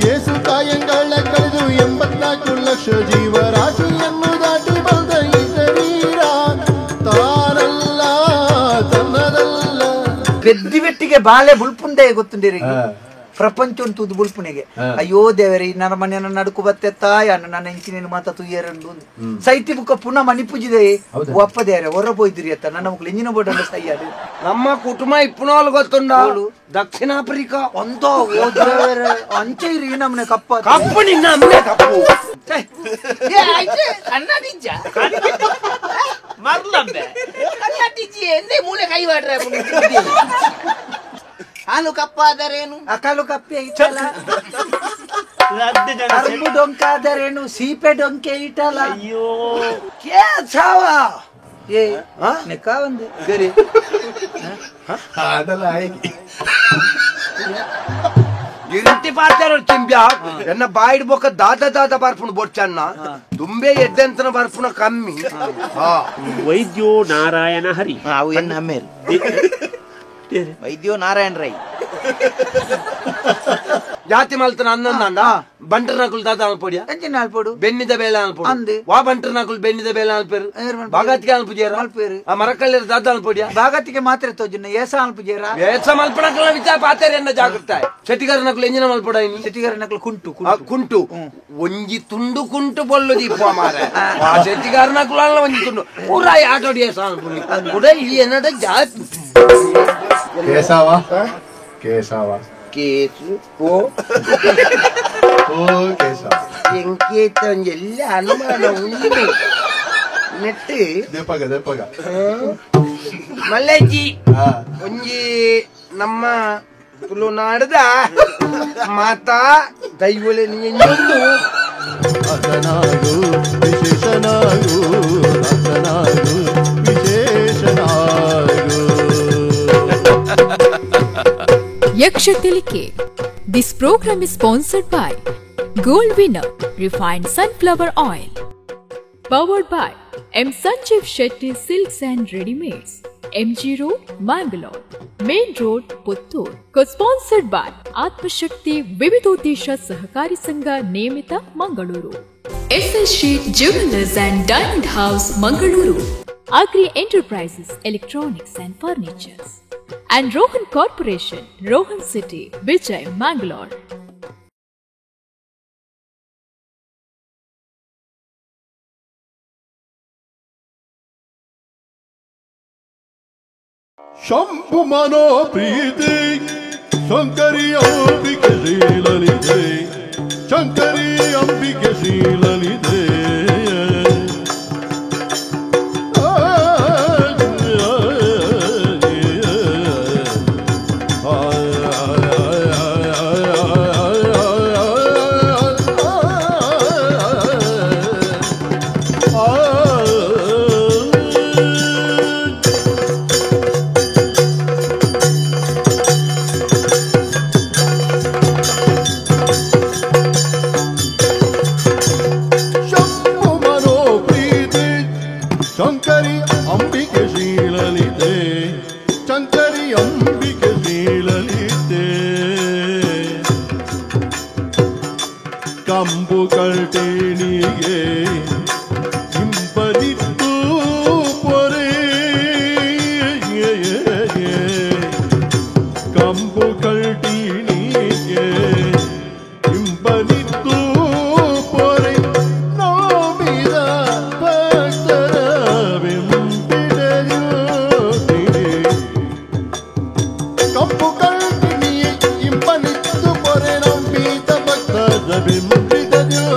ಯೇಸು ಕಾಯಂಗಳ ಕಳೆದು 84 ಲಕ್ಷ ಜೀವರಾಶಿಯನ್ನು ದಾಟಿ ಬಂದ ಈ ಶರೀರ ತಾನಲ್ಲ ತನ್ನದಲ್ಲ. ಪೆದ್ದಿ ಬೆಟ್ಟಿಗೆ ಬಾಳೆ ಬುಲ್ಪುಂಡೆ ಗೊತ್ತುಂಡೇರಿ ಪ್ರಪಂಚ ಉಂಟು ಬುಲ್ಪುನೆಗೆ. ಅಯ್ಯೋ ದೇವರೇ, ನನ್ನ ಮನೆಯನ್ನು ನಡುಕು ಬತ್ತೆ ತಾಯ ನನ್ನ ಇಂಚಿನ ಮಾತ ತುಯ್ಯರಂಡು ಸೈತಿ ಬುಕ್ಕ ಪುನಃ ಮಣಿಪೂಜಿದೆ ಒಪ್ಪ ದೇವರೇ ಹೊರ ಪೋಯ್ದಿರಿ ಅತ್ತ ನನ್ನ ಮಕ್ಕಳು ಇಂಜಿನ ಬೋರ್ಡ್ ಸೈಯಾಡು. ನಮ್ಮ ಕುಟುಂಬ ಇಪ್ಪನೋಲ್ ಗೊತ್ತುಂಡ ದಕ್ಷಿಣ ಆಫ್ರಿಕಾ ಒಂದೋ ಅಂಚೆ ಇರಿ ನಮ್ಮನೆ ಕಪ್ಪ ಕಪ್ಪು ನಿನ್ನ ಅಮ್ಮನೆ ಕಪ್ಪು ಮೂಲೆ ಕೈ ಮಾಡ್ರೆ ಹಾಲು ಕಪ್ಪಾದರೇನು ಅಕಾಲು ಕಪ್ಪೆ ಇಟ್ಟಲ್ಲ, ಅರ್ಬು ಡೊಂಕಾದರೇನು ಸೀಪೆ ಡೊಂಕೆ ಇಟ್ಟಲ್ಲ. ಅಯ್ಯೋ ಕೇಸಾವ ಏ ನೆಕ್ಕ ಒಂದು ಗರಿ ಅದಲ್ಲ ಆಯ್ಕೆ ಇಂತಿ ಪಾತ್ರ ಚಿಂಬ್ಯ ಎನ್ನ ಬಾಯಿಡ್ ಬೊಕ್ಕ ದಾದ ದಾದ ಬರ್ಪುಣ ಬೊಚ್ಚನ್ನ ತುಂಬೆ ಎದ್ದೆಂತನ ಬರ್ಪುಣ ಕಮ್ಮಿ. ವೈದ್ಯೋ ನಾರಾಯಣ ಹರಿ ಅವು ಎನ್ನ ಅಮ್ಮೇರು ವೈದ್ಯೋ ನಾರಾಯಣ ರೈ ಜಾತಿ ಮಲ್ತನ ಅನ್ನಂದ ಬಂಟರ್ ನಕುಲ್ ದಾದ ಅನ್ಪೊಡಿಯ ಅಲ್ಪೊಡು ಬೆನ್ನಿದ ಬೇಳೆ ಅನ್ಪೊಡು ವಾ ಬಂಟರ್ ನಕುಲ್ ಬೆನ್ನಿದ ಬೇಳೆ ಅನ್ಪೇರು ಬಾಗತಿಗೆ ಅನ್ಪುಜೇರ ಅಲ್ಪೇರು ಆ ಮರಕಲ್ಲೇರು ದಾದ ಅನ್ಪೊಡಿಯ ಬಾಗತಿಗೆ ಮಾತ್ರ ತೋಜುನ ಏಸ ಅನ್ಪುಜೇರ ಏಸ ಮಲ್ಪಣಕಲ ವಿಚಾರ ಪಾತೇರೆ ಎನ್ನ ಜಾಗೃತ ಶೆಟ್ಟಿಗಾರ ನಕುಲ್ ಎಂಜಿನ ಮಲ್ಪೊಡ ಇನಿ ಶೆಟ್ಟಿಗಾರ ನಕುಲ್ ಕುಂಟು ಕುಂಟು ಒಂಜಿ ತುಂಡು ಕುಂಟು ಬೊಲ್ಲು ದೀಪ ಮಾರೆ ಆ ಶೆಟ್ಟಿಗಾರ ನಕುಲ್ ಅಲ್ಲ ಒಂಜಿ ತುಂಡು ಪೂರಾ ಆಟೋಡಿ ಏಸ ಅನ್ಪುನಿ ಕೂಡ ಈ ಏನಡ ಜಾತಿ ಕೇಶವ ಕೇಶವ ಕೇಸು ಓ ಓ ಕೇಶವ ಎಂಕೇತ ಎಲ್ಲ ಅನುಮಾನ ಉಂಟು ನೆಟ್ಟು ದೀಪಗ ದೀಪಗ ಮಲ್ಲೇಜಿ ಒಂಜಿ ನಮ್ಮ ತುಳುನಾಡದ ಮಾತಾ ದೈವಲೆ ನೀಂದು ಅಸನಾಗು ವಿಶೇಷನಾಗು ಅಸನಾಗು ವಿಶೇಷನಾಗು. Yaksha Tilike. This program is sponsored by Gold Winner Refined Sunflower Oil. Powered by M. Sanjeev Shetty Silks and Readymades, MG Road, Mangalore, Main Road, Puttur. Co-sponsored by Atmashakti Vividodesha Sahakari Sangha Niyamita, Mangaluru. SS Sheet Jewelers and Diamond House, Mangaluru. Agri Enterprises, Electronics and Furnitures. And Rohan Corporation, Rohan City, Vijay, Mangalore. Shambhu Mano Preeti Shankari Ambike Shri Lalite Shankari Ambike Shri Lalite. Shankari Ambike Shri Lalite Shankari Ambike Shri Lalite. ಕಂಬು ಕಲ್ಟೇಣಿಗೆ ಇಂಪನಿತ್ತು ಪೊರೆ ಕಂಬು ಕಲ್ಟೀಣಿಗೆ ಇಂಪನಿತ್ತು ಪೊರೆ ನೋಬಿದ ಭಕ್ತರ ಬೆಂಬಿಡರು ಕಂಬು ಕಲ್ಟಿಣಿಯೇ ಇಂಪನಿತ್ತು ಪೊರೆ ನಂಬಿದ ಭಕ್ತರ ಬೆಂಬಿಡರು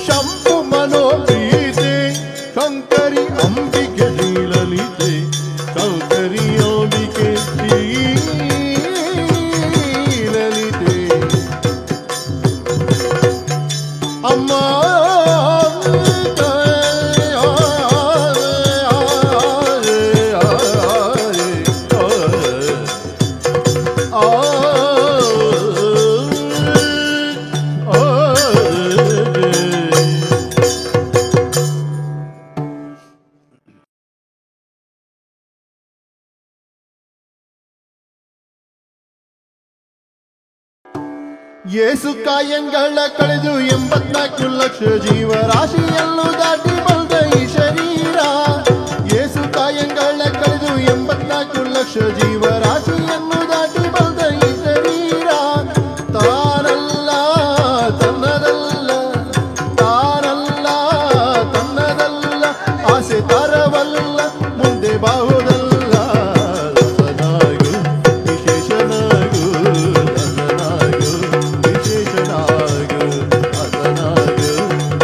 ಶಂಭು ಮನೋಪ್ರೀತಿ ಶಂಕರಿ ಅಂಬಿಕೆ ಶ್ರೀಲಲಿತೆ ಶಂಕರಿ ಅಂಬಿಕೆ ಶ್ರೀಲಲಿತೆ. ಯೇಸು ಕಾಯಂಗಳ ಕಳೆದು 84 ಲಕ್ಷ ಜೀವರಾಶಿಯನ್ನು ದಾಟಿ ಬಂದ ಈ ಶರೀರ. ಯೇಸು ಕಾಯಂಗಳ ಕಳೆದು 84 ಲಕ್ಷ ಜೀವರಾಶಿಯನ್ನು ದಾಟಿ ಬಂದ ಈ ಶರೀರ. ತಾನಲ್ಲ ತನ್ನದಲ್ಲ, ತಾನಲ್ಲ ತನ್ನದಲ್ಲ, ಆಸೆ ತರವಲ್ಲ ಮುಂದೆ ಬಾಹುದಲ್ಲ. ದಾಸನಾಗು ವಿಶೇಷನಾಗು, ದಾಸನಾಗು ವಿಶೇಷನಾಗು, ದಾಸನಾಗು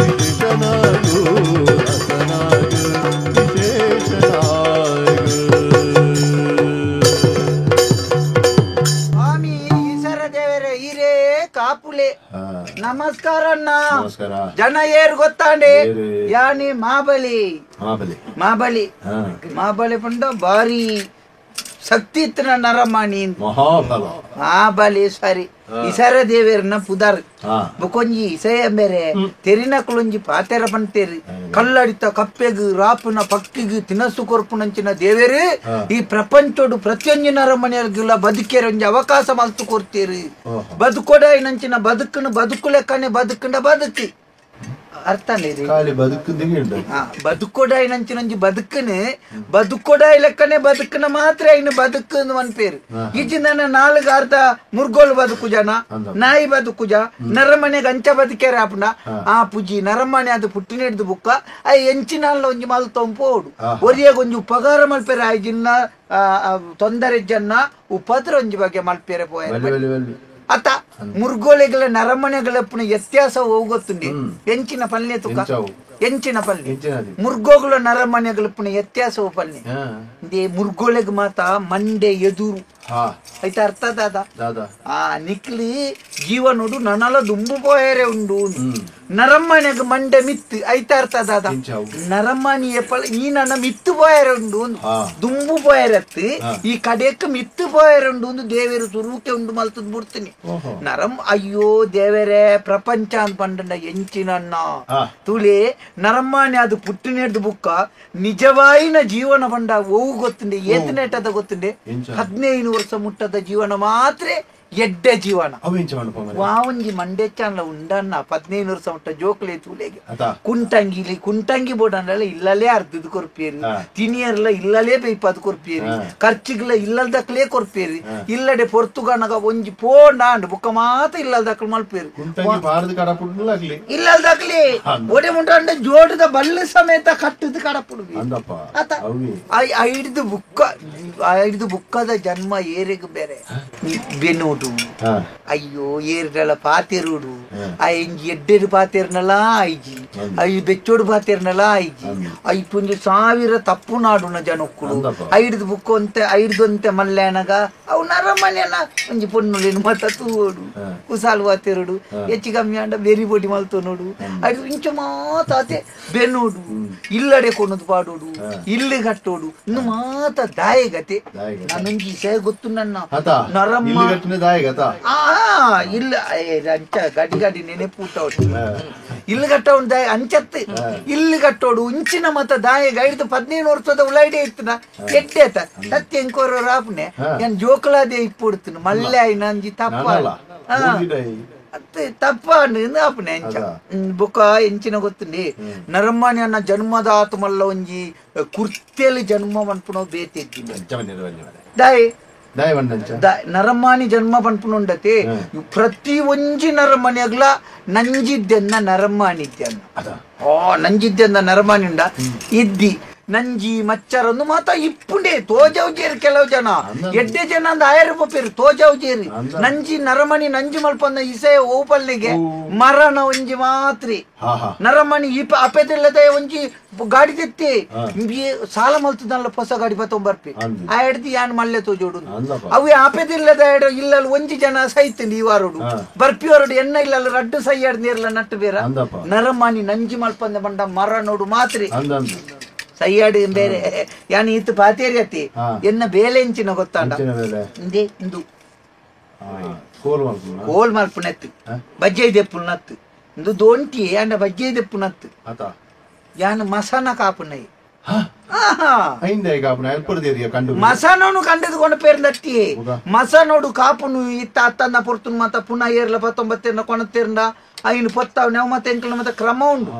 ವಿಶೇಷನಾಗು, ದಾಸನಾಗು ವಿಶೇಷನಾಗು. ಸ್ವಾಮಿ ಈಸರ ದೇವರೇ ಹಿರೇ ಕಾಪುಲೆ. ನಮಸ್ಕಾರ ಅಣ್ಣ. ನಮಸ್ಕಾರ. ಜನ ಏರು ಗೊತ್ತಾಂಡೆ ಏರು. ಯಾನಿ ಮಾಬಲಿ ಮಾಬಲಿ ಮಾಬಲಿ ಮಾಬಲಿ ಪಂಡ ಬಾರಿ ಶಕ್ತಿ ಇತ್ತು ನರಮಾಣಿ ಮಹಾಬಲ ಮಾಬಲಿ ಸರಿ ಇಸರ ದೇವೇರ್ನ ಪುದಾರ್ ಬೊಕೊಂಜಿ ಇಸೆಯ ಬೇರೆ ತೆರಿನ ಕುಲೊಂಜಿ ಪಾತೆರ ಪಂತೇರಿ ಕಲ್ಲಡಿತ ಕಪ್ಪೆಗು ರಾಪುನ ಪಕ್ಕಿಗು ತಿನಸು ಕೊರ್ಪುನಂಚಿನ ದೇವೇರು ಈ ಪ್ರಪಂಚೋಡು ಪ್ರತಿಯೊಂಜಿ ನರಮನೆಯರ್ಗಿಲ್ಲ ಬದುಕೇರೊಂಜಿ ಅವಕಾಶ ಮಲ್ತು ಕೊರ್ತೀರಿ. ಬದುಕೊಡ ನಂಚಿನ ಬದುಕನ್ನು ಬದುಕು ಲೆಕ್ಕನೆ ಬದುಕಂಡ ಬದುಕಿ ಅರ್ಥ ಖಾಲಿ ಬದುಕು ಬದುಕೊಡ ನಂಚಿನಂಜಿ ಬದುಕನು ಬದುಕೊಡ ಲೆಕ್ಕನೆ ಬದುಕನ ಮಾತ್ರ ಇನ್ನು ಬದುಕು ಮನ್ಪೇರು. ಈಚಿನ ನಾಲ್ಕು ಅರ್ಧ ಮುರ್ಗೋಲು ಬದುಕು ಜನ, ನಾಯಿ ಬದುಕು ಜ, ನರಮನೆಗೆ ಅಂಚ ಬದುಕೇರ ಆಪುಂಡ ಆ ಪುಜಿ ನರಮನೆ ಅದು ಪುಟ್ಟಿನ ಹಿಡ್ದು ಬುಕ್ಕ ಆ ಎಂಚಿನ ಒಂಜಿ ಮಲ್ ತೊಂಪೋಡು ಒರಿಯಾಗ ಒಂಜಿ ಉಪಕಾರ ಮಲ್ಪೇರ ಆಯ್ಜಿನ್ನ ತೊಂದರೆ ಜನ ಉಪದ್ರ ಒಂಜಿ ಬಗ್ಗೆ ಮಲ್ಪೇರೆ ಪೋಯ ಅತ್ತ ಮುರ್ಗೋಲೆಗಳ ನರಮನೆಗಳ ವ್ಯತ್ಯಾಸ ಹೋಗುತ್ತುಂಡಿ. ಎಂಚಿನ ಪಲ್ಯ ತುಕ ಎಂಚಿನ ಪಲ್ಯ ಮುರ್ಗೋಗಳ ನರಮನೆಗಳ ವ್ಯತ್ಯಾಸ ಪಲ್ಯ ಇಂದೇ ಮುರ್ಗೋಲೆಗ್ ಮಾತ ಮಂಡೆ ಎದುರು ಆಯ್ತಾ ಅರ್ಥ ದಾದಾ. ಆ ನಿಕ್ಲಿ ಜೀವನೋಡು ನನಲ ದುಂಬು ಪೋಯರೆ ಉಂಡು. ನರಮ್ಮನೆಗ್ ಮಂಡೆ ಮಿತ್ತು ಐತ ಅರ್ಥ ದಾದಾ. ನರಮ್ಮನಿ ಎಪ್ಪಲ ಈ ನನ್ನ ಮಿತ್ತು ಪೋಯರೆ ಉಂಡು, ದುಂಬು ಪೋಯರತ್ತು ಈ ಕಡೆಕ್ ಮಿತ್ತು ಪೋಯರೆ ಉಂಡು ಒಂದು ದೇವೇರು ಸುರೂಕೆ ಉಂಡು ಮಲ್ತದ್ ಬಿಡ್ತೀನಿ ನರಂ. ಅಯ್ಯೋ ದೇವರೇ ಪ್ರಪಂಚ ಅಂತ ಪಂಡ ಎಂಚಿನನ್ನ ತುಳಿ ನರಮ್ಮನೆ ಅದು ಪುಟ್ಟಿನೆಡ್ದು ಬುಕ್ಕ ನಿಜವಾಯಿನ ಜೀವನ ಪಂಡ ಓವು ಗೊತ್ತುಂಡೆ ಏತನೇಟದ ಗೊತ್ತುಂಡೆ 15 ವರ್ಷ ಮುಟ್ಟದ ಜೀವನ ಮಾತ್ರ ಎಡ್ಡೆ ಜೀವನ. ವಾವಂಜಿ ಮಂಡೆಚಾನ್ಲ ಉಂಡನ್ನ 15 ವರ್ಷ ಮುಟ್ಟ ಜೋಕ್ಲೆ ತೂಲೆಗೆ ಕುಂಟಂಗಿಲಿ ಕುಂಟಂಗಿ ಬೋಡನ್ನೆಲ್ಲ ಇಲ್ಲಲೇ ಅರ್ಧದ ಕೊರ್ಪೇರಿ, ತಿನಿಯರ್ಲ ಇಲ್ಲಲೇ ಬೇಯ್ಪದ ಕೊರ್ಪೇರಿ, ಖರ್ಚಿಗ್ಲ ಇಲ್ಲಲ್ದಕ್ಲೇ ಕೊರ್ಪೇರಿ, ಇಲ್ಲಡೆ ಪೊರ್ತುಗನಗ ಒಂಜಿ ಪೋಂಡ ಬುಕ್ಕ ಮಾತ್ರ ಇಲ್ಲಲ್ದಕ್ಲು ಮಲ್ಪೇರಿ ಇಲ್ಲಲ್ದಕ್ಲಿ ಒಡೆ ಮುಂಡ ಜೋಡದ ಬಲ್ಲು ಸಮೇತ ಕಟ್ಟದ ಕಡಪುಡು. ಆತ ಐದು ಬುಕ್ಕ ಐದು ಬುಕ್ಕದ ಜನ್ಮ ಏರಿಗ ಬೇರೆ ಬೆನ್ನೋಡು. ಅಯ್ಯೋ ಏರ್ಗಳ ಪಾತೆರುಡು ಆ ಎಂಜಿ ಎಡ್ಡೆಡು ಪಾತೆರ್ನಲ ಆಯ್ಜಿ ಅಯ್ಯೋ ಬೆಚ್ಚೋಡು ಪಾತೆರ್ನಲ ಆಯ್ಜಿ ಐಪುಂಜಿ 1000 ತಪ್ಪು ನಾಡುನ ಜನಕ್ಕಳು ಐಡ್ದು ಬುಕ್ಕ ಅಂತೆ ಐಡ್ದಂತೆ ಮಲ್ಯಾನಗ ಅವು ನರಮನೆನ ಒಂಜಿ ಪೊನ್ನುಲೇನು ಮತ್ತ ತೂಡು ಕುಸಾಲು ಪಾತೆರುಡು ಹೆಚ್ಚು ಕಮ್ಮಿ ಅಂಡ ಬೆರಿ ಬೊಡಿ ಮಲ್ತು ನೋಡು ಐದು ಇಂಚು ಮಾತಾತೆ ಬೆನ್ನೋಡು ಇಲ್ಲಡೆ ಕೊನದು ಪಾಡೋಡು ಇಲ್ಲಿ ಕಟ್ಟೋಡು ಇನ್ನು ಮಾತ ದಾಯಗತೆ ನಾನೊಂಜಿ ಇಸೆ ಗೊತ್ತು ನನ್ನ ನರಮ್ಮ ಇಲ್ಲ ಅಂಚ ಗಡಿ ಗಡಿ ನೆನೆಪೂಟ ಇಲ್ಲಿ ಕಟ್ಟೋಡು ದಾಯ ಅಂಚತ್ತು ಇಲ್ಲಿ ಕಟ್ಟೋಡು ಇಂಚಿನ ಮತ ದಾಯ ಗೈಡ್ದು 15 ವರ್ಷದ ಉಳೈಡೆ ಇತ್ತನ ಎಡ್ಡೆ ಆತ ಸತ್ಯ ಎಂಕೋರ ರಾಪನೆ ಏನ್ ಜೋಕಲಾದೆ ಇಪ್ಪುಡ್ತೀನಿ ಮಲ್ಲೆ ನಂಜಿ ತಪ್ಪ ತಪ್ಪ ಆಪನೆ ಅಂಚ ಬೊಕ್ಕ ಎಂಚಿನ ಗೊತ್ತುಂಡಿ ನರಮ್ಮನೆ ಅನ್ನ ಜನ್ಮದ ಆತ್ಮಲ್ಲ ಒಂಜಿ ಕುರ್ತೆಲಿ ಜನ್ಮ ಮನ್ಪುನೋ ಬೇತೆದ್ದಿಲ್ಲ ದಾಯಿ ನರಮಾನಿ ಜನ್ಮ ಪನ್ಪುನುಂಡತೆ ಪ್ರತಿ ಒಂಜಿ ನರಮನಿಯಾಗ್ಲ ನಂಜಿದ್ದೆನ್ನ ನರಮಾನಿದ್ದೆನ್ನ ನಂಜಿದ್ದೆನ್ನ ನರಮಾನಿ ಉಂಡ ಇದ್ದಿ ನಂಜಿ ಮಚ್ಚರನ್ನು ಮಾತ ಇಪ್ಪುಂಡೆ ತೋಜಾವ್ ಜೇರಿ ಕೆಲವು ಜನ ಎಡ್ಡೆ ಜನ ಅಂದ ಆಯರು ಪೇರು ತೋಜಾವ್ ಜೇರಿ ನಂಜಿ ನರಮಣಿ ನಂಜಿ ಮಲ್ಪಂದ ಇಸೆ ಓಪಲ್ಲಿಗೆ ಮರಣ ಒಂಜಿ ಮಾತ್ರಿ ನರಮಣಿ ಈ ಅಪೆದಿಲ್ಲದೆ ಒಂಜಿ ಗಾಡಿ ತೆತ್ತಿ ಸಾಲ ಮಲ್ತದಲ್ಲ ಹೊಸ ಗಾಡಿ ಬತ್ತೊಂಬರ್ಪಿ ಆ ಎಡ್ದಿ ಯಾನ್ ಮಲ್ಲೆ ತೋಜೋಡು ಅವು ಆಪೆದಿಲ್ಲದ ಇಲ್ಲ ಒಂಜಿ ಜನ ಸೈತಿಂಡಿ ಈ ವಾರೋಡು ಬರ್ಪಿಯವರೋಡು ಎಣ್ಣ ಇಲ್ಲ ರಡ್ಡು ಸೈ ಎಡ್ ನೀರ್ಲ ನಟ್ಟು ಬೇರ ನರಮಾನಿ ನಂಜಿ ಮಲ್ಪಂದ ಬಂಡ ಮರ ನೋಡು ಮಾತ್ರಿ ಸೈಯಾಡಿ ಬೇರೆ ಯಾನ್ ಈತ ಪಾತೇರಿ ಅತಿ ಎನ್ನ ಬೇಲೆ ಎಂಚಿನ ಗೊತ್ತಾಂಡ ಇಂದೇ ಇಂದು ಕೋಲ್ ಮಲ್ಪುನತ್ತು ಬಜ್ಜೆ ದೆಪ್ಪುನತ್ತು ಇಂದು ದೋಂಟಿ ಅಂಡ ಬಜ್ಜೆ ದೆಪ್ಪುನತ್ತು ಯಾನ್ ಮಸನ ಕಾಪುನೈ. ಮಸನೋನು ಕಂಡದು ಪೇರ್ಲಟ್ಟಿ ಮಸನೋಡು ಕಾಪುನು ಇತ್ತ ಅತ್ತನ್ನ ಪೊರ್ತುನು ಮತ್ತ ಪುನಃ ಏರ್ಲ 19 ಕೊಣತೇರ್ನ ಐನು ಪೊತ್ತಾವ್ ನೆವ್ ಮತ್ತೆ ಎಂಕಲ್ನ ಮತ್ತೆ ಕ್ರಮ ಉಂಡು.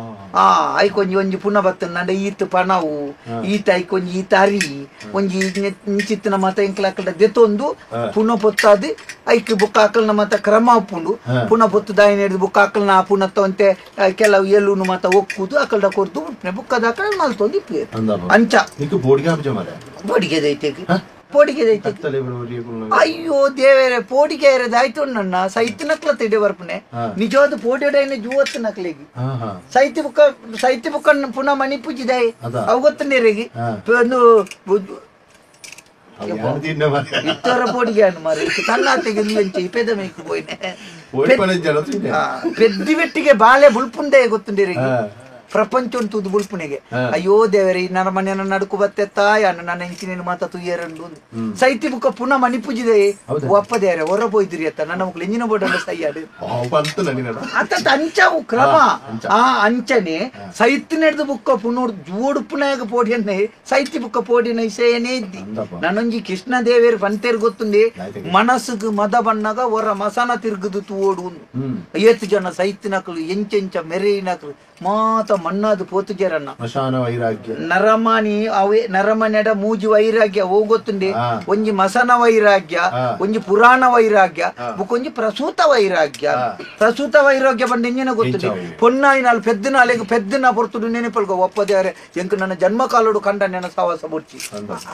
ಆ ಐಕೊಂಜಿ ಒಂಜಿ ಪುನಃ ಬತ್ತಂಡ ಈತ ಪಣವು ಈತ ಐಕೊಂಜಿ ಈತ ಅರಿ ಒಂಜಿ ಇಂಚಿತ್ತಿನ ಮತ ಎಂಕಲ ಅಕಲ್ಡ ದೆತ್ತೊಂದು ಪುನಃ ಪೊತ್ತಾದು ಐಕ್ ಬುಕ್ಕ ಅಕಲ್ನ ಮತ ಕ್ರಮ ಉಪ್ಪುಂಡು. ಪುನಃ ಪೊತ್ತು ದಾಯಿನ ಹಿಡಿದು ಬುಕ್ಕ ಅಕಲ್ನ ಪುನಃ ಕೆಲವು ಎಲುನು ಮತ ಒಕ್ಕುದು ಅಕಲ್ಡ ಕೊರ್ದು ಬುಕ್ಕದ ಅಕಲ್ ಮಲ್ತೊಂದು ಇಪ್ಪು ಅಂಚ ಬೋಡಿಗೆ ದೈತೆಗ್ ಪೋಡಿಗೆ ದೈತೆ. ಅಯ್ಯೋ ದೇವರೇ ಪೋಡಿಗೆ ಇರೋದಾಯ್ತು ನನ್ನ ಸೈತ್ ನಕ್ಲ ತಿಡೆ ಬರ್ಪನೆ ನಿಜವಾದ ಪೋಡಿಯಡ ಜೂವತ್ತು ನಕ್ಲಿಗೆ ಸೈತಿ ಬುಕ್ಕ ಸೈತಿ ಬುಕ್ಕ ಪುನಃ ಮಣಿ ಪೂಜಿದಾಯಿ ಅವು ಗೊತ್ತು ನೀರಿಗೆ ಒಂದು ಇತ್ತರ ಪೋಡಿಗೆ ಅನ್ನು ಮಾರಿ ತನ್ನಾತೆಗೆ ಇಪೆದ ಮೇಕು ಪೋಯ್ನೆ ಪೆದ್ದಿ ಬೆಟ್ಟಿಗೆ ಬಾಳೆ ಬುಲ್ಪುಂಡೆ ಗೊತ್ತುಂಡಿರಿಗೆ ಪ್ರಪಂಚ ತುದು ಬುಲ್ಪುನೆಗೆ. ಅಯ್ಯೋ ದೇವರೇ ನನ್ನ ಮನೆಯನ್ನ ನಡುಕು ಬತ್ತೆತ್ತ ನನ್ನ ಇಂಚಿನೇನು ಮಾತಾ ತುಯ್ಯರಂಡು ಸೈತಿ ಬುಕ್ಕ ಪುನಃ ಮಣಿ ಪೂಜಿದೆ ಒಪ್ಪ ದೇವರೇ ಹೊರ ಪೋಯ್ದಿರಿ ಅತ್ತ ನನ್ನ ಮಕ್ಕಳು ಇಂಜಿನ ಬೋರ್ಡ್ ಸೈಯಾಡು ಅತ್ತ ಅಂಚವು ಕ್ರಮ. ಆ ಅಂಚನೆ ಸೈತಿ ನಡೆದು ಬುಕ್ಕ ಪುನೋಡು ಜೋಡುಪುನಾಗ ಪೋಡಿಯನ್ನೇ ಸೈತಿ ಬುಕ್ಕ ಪೋಡಿನ ಇಸೇನೇ ಇದ್ದಿ ನನ್ನೊಂಜಿ ಕೃಷ್ಣ ದೇವೇರು ಪಂತೇರು ಗೊತ್ತುಂದಿ ಮನಸ್ಸುಗ್ ಮದ ಬಣ್ಣಗ ಹೊರ ಮಸನ ತಿರುಗುದು ತೂಡು ಏತು ಜನ ಸೈತಿನಕಲು ಎಂಚೆಂಚ ಮೆರೆಯಿನಕಲು ಮಾತ ಮಣ್ಣಾದು ಪೋತುಜರನ್ನ ವೈರಾಗ್ಯ ನರಮಾನಿ ಅವೇ ನರಮನೆಡ ಮೂಜಿ ವೈರಾಗ್ಯ ಹೋಗೊತ್ತುಂಡೆ ಒಂಜಿ ಮಸನ ವೈರಾಗ್ಯ ಒಂಜಿ ಪುರಾಣ ವೈರಾಗ್ಯ ಬುಕ್ಕೊಂಜಿ ಪ್ರಸೂತ ವೈರಾಗ್ಯ. ಪ್ರಸೂತ ವೈರಾಗ್ಯ ಬಂದ ಎಂಜಿನ ಗೊತ್ತುಂಡೆ ಪೊನ್ನಾಯಿನಾಲ್ ಪೆದ್ದಿನಾಲೆಗ್ ಪೆದ್ದಿನ ಪೊರ್ತುಡು ನೆನಪಲ್ಗ ಒಪ್ಪದೇವರೆ ಎಂಕ್ ನನ್ನ ಜನ್ಮ ಕಾಲೋಡು ಕಂಡ ನೆನ ಸವಾಸ ಬೊಡ್ಚಿ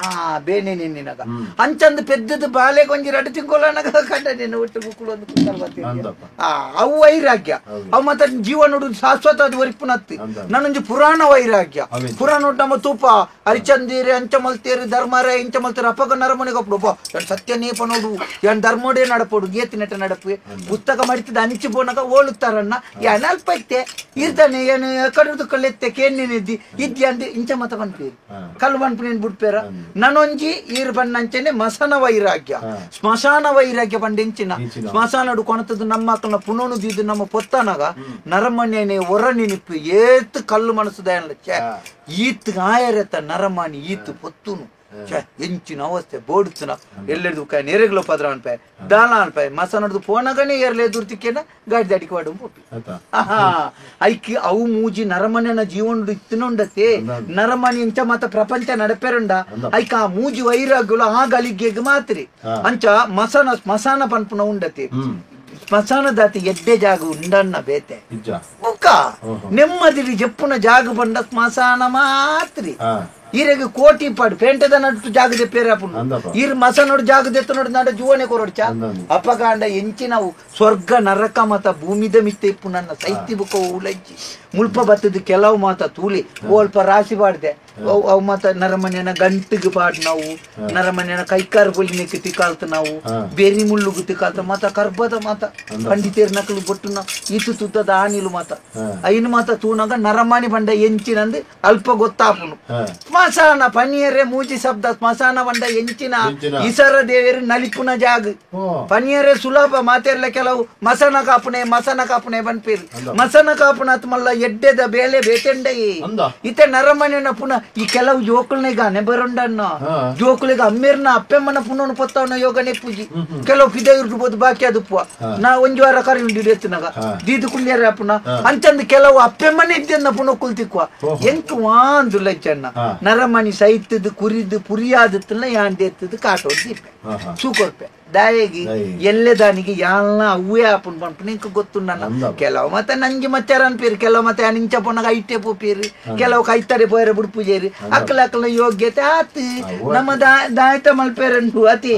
ಆ ಬೇನೆ ನಿನ್ನಿನಗ ಅಂಚಂದು ಪೆದ್ದದ ಬಾಲೆಗ್ ಒಂಜಿ ರಡ್ಡು ತಿಂಗೊಲನಗ ಕಂಡ ನೆನ ಒಟ್ಟು ಬುಕ್ಕುಳು ಒಂದು ಆ ಅವು ವೈರಾಗ್ಯ ಅವು ಮತ್ತೆ ಜೀವನೋಡು ಶಾಶ್ವತ ಅದು ಒರಿಪುನತ್ತಿ. ನನ್ನೊಂಜಿ ಪುರಾಣ ವೈರಾಗ್ಯ ಪುರಾಣ ನಮ್ಮ ತೂಪ ಹರಿಚಂದೀರಿ ಅಂಚ ಮಲ್ತೇರಿ ಧರ್ಮರ ಇಂಚ ಮಲ್ತೇರಿ ಅಪ್ಪಗ ನರಮನೆಗೆ ಒಪ್ಪಡು ಸತ್ಯ ನೇಪ ನೋಡು ಏನ್ ಧರ್ಮೋಡೆ ನಡಪೋಡು ಗೇತಿ ನೆಟ ನಡಪು ಪುಸ್ತಕ ಮಡಿತದ ಅನಿಚಿ ಬೋನಗ ಓಳುತ್ತಾರನ್ನ ಏನ ಅಲ್ಪ ಇತ್ತೆ ಇರ್ತಾನೆ ಏನು ಕಡುದು ಕಲ್ಲೆತ್ತೆ ಕೇನ್ನೇನಿದ್ದಿ ಇದ್ದಿ ಅಂದು ಇಂಚ ಮತ ಬನ್ಪೇರಿ ಕಲ್ಲು ಬನ್ಪು ಬಿಡ್ಪೇರ. ನನ್ನೊಂಜಿ ಈರ್ ಬಣ್ಣಂಚನೆ ಮಸನ ವೈರಾಗ್ಯ ಸ್ಮಶಾನ ವೈರಾಗ್ಯ ಬಂಡೆಂಚಿನ ಸ್ಮಶಾನಡು ಕೊಣತದ್ದು ನಮ್ಮ ಅಕ್ಕನ ಪುನೋನು ದೀದು ನಮ್ಮ ಪೊತ್ತನಗ ನರಮನೆನೆ ಹೊರ ನೆನಪು ಏತ್ ಕಲ್ಲು ಮನಸ್ಸು ಛೇ ಈತ್ ಆಯರತ ನರಮಾನಿ ಈತ್ ಪೊತ್ತುನು ಛೇ ಎಂಚಿನ ಅವಸ್ಥೆ ಬೋಡುತ್ತನ ಎಲ್ಲೆಡ್ದು ನೇರೆಗ್ಲೋ ಪದ್ರ ಅನ್ಪೆ ದಾಲ ಅನ್ಪೆ ಮಸನಡ್ದು ಪೋನಗನೇ ಏರ್ಲೆ ದುರ್ತಿಕ್ಕೇನ ಗಾಡಿ ದಾಡಿಗೆ ವಾಡು ಪೋಪಿ ಐಕಿ ಅವು ಮೂಜಿ ನರಮನೆನ ಜೀವನಡು ಇತ್ತನುಂಡತೆ ನರಮನಿ ಇಂಚ ಮಾತ ಪ್ರಪಂಚ ನಡಪೆರುಂಡ ಐಕ ಆ ಮೂಜಿ ವೈರಾಗ್ಯಲು ಆ ಗಲಿಗೆಗ್ ಮಾತ್ರಿ ಅಂಚ ಮಸನ ಸ್ಮಶಾನ ಪನ್ಪುನ ಉಂಡತೆ. ಸ್ಮಶಾನದಾತಿ ಎಡ್ಡೆ ಜಾಗ ಉಂಡನ್ನ ಬೇತೆ ಬುಕ್ಕ ನೆಮ್ಮದಿಲಿ ಜಪ್ಪುನ ಜಾಗ ಬಂಡ ಸ್ಮಶಾನ ಮಾತ್ರಿ. ಈರೆಗೆ ಕೋಟಿ ಪಾಡು ಪೇಂಟದ ನಟ್ಟು ಜಾಗದೆ ಪೇರಾಪುಂಡು ಈರ್ ಮಸನೋಡು ಜಾಗದೆತ್ತ ನೋಡು ನಡ ಜೀವನೆ ಕೊರೊಡ್ಚ ಅಪಗಾಂಡ ಎಂಚಿನವು ಸ್ವರ್ಗ ನರಕ ಮತ ಭೂಮಿದ ಮಿತ್ತೆ ಇಪ್ಪು ನನ್ನ ಸೈತಿ ಬುಕ್ಕ ಉಲಜ್ಜಿ ಮುಲ್ಪ ಬತ್ತದ ಕೆಲವು ಮಾತ ತೂಲಿ ಅಲ್ಪ ರಾಶಿ ಪಾಡ್ದೆ ಅವು ಮಾತ ನರಮನೆಯನ ಗಂಟಿಗೆ ಪಾಡ್ ನಾವು ನರಮನೆಯನ ಕೈಕಾರು ಬೊಲಿನೆಕ್ಕೆ ತಿಕಾಲ್ತ ನಾವು ಬೇರಿ ಮುಳ್ಳುಗು ತಿಕಾಲ್ತ ಮಾತ ಕರ್ಬದ ಮಾತ ಪಂಡಿತೇರ್ ನಕಲು ಬೊಟ್ಟುನ ಈತು ತುತ್ತದ ಆನಿಲು ಮಾತ ಐನು ಮಾತ ತೂನಾಗ ನರಮಾನಿ ಬಂಡ ಎಂಚಿನಂದು ಅಲ್ಪ ಗೊತ್ತಾಪುನು. ಸ್ಮಶಾನ ಪನಿಯರೆ ಮೂಜಿ ಶಬ್ದ ಸ್ಮಶಾನ ಬಂಡ ಎಂಚಿನ ಇಸರ ದೇವರು ನಲಿಪುನ ಜಾಗ ಪನಿಯರೆ ಸುಲಭ ಮಾತೆರ್ಲ ಕೆಲವು ಮಸನ ಕಾಪುನೆ ಮಸನ ಕಾಪುನೆ ಬನ್ಪೇರು ಮಸನ ಕಾಪುನ ಮಲ್ಲ ಎಡ್ಡೆದ ಬೇಲೆ ಬೇತೆಂಡಯಿ ಇತ್ತೆ ನರಮನೆಯನ್ನ ಪುನಃ ಈ ಕೆಲವು ಜೋಕುಲ್ನಿಗ ನೆಬರುಂಡನ್ನ ಜೋಕುಲಿಗ ಅಮ್ಮೇರ್ನ ಅಪ್ಪೆಮ್ಮನ ಪುನಃ ಪೊತ್ತವನ ಯೋಗನೆ ಪೂಜಿ ಕೆಲವು ಪಿದ ಇರ್ಬೋದು ಬಾಕಿ ಅದು ನಾ ಒಂಜಿ ವಾರ ಕರಿ ಉಂಡು ಎತ್ತಿನಾಗ ದೀದು ಕುಳ್ಳಿಯರ ಪುನಃ ಅಂಚಂದು ಕೆಲವು ಅಪ್ಪೆಮ್ಮನೆ ಇದ್ದನ್ನ ಪುನಃ ಕುಲ್ತಿಕ್ವ ಎಂಕ್ ವಾಂದು ಲಜ್ಜಣ್ಣ ನರಮಣಿ ಸೈತದ ಕುರಿದು ಪುರಿಯಾದತ್ತನ್ನ ಯಾಂಡೆತ್ತದ ಕಾಟೋದು ದೀಪೆ ಸೂಕೊರ್ಪೆ ದಾಯಗಿ ಎಲ್ಲೆದಾನಿಗೆ ಯಾಲ್ನ ಅವೇ ಆಪುನ್ ಪನ್ಪುನ ಇಂಕ ಗೊತ್ತುಂಡನ್ನ. ಕೆಲವು ಮತ್ತೆ ನಂಜಿ ಮಚ್ಚಾರ ಅನ್ಪೇರು ಕೆಲವು ಮತ್ತೆ ನಿಂಚ ಪೊನ್ನಗ ಐಟೆ ಪೋಪೇರು ಕೆಲವು ಕೈತಡೆ ಪೋಯರ ಬುಡ್ಪುಜೇರು ಅಕ್ಕಲ ಅಕ್ಕಲ ಯೋಗ್ಯತೆ ಆತ್ ನಮ್ಮ ದಾಯ್ತ ಮಲ್ಪೇರಂಟು ಅತಿ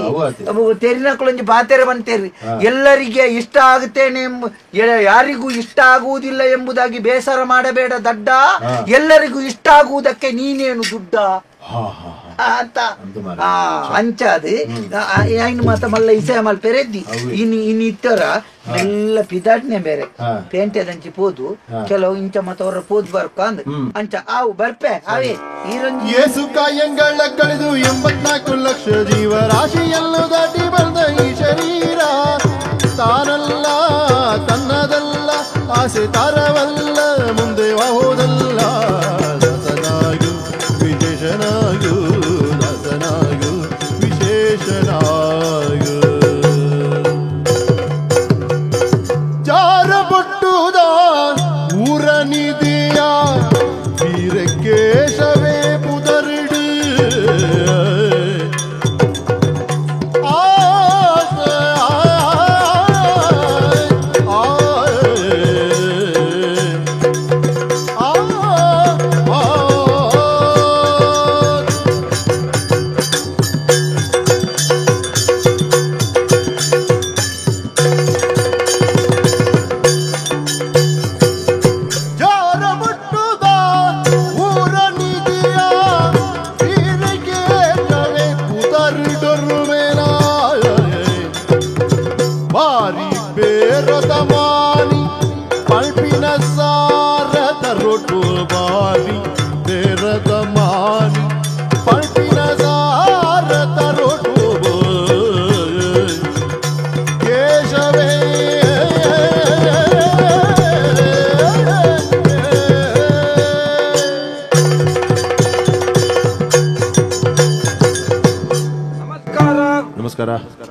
ತೆರಿನಕ್ಕಲೊಂಜಿ ಬಾತೆರೆ ಬಂತೇರಿ ಎಲ್ಲರಿಗೆ ಇಷ್ಟ ಆಗುತ್ತೇನೆ ಯಾರಿಗೂ ಇಷ್ಟ ಆಗುವುದಿಲ್ಲ ಎಂಬುದಾಗಿ ಬೇಸರ ಮಾಡಬೇಡ ದಡ್ಡ, ಎಲ್ಲರಿಗೂ ಇಷ್ಟ ಆಗುವುದಕ್ಕೆ ನೀನೇನು ದುಡ್ಡ ಅಂತ ಅಂಚಾದ ಐನು ಮಾತ ಮಲ್ಲ ಇಸೆ ಮಲ್ಪೆರೆದ್ದಿ ಇನ್ ಇನ್ ಇತ್ತರ ಎಲ್ಲ ಪಿದಾಟ್ನೆ ಬೇರೆ ಪೇಂಟೆದಂಚಿ ಪೋದು ಕೆಲವು ಇಂಚ ಮತ ಅವರ ಪೋದು ಬರ್ಕ ಅಂದ್ ಅಂಚ ಆವು ಬರ್ಪೆ ಅವೇ ಈರೊಂಜಿ ಏಸು ಕಾಯಂಗಳ ಕಳೆದು 84 ಲಕ್ಷ ಜೀವರಾಶಿಯನ್ನು ದಾಟಿ ಬಂದ ಈ ಶರೀರ ತಾನಲ್ಲ ತನ್ನದಲ್ಲ ಆಸೆ ತಾರವಲ್ಲ ಮುಂದೆ ಹೋದಲ್ಲ ದಾಸನಾಗಿ ವಿಶೇಷನಾಗಿ. ಬೊಟ್ಟುದ ಊರ ನಿಧಿಯ ವೀರಕೇಶವೇ ಪುದರಿಡು ಆ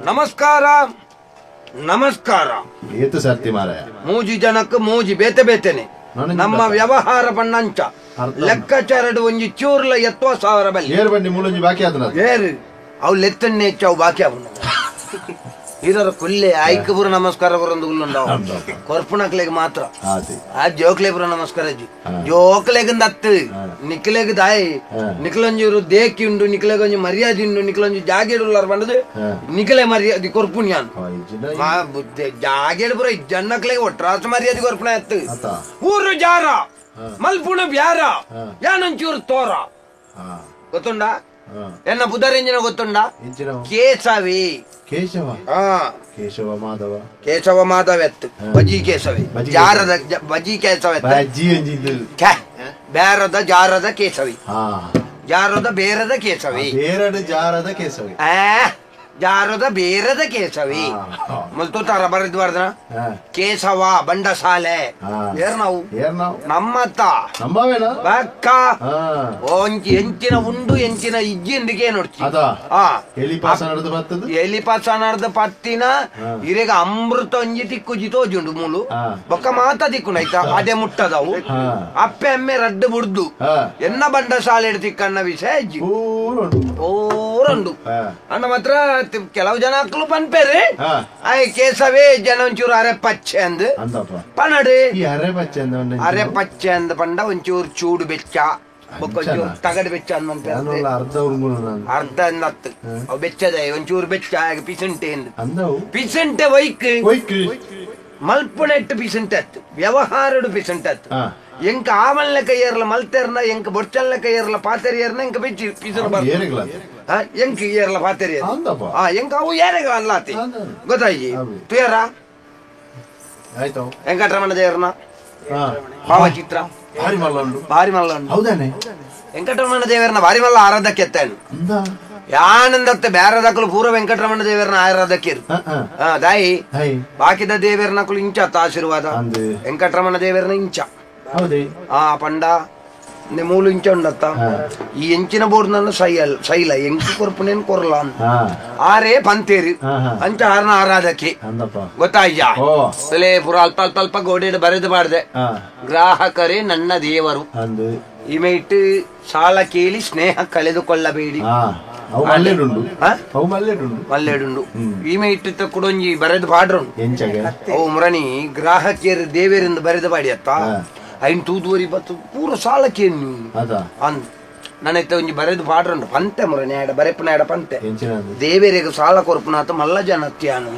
ನಮಸ್ಕಾರ ನಮಸ್ಕಾರ. ಏತು ಸರ್ತಿ ಮಾರಾಯ ಮೂಜಿ ಜನಕ್ಕೆ ಮೂಜಿ ಬೇತೆ ಬೇತೆನೆ ನಮ್ಮ ವ್ಯವಹಾರ ಬಣ್ಣಂಚ ಲೆಕ್ಕಾಚಾರಡು ಒಂಜಿ ಚೂರ್ಲ ಎತ್ತುವ ಸಾವಿರ ಬಲ್ಲಿ ಏರು ಬನ್ನಿ ಮೂಲೊಂಜಿ ಬಾಕಿ ಆತನ ಏರು ಅವು ಲೆತ್ತಣ್ಣೆ ಹೆಚ್ಚು ಅವು ಬಾಕಿ ಆಪುಂಡು. ಇದರ ಕುಲ್ಲೆ ಆಯ್ಕೆ ಪೂರ ನಮಸ್ಕಾರ ಕೊರೊಂದು ಉಲ್ಲುಂಡವು ಕೊರ್ಪುನಕ್ಲೆಗ್ ಮಾತ್ರ ಆ ಜೋಕ್ಲೆ ಪೂರ ನಮಸ್ಕಾರ ಅಜ್ಜಿ ಜೋಕ್ಲೆಗ್ ದತ್ತು ನಿಕ್ಲೆಗ್ ದಾಯಿ ನಿಕ್ಲೊಂಜೂರು ದೇಕಿ ಉಂಡು ನಿಕ್ಲೆಗ್ ಒಂಜಿ ಮರ್ಯಾದೆ ಉಂಡು ನಿಕ್ಲೊಂಜಿ ಜಾಗೆಡ್ ಉಲ್ಲಾರ ಪಂಡದು ನಿಕ್ಲೆ ಮರ್ಯಾದೆ ಕೊರ್ಪುಣ್ಯಾನ್ ಜಾಗೆಡ್ ಪೂರ ಜನ್ನಕ್ಲೆಗ್ ಒಟ್ರಾಸ ಮರ್ಯಾದೆ ಕೊರ್ಪುಣ ಎತ್ತು ಊರು ಜಾರ ಮಲ್ಪುಣ ಬ್ಯಾರ ಯಾನೊಂಚೂರು ತೋರ ಗೊತ್ತುಂಡ ಎನ್ನ ಬುಧರಂಜನ ಗೊತ್ತುಂಡ ಕೇಶವಿ ಕೇಶವ ಕೇಶವ ಮಾಧವ ಕೇಶವ ಮಾಧವ ಎತ್ತು ಬಜಿ ಕೇಶವಿ ಜಾರದ ಬಜಿ ಕೇಶವ ಬೇರದ ಜಾರದ ಕೇಶವಿ ಜಾರದ ಬೇರದ ಕೇಶವಿ ಬೇರಡ ಜಾರದ ಕೇಶವಿ ಜಾರದ ಬೇರದ ಕೇಶವಿ ಮೊದಲು ತಾರ ಬರೆದ್ವಾರ್ದನ ಕೇಶವ ಬಂಡಸಾಲೆ ಏರ್ ನಾವು ನಮ್ಮತ್ತ ಬಕ್ಕ ಒಂಜಿ ಎಂಚಿನ ಉಂಡು ಎಂಚಿನ ಇಜ್ಜಿ ಎಂದಿಗೆ ನೋಡ್ತಿ ಎಲಿಪಾಸ ನಡೆದ ಪತ್ತಿನ ಇರೆಗ ಅಮೃತ ಒಂಜಿ ತಿಕ್ಕುಜಿ ತೋಜುಂಡು ಮೂಲು ಬೊಕ್ಕ ಮಾತ ತಿಕ್ಕುಂಡು ಆಯ್ತಾ ಅದೇ ಮುಟ್ಟದವು ಅಪ್ಪೆ ಅಮ್ಮೆ ರಡ್ಡು ಬುಡ್ದು ಎನ್ನ ಬಂಡಸಾಲೆ ತಿಕ್ಕನ್ನ ವಿಷಯ ಇಜ್ಜಿ ಓರಂಡು ಅಣ್ಣ ಮಾತ್ರ ಕೆಲವು ಜನ ಅಕ್ಲು ಪನ್ಪೇರು ಆಯ್ ಕೇಸವೇ ಜನ ಒಂಚೂರು ಅರೆ ಪಚ್ಚೆ ಅಂದ್ ಪನಡು ಅರೆ ಪಚ್ಚೆ ಅಂದ್ ಪಂಡ ಒಂಚೂರು ಚೂಡು ಬೆಚ್ಚ ಒಂಚೂರು ತಗಡು ಬೆಚ್ಚ ಅಂದ್ ಅರ್ಧ ಅಂದತ್ತು ಅವು ಬೆಚ್ಚದ ಒಂಚೂರು ಬೆಚ್ಚ ಪಿಸಂಟೆ ಅಂದ್ ಪಿಸಂಟೆ ವೈಕ್ ಮಲ್ಪುನೆಟ್ಟು ಪಿಸಂಟೆ ಅತ್ತು ವ್ಯವಹಾರಡು ಪಿಸಂಟೆ ಅತ್ತು ಎಂಕ ಆವನ್ ಲೆಕ್ಕ ಏರ್ಲ ಮಲ್ತೇರ್ನ ಎಂಕ ಬೊಡ್ಚನ್ ಲೆಕ್ಕ ಏರ್ಲ ಪಾತೆರಿ ಏರ್ನ ಎಂಕ ಬೆಚ್ಚಿ ಪಿಸರು ಎಂಕ್ ಏರ್ಲ ಪಾತೆರಿ ಎಂಕ ಅವು ಏರೆಗ ಅಲ್ಲಾತಿ ಗೊತ್ತಾಯಿ ತುಯರ ವೆಂಕಟರಮಣ ದೇವರನ ಭಾವಚಿತ್ರ ಭಾರಿ ಮಲ್ಲ ಹೌದಾನೆ ವೆಂಕಟರಮಣ ದೇವರನ ಭಾರಿ ಮಲ್ಲ ಆರಾಧಕ್ಕೆ ಎತ್ತಾನು ಯಾನಂದತ್ತೆ ಬೇರೆದಕ್ಕಲು ಪೂರ್ವ ವೆಂಕಟರಮಣ ದೇವರನ ಆರಾಧಕ್ಕೆ ದಾಯಿ ಬಾಕಿದ ದೇವರನಕಲು ಇಂಚ ಆಶೀರ್ವಾದ ವೆಂಕಟರಮಣ ದೇವರನ ಇಂಚ ಆ ಪಂಡ ಮೂಲು ಇಂಚ ಉಂಡತ್ತ ಈ ಎಂಚಿನ ಬೋರ್ಡ್ ನನ್ನ ಸೈಲ ಎಂಕು ಕೊರ್ಪುನೇನ್ ಕೊರ್ಲ ಆರೇ ಪಂತೇರಿ ಅಂಚ ಆರ್ನ ಆರಾಧಕ್ಕೆ ಗೊತ್ತಾಯ್ಯಾ ಪೂರ ಅಲ್ಪ ಅಲ್ಪ ಅಲ್ಪ ಗೋಡೆ ಬರೆದು ಬಾರ್ದೆ ಗ್ರಾಹಕರೇ ನನ್ನ ದೇವರು ಇಮೇಟ್ ಸಾಲ ಕೇಳಿ ಸ್ನೇಹ ಕಳೆದುಕೊಳ್ಳಬೇಡಿ ಮಲ್ಲೇಡುಂಡು ಈಮೆ ಇಟ್ಟಿತ್ತ ಕುಡೊಂಜಿ ಬರೆದು ಪಾಡ್ರುಂಡು ಅವು ಮುರಣಿ ಗ್ರಾಹಕಿಯರು ದೇವೇರಿಂದ ಬರೆದು ಪಾಡಿ ಅತ್ತ ಐನ್ ತೂದುವರಿ ಬತ್ತು ಪೂರ ಸಾಲಕ್ಕೇನು ಅಂದ್ ನನೈತ ಒಂಜಿ ಬರೆದು ಪಾಡ್ರುಂಡು ಪಂತೆ ಮುರಣಿ ಆಡ ಬರೆಪುನ ಆಡ ಪಂತೆ ದೇವೇರಿಗೆ ಸಾಲ ಕೊರ್ಪುನಾತ ಮಲ್ಲ ಜನ ಅತ್ಯಾನು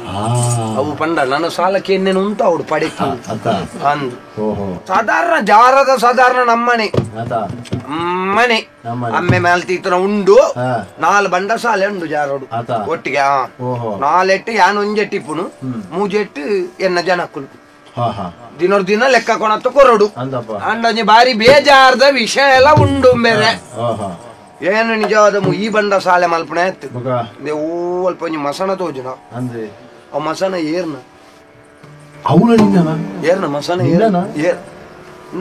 ಅವು ಪಂಡ ನಾನು ಸಾಲಕ್ಕೇನೇನು ಉಂಟು ಅವಡು ಪಡೆತು ಅಂದ್ ಸಾಧಾರಣ ಜಾರದ ಸಾಧಾರಣ ನಮ್ಮನೆ ಮನೆ ಅಮ್ಮೆ ಮೇಲ್ತೀತನ ಉಂಡು ನಾಲ್ ಬಂಡ ಸಾಲೆ ಉಂಡು ಜಾರೋಡು ಒಟ್ಟಿಗೆ ನಾಲೆಟ್ಟು ಯಾನ್ ಒಂಜೆಟ್ಟಿಪ್ಪುನು ಮೂಜೆಟ್ಟು ಎನ್ನ ಜನಕ್ಕುಲು ದಿನೋರ್ ದಿನ ಲೆಕ್ಕ ಕೊಣತ್ತ ಕೊರಡು ಅಂಡೊಂಜಿ ಬಾರಿ ಬೇಜಾರದ ವಿಷಯ ಎಲ್ಲ ಉಂಡು ಬೇರೆ ಏನು ನಿಜವಾದ ಈ ಬಂಡ ಸಾಲೆ ಮಲ್ಪಣೆ ಆಯ್ತು ಅಲ್ಪ ಒಂಜಿ ಮಸಣ ತೋಜುನ ಅವ್ ಮಸಣ ಏರ್ನ ಏರ್ನ ಮಸಣ ಏರ್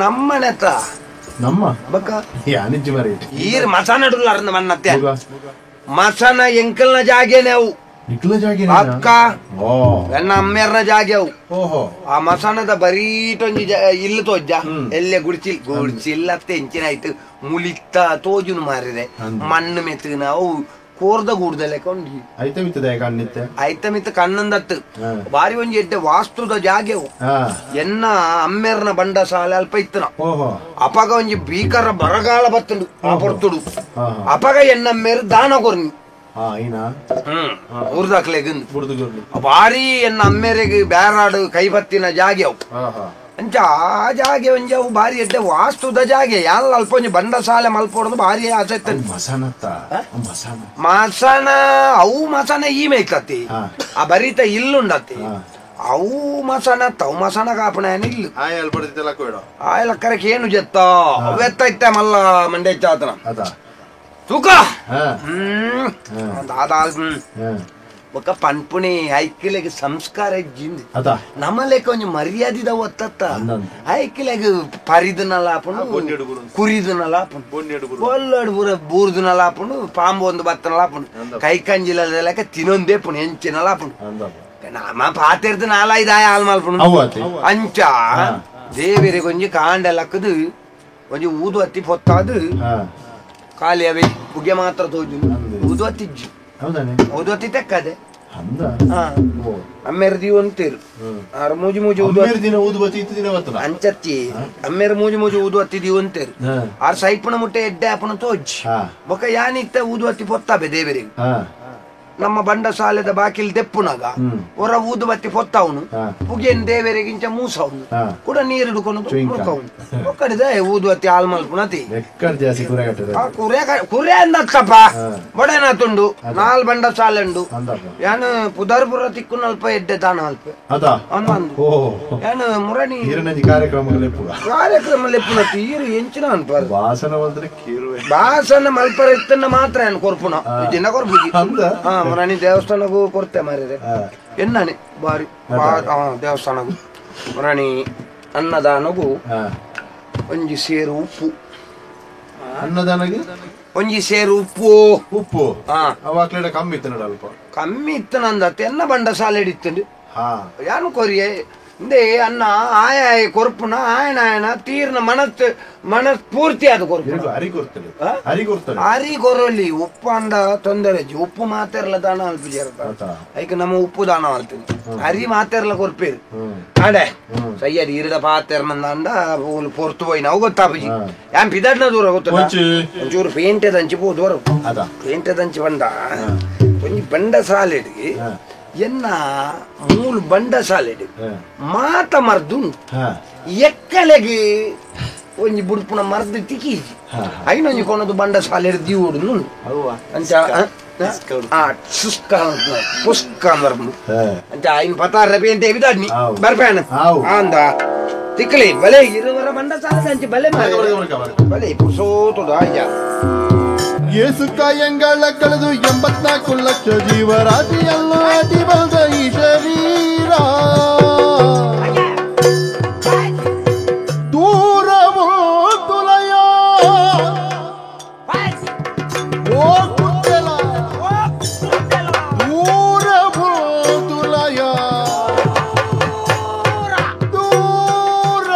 ನಮ್ಮನೆತ್ತ ನಮ್ಮ ಬಕ್ಕ ಈರ್ ಮಸನ ಮನ್ನತ್ತೆ ಮಸನ ಎಂಕಲ್ನ ಜಾಗೇನೆ ಅವು ನಿಕ್ಲ ಜಾಗೆ ಅಕ್ಕ ನನ್ನ ಅಮ್ಮೇರ್ನ ಜಾಗೆ ಅವು. ಓಹೋ ಆ ಮಸಣದ ಬರೀಟೊಂಜಿ ಇಲ್ಲು ತೋಜ್ಜ ಎಲ್ಲೆ ಗುಡ್ಚಿಲ್ ಗುಡ್ಚಿಲ್ಲ ಎಂಚಿನ ಆಯ್ತು ಮುಲಿತ್ತ ತೋಜುನು ಮಾರಿದೆ ಮಣ್ಣು ಮೆತ್ತನ ಅವು ಕೋರ್ದ ಗೂಡ್ದಲೆ ಕೊಂಡಿ ಐತ ಮಿತ್ತದ ಕಣ್ಣಿತ್ತೆ ಐತ ಮಿತ್ತ ಕಣ್ಣಂದತ್ತು ಬಾರಿ ಒಂಜಿ ಎಡ್ಡೆ ವಾಸ್ತುದ ಜಾಗೆವು. ಎನ್ನ ಅಮ್ಮೇರ್ನ ಬಂಡ ಸಾಲೆ ಅಲ್ಪ ಇತ್ತನ. ಅಪಗ ಒಂಜಿ ಭೀಕರ ಬರಗಾಲ ಬತ್ತುಂಡು ಆ ಪೊರ್ತುಡು. ಅಪಗ ಎನ್ನಮ್ಮೇರು ದಾನ ಕೊರ್ನಿ ಊರ್ದಾಕ್ಲೆಗ್ ಬಾರಿ ಎನ್ನ ಅಮ್ಮೇರಿಗೆ ಬೇರಾಡು ಕೈಬತ್ತಿನ ಜಾಗೆ ಅವು. ಅಂಚ ಆ ಜಾಗೆ ಒಂಜಿ ಅವು ಬಾರಿ ಎಡ್ಡೆ ವಾಸ್ತುದ ಜಾಗೆ. ಯಾಲ್ ಅಲ್ಪ ಒಂಜಿ ಬಂಡ ಸಾಲೆ ಮಲ್ಪೊಡ್ದು ಬಾರಿ ಆಸೆ. ಮಸನ ಅವು ಮಸನ ಈ ಮೇಯ್ತತಿ ಆ ಬರೀತ ಇಲ್ಲುಂಡತಿ ಅವು ಮಸನ ತವು ಮಸನ ಕಾಪಣ ಇಲ್ಲು ಆಯಲ್ ಕರಕ್ಕೆ ಏನು ಜತ್ತ ಅವೆತ್ತ ಇತ್ತ ಮಲ್ಲ ಮಂಡೆ ಚಾತನ ತೂಕ ಬೊಕ್ಕ ಪನ್ಪುಣಿ ಐಕ್ಲೆಗ್ ಸಂಸ್ಕಾರ ಇಜ್ಜಿಂದು ನಮ್ಮಲೆಕ್ಕ ಒಂಜಿ ಮರ್ಯಾದಿದ ಒತ್ತತ್ತ ಐಕ್ಲೆಗ್ ಪರಿದನಲ ಆಪುಂಡು ಕುರಿದನಲ ಆಪುಂಡು ಬೊಲ್ಲಡು ಪೂರ ಬೂರ್ದನಲ ಆಪುಂಡು ಪಾಂಬು ಒಂದು ಬತ್ತನಲ ಆಪುಂಡು ಕೈ ಕಂಜಿಲ ಲೆಕ್ಕ ತಿನ್ನೊಂದೇ ಪುಣು ಎಂಚಿನಲ ಆಪುಂಡು ನಮ್ಮ ಪಾತೆರ್ದು ನಾಲೈದು ಆಯ ಹಾಲ್ ಮಲ್ಪುಂಡು. ಅಂಚ ದೇವೆರಿಗೆ ಒಂಜಿ ಕಾಂಡ ಲಕ್ಕದು ಒಂಜಿ ಊದು ಹತ್ತಿ ಪೊತ್ತಾದು ಖಾಲಿ ಅವೇ ಪುಗೆ ಮಾತ್ರ ತೋಜು ಊದು ಹತ್ತಿಜ್ಜು ಊದು ಹತ್ತಿ ತೆಕ್ಕದೆ ಅಮ್ಮೇರು ದೀವ ಅಂತೇರು ಆರು ಮೂಜಿ ಮೂಜಿ ಊದು ಅಂಚತ್ತಿ ಅಮ್ಮೇರು ಮೂಜಿ ಮೂಜಿ ಊದು ಹತ್ತಿ ದೀವ ಅಂತೇರು ಆರು ಸೈಪುಣ ಮುಟ್ಟೆ ಎಡ್ಡೆ ಆಪುಣ ತೋಜ್ ಬೊಕ್ಕ ಯಾನಿತ್ತ ಊದು ಹತ್ತಿ ಪೊತ್ತಾಬೆ ದೇವರಿಗೆ. ನಮ್ಮ ಬಂಡ ಸಾಲೆದ ಬಾಕಿಲ್ ದೆಪ್ಪುನಾಗ ಹೊರ ಊದು ಬತ್ತಿ ಪೊತ್ತವನು ಪುಗೆನ್ ದೇವರಿಗಿಂಚ ಮೂಸವನು ಕೂಡ ನೀರು ಹಿಡ್ಕೊಂಡು ಮುರ್ಕವನು ಒಕ್ಕಡಿದ ಊದು ಹತ್ತಿ ಹಾಲ್ ಮಲ್ಪುಣತಿ ಕುರೆ ಅಂದತ್ತಪ್ಪ ಬಡೇನಾತುಂಡು ನಾಲ್ ಬಂಡ ಸಾಲೆ ಉಂಡು ಯಾನು ಪುದರ್ಪುರ ತಿಕ್ಕು ಅಲ್ಪ ಎಡ್ಡೆ ದಾನ ಅಲ್ಪ ಅಂದು ಯಾನು ಮುರಣಿ ಕಾರ್ಯಕ್ರಮ ಲೆಪ್ಪುನತಿ ಈರು ಎಂಚಿನ ಅನ್ಪಾರ ಬಾಸನ ಮಲ್ಪರ ಇತ್ತನ್ನ ಮಾತ್ರ ಏನು ಕೊರ್ಪುನ ದಿನ ಕೊರ್ಪುಜಿ ಮರಾಣಿ ದೇವಸ್ಥಾನಕ್ಕೂ ಕೊರ್ತೆ ಮಾರಿದೆ ಎನ್ನಾನೆ ಬಾರಿ ದೇವಸ್ಥಾನಕ್ಕೂ ಮರಾಣಿ ಅನ್ನದಾನಗೂ ಒಂಜಿ ಸೇರು ಉಪ್ಪು ಅನ್ನದಾನಗೆ ಒಂಜಿ ಸೇರು ಉಪ್ಪು ಉಪ್ಪು ಅವಾಕ್ಲೇಡ ಕಮ್ಮಿ ಇತ್ತು ಅಲ್ಪ ಕಮ್ಮಿ ಇತ್ತು ನಂದತ್ತೆ ಎನ್ನ ಬಂಡ ಸಾಲೆ ಹಿಡಿತುಂಡು ಯಾನು ಕೊರಿಯೆ ಇಂದೇ ಅನ್ನ ಆಯ ಕೊರ್ಪುನ ಆಯನ ಆಯನ ತೀರ್ನ ಮನಸ್ ಮನಸ್ ಪೂರ್ತಿ ಅದು ಕೊರ್ಪು ಅರಿ ಕೊರ್ತದೆ ಅರಿ ಕೊರ್ತದೆ ಅರಿ ಕೊರಲಿ ಉಪ್ಪು ಅಂದ ತೊಂದರೆ ಉಪ್ಪು ಮಾತೆರ್ಲ ದಾನ ಅಲ್ಪ ಜೇರ್ತ ಐಕ್ ನಮ್ಮ ಉಪ್ಪು ದಾನ ಅಲ್ತೀನಿ ಅರಿ ಮಾತೆರ್ಲ ಕೊರ್ಪೇರು ಅಡೆ ಸಯ್ಯದ ಈರದ ಪಾತೆರ್ನಂದ ಪೊರ್ತು ಪೋಯಿ ನಾವು ಗೊತ್ತಾಪುಜಿ ಯಾನ್ ಪಿದಡ್ನ ದೂರ ಗೊತ್ತ ಒಂಚೂರು ಪೇಂಟೆ ದಂಚಿ ಪೋ ದೂರ ಪೇಂಟೆ ದಂಚಿ ಬಂದ ಒಂಜಿ ಬಂಡ ಸಾಲೆಡ್ ಎನ್ನ ಮೂಲು ಬಂಡ ಸಾಲೆಡ್ ಮಾತ ಮರ್ದು ಎಕ್ಕಲೆಗೆ ಒಂಜಿ ಬುಡ್ಪುನ ಮರ್ದು ತಿಕ್ಕೀಜಿ ಐನೊಂಜಿ ಕೊನದು ಬಂಡ ಸಾಲೆಡ್ ದೀವೋಡು ಅಂಚ ಪುಸ್ಕ ಬರ್ಪುಂಡು ಅಂಚ ಐನ್ ಪತಾರ ಪೇಂಟೆ ಬಿದಾಡ್ನಿ ಬರ್ಪೇಣ ಅಂದ ತಿಕ್ಕಲಿ ಬಲೆ ಇರುವರ ಬಂಡ ಸಾಲೆ ಅಂಚೆ ಬಲೆ ಬಲೆ ಪುಸೋತುಡು ಆಯ್ಯ ಏಸುಕಾಯಂಗಳ ಕಳೆದು 84 ಲಕ್ಷ ಜೀವರಾಶಿಯನ್ನು ಅತಿ ಬಂದ ಈ ಶರೀರ ದೂರವೋ ತುಲಯ ಓ ಕುತ್ತಲ ದೂರವೋ ತುಲಯ ದೂರ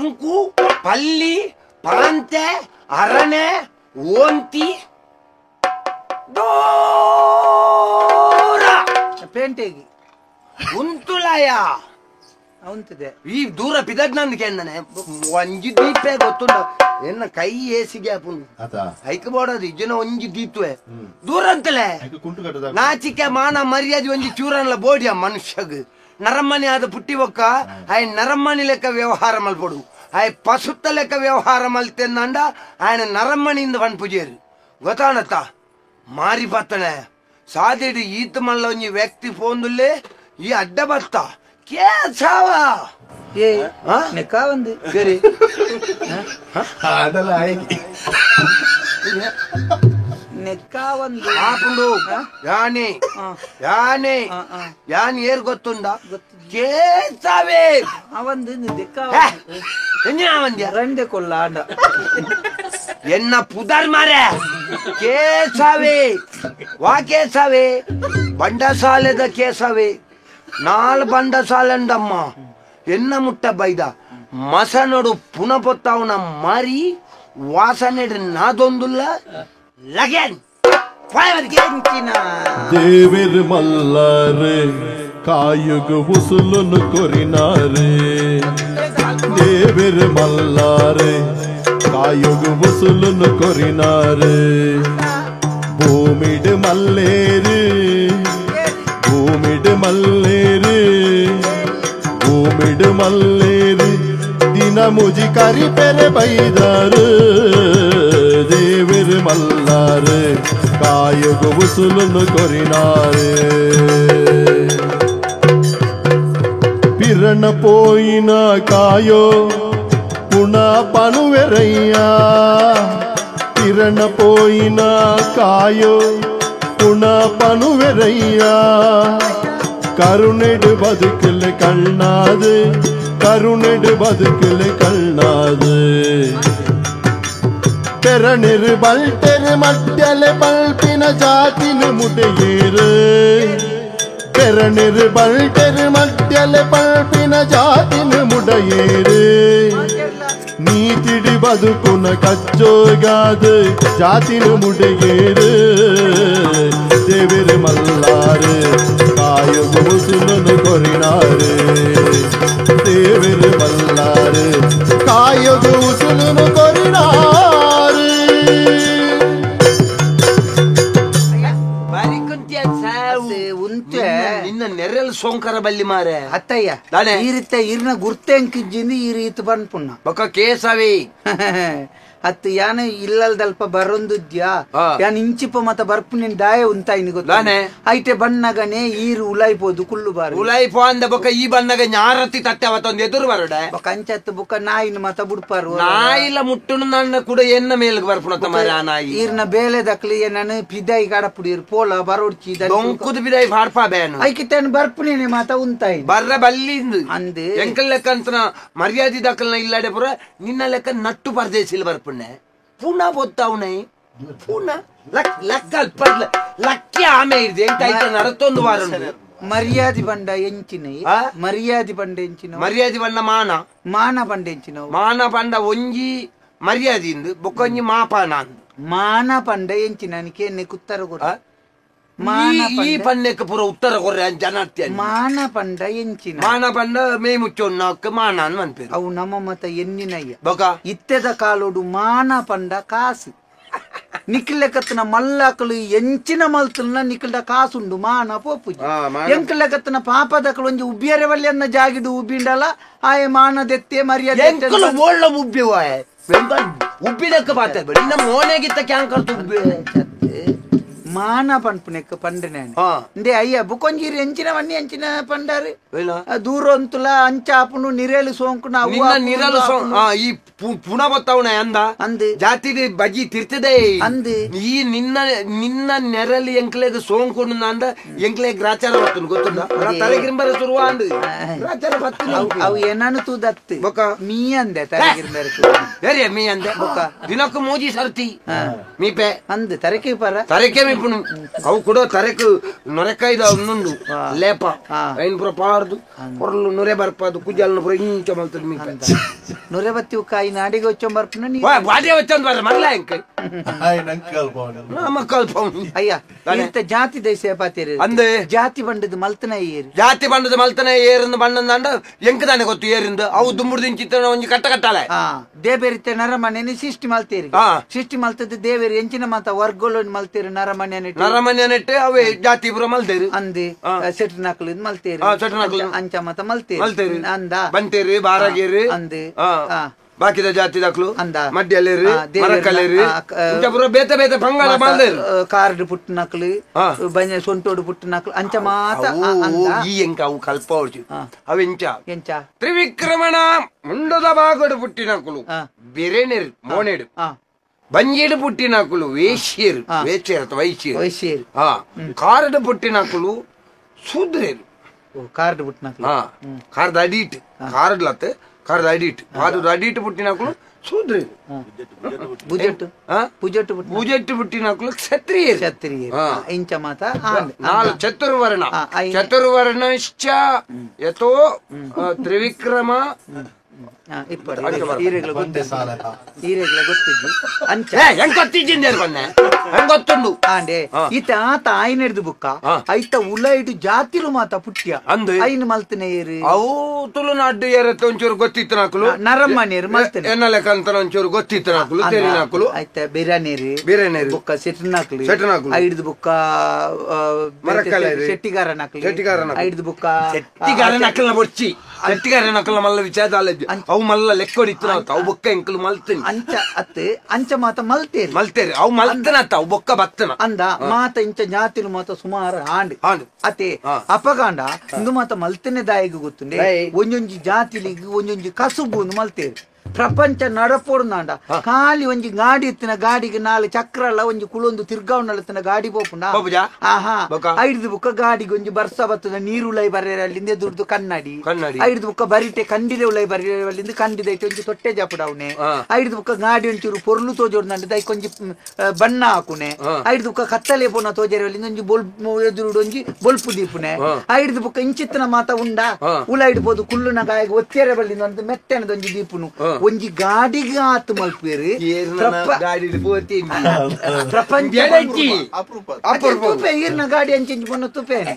ಪರ್ಂಕು ಪಲ್ಲಿ ಪರಂತೆ ಅರಣೆ ಓಂತಿ ದೂರ ಪೇಂಟೆಗೆ ಉಂತುಲಾಯ ಉಂತಿದೆ ಈ ದೂರ ಪಿದಗ್ ನಂದು ಕೇಂದನೆ ಒಂಜಿ ದೀಪೆ ಗೊತ್ತುಂಡ ಎನ್ನ ಕೈ ಏಸಿಗೆ ಆಪುಂಡು ಐಕ್ ಬೋಡದು ಇಜ್ಜನ ಒಂಜಿ ದೀಪೆ ದೂರ ಅಂತಲೇ ನಾಚಿಕೆ ಮಾನ ಮರ್ಯಾದೆ ಒಂಜಿ ಚೂರನ್ಲ ಬೋಡಿಯ ಮನುಷ್ಯಗ್ ನರಮ್ಮನೆ ಆದ ಪುಟ್ಟಿ ಬೊಕ್ಕ ಆಯ್ ನರಮ್ಮನಿ ಲೆಕ್ಕ ವ್ಯವಹಾರ ಮಲ್ಪೊಡು ಆಯ್ ಪಸುತ್ತ ಲೆಕ್ಕ ವ್ಯವಹಾರ ಮಲ್ತೆಂದಂಡ ಆಯನ ನರಮ್ಮನಿಂದ ಪಣ್ ಪೂಜೇರು ಗೊತ್ತಾಣತ್ತ ಮಾರಿ ಬತ್ತನೆ ಸಾದಿಡು ಈತ ಮಲ್ಲ ಒಂಜಿ ವ್ಯಕ್ತಿ ಫೋನ್ದುಲ್ಲೇ ಈ ಅಡ್ಡ ಬತ್ತ ಕೇಸಾವ ಏ ನೆಕ್ಕ ಒಂದು ಸರಿ ಅದಲ್ಲ ಆಯ್ಕೆ ನೆಕ್ಕ ಒಂದು ಆಪುಂಡು ಯಾನೆ ಯಾನೆ ಯಾನ್ ಏರ್ ಗೊತ್ತುಂಡ ಕೇಸಾವೆ ಅವಂದು ದೆಕ್ಕ ರಂಡೆ ಕೊಲ್ಲ ಆಂಡ ಎನ್ನ ಪುದರ್ ಮಾರೆ ಕೇಸಾವೆ ವಾ ಕೇಸಾವೆ ಬಂಡಸಾಲೆದ ಕೇಸಾವೆ ನಾಲ್ ಬಂಡಸಾಲಂಡಮ್ಮ ಎನ್ನ ಮುಟ್ಟ ಬೈದ ಮಸನೋಡು ಪುನ ಪೊತ್ತಾವನ ಮಾರಿ ವಾಸನೆ ನಾದೊಂದುಲ್ಲ ಲಗೇನ್ ದೇವಿರ್ ಮಲ್ಲಾರೆ ಕಾಯುಗ ಉಸುಲುನು ಕೊರಿನಾರೆ ದೇವಿರ್ ಮಲ್ಲಾರೆ ಕಾಯುಗ ಉಸುಲುನು ಕೊರಿನಾರೆ ಭೂಮಿಡ್ ಮಲ್ಲೇರು ಭೂಮಿಡ್ ಮಲ್ಲೇರು ಭೂಮಿಡ್ ಮಲ್ಲೇರು ದಿನ ಮುಜಿ ಕರಿ ಪೆರೆ ಬೈದಾರು ದೇವಿರ್ ಮಲ್ಲಾರು ಕಾಯುಗ ಉಸುಲುನು ಕೊರಿನಾರು ಪಿರಣ ಪೋಯಿನ ಕಾಯೋ ಪುಣ ಪಣುವೆರಯ್ಯ ಪಿರಣ ಪೋಯಿನ ಕಾಯೋ ಪುಣ ಪಣುವೆರಯ್ಯ ಕರುಣೆಡು ಬದುಕಲೆ ಕಣ್ಣಾದು ಕರುಣೆಡು ಬದುಕಲೆ ಕಣ್ಣಾದು பெரணிரு பல்டெரு மட்டல பல்பின ஜாத்தினு முட்டையேறு பெரணிரு பல்டெரு மட்டல பல்பின ஜாத்தினு முடையேறு நீதிடி ಬದುಕುನ ಕಚ್ಚೋಗಾದು ಜಾತಿನು ಮುಡಿಗೇರು ದೇವಿರು ಮಲ್ಲಾರು ಕಾಯುಗು ಮುಸುಲನು ಕೊರಿನಾರು ದೇವಿರು ಮಲ್ಲಾರು ಕಾಯುಗು ಉಸುಲನು ಕೊರಿನಾರು ನಿನ್ನ ನೆರೆಲ್ ಸೋಂಕರ ಬಲ್ಲಿ ಮಾರೆ ಅತ್ತಯ್ಯ ಈ ರೀತಿ ಇರ್ನ ಗುರ್ತೇಂಕಿಜ್ಜಿಂದ ಈ ರೀತಿ ಬನ್ಪುಣ್ಣ ಬೊಕ್ಕ ಕೇಸವಿ ಅತ್ತು ಯಾನ ಇಲ್ಲಲ್ದಲ್ಪ ಬರೊಂದುದ್ಯಾ ಯಾನ್ ಇಂಚಿಪ ಮತ ಬರ್ಪು ನಿನ್ ದಾಯ ಉಂತಾಯಿನಿ ಗೊತ್ತಾನೆ ಐಟೆ ಬಣ್ಣಗನೆ ಈರು ಉಲಾಯ್ಬೋದು ಕುಲ್ಲು ಬಾರು ಉಲಾಯ್ಪೋ ಅಂದ ಬೊಕ್ಕ ಈ ಬಣ್ಣಗ ಞಾರತಿ ತಟ್ಟೆ ಅವತ್ತೊಂದು ಎದುರು ಬರೋಡೆ ಬೊಕ್ಕ ಅಂಚತ್ತು ಬೊಕ್ಕ ನಾಯಿನ ಮತ ಬುಡ್ಪಾರು ನಾಯಿಲ ಮುಟ್ಟುನು ನನ್ನ ಕೂಡ ಎನ್ನ ಮೇಲ್ಗೆ ಬರ್ಪುಣತ ಮಾರೆ ಆ ನಾಯಿ ಈರ್ನ ಬೇಲೆ ದಕ್ಲಿ ನಾನು ಪಿದಾಯಿ ಕಾಡಪುಡಿರ್ ಪೋಲ ಬರೋಡ್ಚಿ ದೊಂಕುದು ಬಿದಾಯಿ ಫಾಡ್ಪಾ ಬೇನು ಐಕಿತೇನು ಬರ್ಪುನೇನೆ ಮಾತ ಉಂತಾಯಿ ಬರ್ರ ಬಲ್ಲಿ ಅಂದು ಎಂಕಲ್ ಲೆಕ್ಕ ಅಂತ ಮರ್ಯಾದೆ ದಕ್ಕಲ್ನ ಇಲ್ಲಾಡೆ ಪುರ ನಿನ್ನ ಲೆಕ್ಕ ನಟ್ಟು ಪರದೇಶಿಲ್ ಬರ್ಪುಣೆ ಪುನಃ ಗೊತ್ತಾವನೆ ಪುನಃ ಲಕ್ಕ ಲಕ್ಕಿ ಆಮೆ ಇರ್ದೆ ಎಂತ ಐತ ನಡತೊಂದು ವಾರ ಮರ್ಯಾದೆ ಬಂಡ ಎಂಚಿನ ಮರ್ಯಾದೆ ಬಂಡ ಎಂಚಿನ ಮರ್ಯಾದೆ ಬಂಡ ಮಾನ ಮಾನ ಬಂಡ ಎಂಚಿನ ಮಾನ ಬಂಡ ಒಂಜಿ ಮರ್ಯಾದೆ ಇಂದು ಬೊಕ್ಕೊಂಜಿ ಮಾಪಾನ ಮಾನ ಪಂಡ ಎಂಚಿನ ನನಗೆ ಕುತ್ತರ ಕೊರ ಮಾನ ಈ ಪಣ್ಣಕ್ಕೆ ಪೂರ ಉತ್ತರ ಕೊರ್ರೆ ಜನಾರ್ತಿ ಮಾನ ಪಂಡ ಎಂಚಿನ ಮಾನ ಪಂಡ ಮೇ ಮುಚ್ಚೊನ್ನಕ್ಕೆ ಮಾನ ಅನ್ಪೇರು ಅವು ನಮ್ಮ ಮತ ಎನ್ನಿನಯ್ಯ ಬೊಕ ಇತ್ತೆದ ಕಾಲೋಡು ಮಾನ ಪಂಡ ಕಾಸು ನಿಖಿಲಕತ್ತನ ಮಲ್ಲಾಕಲು ಎಂಚಿನ ಮಲ್ತನ ನಿಖಿಲ್ದ ಕಾಸುಂಡು ಮಾನ ಪೋಪು ಎಂಕಲಕತ್ತನ ಪಾಪದಕಲು ಒಂಜಿ ಉಬ್ಬಿಯರೆ ವಲ್ಯನ್ನ ಜಾಗಿಡು ಉಬ್ಬಿಂಡಲ ಆಯೆ ಮಾನದೆತ್ತೆ ಮರ್ಯಾದೆ ಎಂಕಲು ಓಳ್ಳ ಉಬ್ಬಿವಾಯ ಉಬ್ಬಿದಕ್ಕ ಪಾತ ನಿನ್ನ ಮೋನೆಗಿತ್ತ ಕ್ಯಾಂಕರ್ ಉಬ್ಬಿ ಮಾನ ಪನ್ಪುನೆಕ್ ಪಂಡನೆ ಅಂದೆ ಅಯ್ಯ ಬುಕೊಂಜಿರಿ ಎಂಚಿನ ವನ್ನಿ ಎಂಚಿನ ಪಂಡಾರಿ ದೂರ ಅಂತುಲ ಅಂಚಾಪುನು ನಿರೇಲು ಸೋಂಕು ನಿನ್ನ ನಿರಲು ಈ ಪುಣ ಬತ್ತವಣ ಅಂದ ಅಂದು ಜಾತಿ ಬಜ್ಜಿ ತಿರ್ತದೆ ಅಂದು ಈ ನಿನ್ನ ನಿನ್ನ ನೆರಲಿ ಎಂಕ್ಲೆಗ್ ಸೋಂಕು ಅಂದ ಎಂಕ್ಲೆಗ್ ಗ್ರಾಚಾರ ಬರ್ತನು ಗೊತ್ತುಂಡ ತಲೆಗಿಂಬರ ಶುರುವ ಅಂದು ಗ್ರಾಚಾರ ಬರ್ತನು ಅವು ಏನನು ತೂದತ್ತು ಬೊಕ ಮೀ ಅಂದೆ ತಲೆಗಿಂಬರ ಬೇರೆ ಮೀ ಅಂದೆ ಬೊಕ ದಿನಕ್ಕೂ ಮೋಜಿ ಸರ್ತಿ ಮೀಪೆ ಅಂದು ತರಕೆ ಪರ ತರಕೆ ಮೀ ಮಲ್ಪುನು ಅವು ಕೂಡ ತರೆಕ್ ನೊರೆಕಾಯ್ದ ಒಂದುಂಡು ಲೇಪ ಐನ್ ಪೂರ ಪಾರ್ದು ಪೊರ್ಲು ನೊರೆ ಬರ್ಪಾದು ಕುಜಲ್ನ ಪೂರ ಇಂಚ ಮಲ್ತದ ಮೀಪ ನೊರೆ ಬತ್ತಿ ಕಾಯಿ ನಾಡಿಗೆ వచ్చం ಬರ್ಪುನ ನೀ ವಾಡೆ వచ్చం ಬರ ಮಲ್ಲ ಎಂಕ ನಮ್ಮ ಅಯ್ಯ ಇಂತ ಜಾತಿ ದೈಸೆ ಪಾತೇರಿ ಅಂದೆ ಜಾತಿ ಬಂಡದ ಮಲ್ತನ ಏರು ಜಾತಿ ಬಂಡದ ಮಲ್ತನ ಏರಿಂದ ಬಂಡಂದ ಎಂಕ ತಾನೆ ಗೊತ್ತು ಏರಿಂದ ಅವು ದುಂಬುಡ್ದು ಇಂಚಿತ್ತ ಒಂಜಿ ಕಟ್ಟ ಕಟ್ಟಾಲೆ ದೇಬೇರಿತ್ತೆ ನರಮನೆ ಸೃಷ್ಟಿ ಮಲ್ತೇರಿ ಸೃಷ್ಟಿ ಮಲ್ತದ ದೇವೇರಿ ಎಂಚಿನ ಮಾತ ವರ್ಗೊಲು ಮಲ್ತೇರಿ ನರಮನೆ ನರಮನೆ ನೆಟ್ಟೆ ಅವೇ ಜಾತಿ ಪೂರ ಮಲ್ತೇರಿ ಅಂದೆ ಸೆಟ್ನಕ್ಲು ಮಲ್ತೇರಿ ಅಂಚ ಮಾತ ಮಲ್ತೇರಿ ಅಂದ ಬಂತೇರಿ ಬಾರಾಗೇರಿ ಅಂದೆ ಬಾಕಿದ ಜಾತಿ ದಾಖಲು ಅಂದ ಮಡ್ಯಲೇರಿ ಮರಕಲೇರಿ ಇಂಚ ಬೇತೆ ಬೇತೆ ಪಂಗಡ ಮಲ್ದೇರಿ ಕಾರ್ಡ್ ಪುಟ್ಟನಕ್ಲು ಬನ್ಯ ಸೊಂಟೋಡು ಪುಟ್ಟನಕ್ಲು ಅಂಚ ಮಾತ ಈ ಎಂಕ ಅವು ಕಲ್ಪ ಅವೆಂಚ ಎಂಚ ತ್ರಿವಿಕ್ರಮಣ ಮುಂಡದ ಬಾಗಡು ಪುಟ್ಟಿನಕುಲು ಬೆರೆನೆರು ಮೋನೆಡು ಬಂಜೇಡು ಪುಟ್ಟಿನಕುಲು ವೇಶ್ಯರು ವೇಶ್ಯರು ಅಥವಾ ವೈಶ್ಯರು ವೈಶ್ಯರು ಕಾರ್ಡ್ ಪುಟ್ಟಿನಕುಲು ಶೂದ್ರೇರು ಕಾರ್ಡ್ ಪುಟ್ಟಿನಕುಲು ಕಾರ್ದ ಅಡಿಟ್ ಕಾರ್ಡ್ ಲತ್ತೆ ಕಾರ್ದ ಅಡಿಟ್ ಪಾದದ ಅಡಿಟ್ ಪುಟ್ಟಿನಕುಲು ಶೂದ್ರೇರು ಬುಜೆಟ್ ಬುಜೆಟ್ ಬುಜೆಟ್ ಪುಟ್ಟಿನಕುಲು ಕ್ಷತ್ರಿಯರು ಕ್ಷತ್ರಿಯರು ಇಂಚ ಮಾತ ನಾಲ್ ಚತುರ್ವರ್ಣ ಚತುರ್ವರ್ಣಶ್ಚ ಯಥೋ ತ್ರಿವಿಕ್ರಮ ಆತ ಆಯ್ನೆಡ್ದು ಬುಕ್ಕ ಐತ ಉಲೈಡು ಜಾತಿಲು ಮಾತ ಪುಟ್ಯ ಐನ್ ಮಲ್ತನೆ ಏರು ಅವು ತುಳುನಾಡು ಏರತ್ತೆ ಒಂಚೂರು ಗೊತ್ತಿತ್ತು ನಾಕುಲು ನರಮ್ಮನೇರು ಮಲ್ತನೆ ಎನ್ನ ಲೆಕ್ಕ ಅಂತ ಒಂಚೂರು ಗೊತ್ತಿತ್ತು ನಾಕುಲು ತೆರಿನಾಕುಲು ಐತ ಬಿರಾನೇರಿ ಬಿರಾನೇರಿ ಬುಕ್ಕ ಸೆಟ್ನಾಕ್ಲು ಸೆಟ್ನಾಕ್ಲು ಐಡ್ದು ಬುಕ್ಕ ಶೆಟ್ಟಿಗಾರ ನಾಕ್ಲು ಶೆಟ್ಟಿಗಾರ ಐಡ್ದು ಬುಕ್ಕ ಶೆಟ್ಟಿಗಾರ ನಕಲ್ನ ಬೊಚ್ಚಿ ಶೆಟ್ಟಿಗಾರ ನಕಲ್ನ ಮಲ್ಲ ವಿಚಾರ ಅವು ಮಲ್ಲ ಲೆಕ್ಕೊಡಿತ್ತು ಅವು ಬೊಕ್ಕ ಎಂಕಲು ಮಲ್ತನಿ ಅಂಚ ಅತ್ತೆ ಅಂಚ ಮಾತ ಮಲ್ತೇರಿ ಮಲ್ತೇರಿ ಅವು ಮಲ್ತನತ್ತ ಅವು ಬೊಕ್ಕ ಬತ್ತನ ಅಂದ ಮಾತ ಇಂಚ ಜಾತಿಲು ಮಾತ ಸುಮಾರು ಆಂಡ್ ಅತೆ ಅಪಗಾಂಡ ಇಂದು ಮಾತ ಮಲ್ತನೆ ದಾಯಿಗೆ ಗೊತ್ತುಂಡೆ ಒಂಜೊಂಜಿ ಜಾತಿಲಿಗೆ ಒಂಜೊಂಜಿ ಕಸುಬು ಮಲ್ತೇರಿ ಪ್ರಪಂಚ ನಡಪೋಡ್ನಾಂಡ ಖಾಲಿ ಒಂಜಿ ಗಾಡಿ ಇತ್ತಿನ ಗಾಡಿಗೆ ನಾಲ್ ಚಕ್ರ ಅಲ್ಲ ಒಂಜಿ ಕುಳೊಂದು ತಿರ್ಗಾವಣಲತ್ತಿನ ಗಾಡಿ ಪೋಪುಂಡ ಆಹಾ ಐಡ್ದು ಬುಕ್ಕ ಗಾಡಿಗೆ ಒಂಜಿ ಬರ್ಸ ಬತ್ತದ ನೀರು ಉಲೈ ಬರ್ರೆ ಅಲ್ಲಿಂದ ದುಡ್ದು ಕನ್ನಡಿ ಐಡ್ದು ಬುಕ್ಕ ಬರಿಟೆ ಕಂಡಿದೆ ಉಲೈ ಬರ್ರೆ ಅಲ್ಲಿಂದ ಕಂಡಿದೈತೆ ಒಂಜಿ ತೊಟ್ಟೆ ಜಾಪುಡವನೆ ಐಡ್ದು ಬುಕ್ಕ ಗಾಡಿ ಒಂಚೂರು ಪೊರ್ಲು ತೋಜೋಡ್ನಾಂಡ ದೈಕೊಂಜಿ ಬಣ್ಣ ಹಾಕುನೆ ಐಡ್ದು ಬುಕ್ಕ ಕತ್ತಲೆ ಪೋನ ತೋಜರೆ ಅಲ್ಲಿಂದ ಒಂಜಿ ಬೊಲ್ಪು ಎದುರುಡು ಒಂಜಿ ಬೊಲ್ಪು ದೀಪುನೆ ಐಡ್ದು ಬುಕ್ಕ ಇಂಚಿತ್ತನ ಮಾತ ಉಂಡ ಉಲ ಇಡ್ಬೋದು ಕುಲ್ಲುನ ಗಾಯಗ ಒತ್ತೇರೆ ಬಲ್ಲಿಂದ ಒಂದು ಮೆತ್ತನದ ಒಂಜಿ ದೀಪುನು ಒಂಜಿ ಗಾಡಿಗೆ ಆತು ಮಲ್ಪೇರಿ ಪ್ರಪಂಚ ಈರ್ನ ಗಾಡಿ ಅಂಚಿಂಚಿ ಪೊನ್ನ ತುಪೇನೆ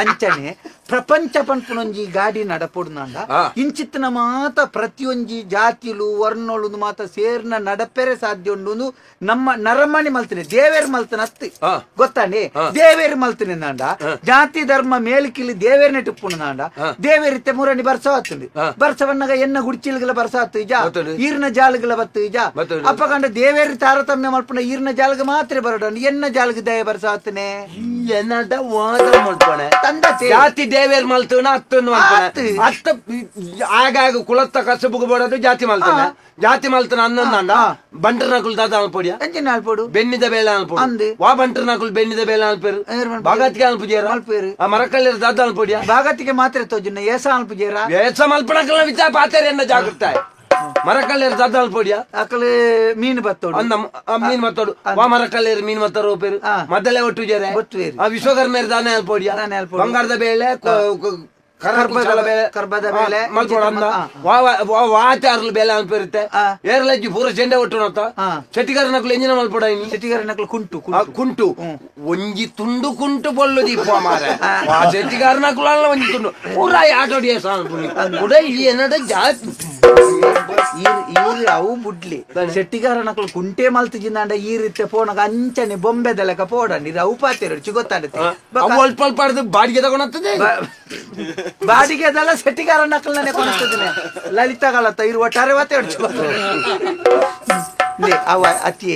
ಅಂಚನೆ ಪ್ರಪಂಚ ಪನ್ಪುನೊಂಜಿ ಗಾಡಿ ನಡಪೊಡ್ನಾಂಡ ಇಂಚಿತ್ತನ ಮಾತ ಪ್ರತಿಯೊಂಜಿ ಜಾತಿಲು ವರ್ಣೊಳು ಮಾತ ಸೇರ್ನ ನಡಪೆರೆ ಸಾಧ್ಯ ಉಂಡು ನಮ್ಮ ನರಮಣಿ ಮಲ್ತನೆ ದೇವೇರ್ ಮಲ್ತನ ಅತ್ತಿ ಗೊತ್ತಾನೆ ದೇವೇರ್ ಮಲ್ತನೆ ನಾಂಡ ಜಾತಿ ಧರ್ಮ ಮೇಲ್ಕಿಲಿ ದೇವೇರ್ನೆ ಟಿಪ್ಪುಣನಾಂಡ ದೇವೇರಿತ್ತೆ ಮುರಣಿ ಬರ್ಸ ಆತುಂಡು ಬರ್ಸವನ್ನಾಗ ಎನ್ನ ಗುಡ್ಚಿಲ್ಗಳ ಬರ್ಸ ಆತು ಇಜ ಈರ್ನ ಜಾಲುಗಳ ಬತ್ತು ಇಜ ಅಪ್ಪಕಂಡ ದೇವೇರ್ ತಾರತಮ್ಯ ಮಲ್ಪುನ ಈರ್ನ ಜಾಲಗ ಮಾತ್ರ ಬರಡ ಎನ್ನ ಜಾಲಗ ದಯ ಬರ್ಸ ಆತನೆ ಜಾತಿ ದೇವೇರ್ ಮಲ್ತನ ಅತ್ತನ್ನು ಅತ್ತ ಆಗಾಗ ಕುಲತ್ತ ಕಸಬುಗು ಬೋಡೋದು ಜಾತಿ ಮಲ್ತನ ಜಾತಿ ಮಲ್ತನ ಅನ್ನಂದ ಬಂಟರ್ನಕುಲ್ ದಾದ ಅಲ್ಪೊಡಿಯ ಅಂಚಿನ ಅಲ್ಪೊಡು ಬೆನ್ನಿದ ಬೇಳೆ ಅಲ್ಪೊಡು ಅಂದು ವಾ ಬಂಟರ್ನಕುಲ್ ಬೆನ್ನಿದ ಬೇಳೆ ಅಲ್ಪೇರು ಬಾಗತಿಗೆ ಅಲ್ಪುಜೇರ ಅಲ್ಪೇರು ಆ ಮರಕಲ್ಲೇರು ದಾದ ಅಲ್ಪೊಡಿಯ ಬಾಗತಿಗೆ ಮಾತ್ರ ತೋಜುನ ಏಸ ಅಲ್ಪುಜೇರ ಏಸ ಮಲ್ಪಣಕಲ್ನ ವಿಚಾರ ಪಾತೇರಿ ಎನ್ನ ಜಾಗೃತ ಮರಕಲ್ಲೇರು ದಾದ ಅಲ್ಪೊಡಿಯ ಅಕಲೆ ಮೀನು ಬತ್ತೋಡು ಅಂದ ಮೀನು ಬತ್ತೋಡು ವಾ ಮರಕಲ್ಲೇರು ಮೀನು ಬತ್ತಾರು ಪೇರು ಮೊದಲೇ ಒಟ್ಟು ಜೇರೆ ಒಟ್ಟುವೇರು ಆ ವಿಶ್ವಕರ್ಮೇರು ದಾನೆ ಅಲ್ಪೊಡಿಯ ಬಂಗಾರದ ಬೇಳೆ ಕರ್ಬದ ಬೇಳೆ ವಾಚಾರ್ಲು ಬೇಲೆ ಅನ್ಪಿರುತ್ತೆ ಏರ್ಲಜ್ಜಿ ಪೂರ ಚೆಂಡೆ ಒಟ್ಟು ನತ್ತ ಶೆಟ್ಟಿಗಾರ ನಕಲು ಎಂಜಿನ ಮಲ್ಪಡ ಶೆಟ್ಟಿಗಾರ ನಕಲು ಕುಂಟು ಕುಂಟು ಒಂಜಿ ತುಂಡು ಕುಂಟು ಪೊಲ್ಲು ದೀಪ ಮಾರೆ ಶೆಟ್ಟಿಗಾರ ನಕಲು ಅಲ್ಲ ಒಂಜಿ ತುಂಡು ಪೂರ ಆಟೋಡಿಯ ಕೂಡ ಏನಡ ಜಾತಿ ಈರು ಅವು ಬುಡ್ಲಿ ಶೆಟ್ಟಿಗಾರ ನಕಲು ಕುಂಟೆ ಮಲ್ತಿಜಿಂದಾಂಡ ಈ ರೀತಿ ಪೋಣಗ ಅಂಚನೆ ಬೊಂಬೆದ ಲೆಕ್ಕ ಪೋಡಂడి ಇದು ಅವು ಪಾತೇರು ಗೊತ್ತಾಡುತ್ತೆ ಅಲ್ಪ ಅಲ್ಪ ಬಾಡಿಗೆ ತಗೊಂಡತ್ತದೆ ಬಾಡಿಗೆ ಅದೆಲ್ಲ ಶೆಟ್ಟಿಗಾರ ನಕಲ್ನೇ ಕೊಡ್ತದೇನೆ ಲಲಿತಗಳತ್ತ ಇರುವ ಒಟ್ಟಾರೆ ವಾತೆ ಅವ ಅತಿ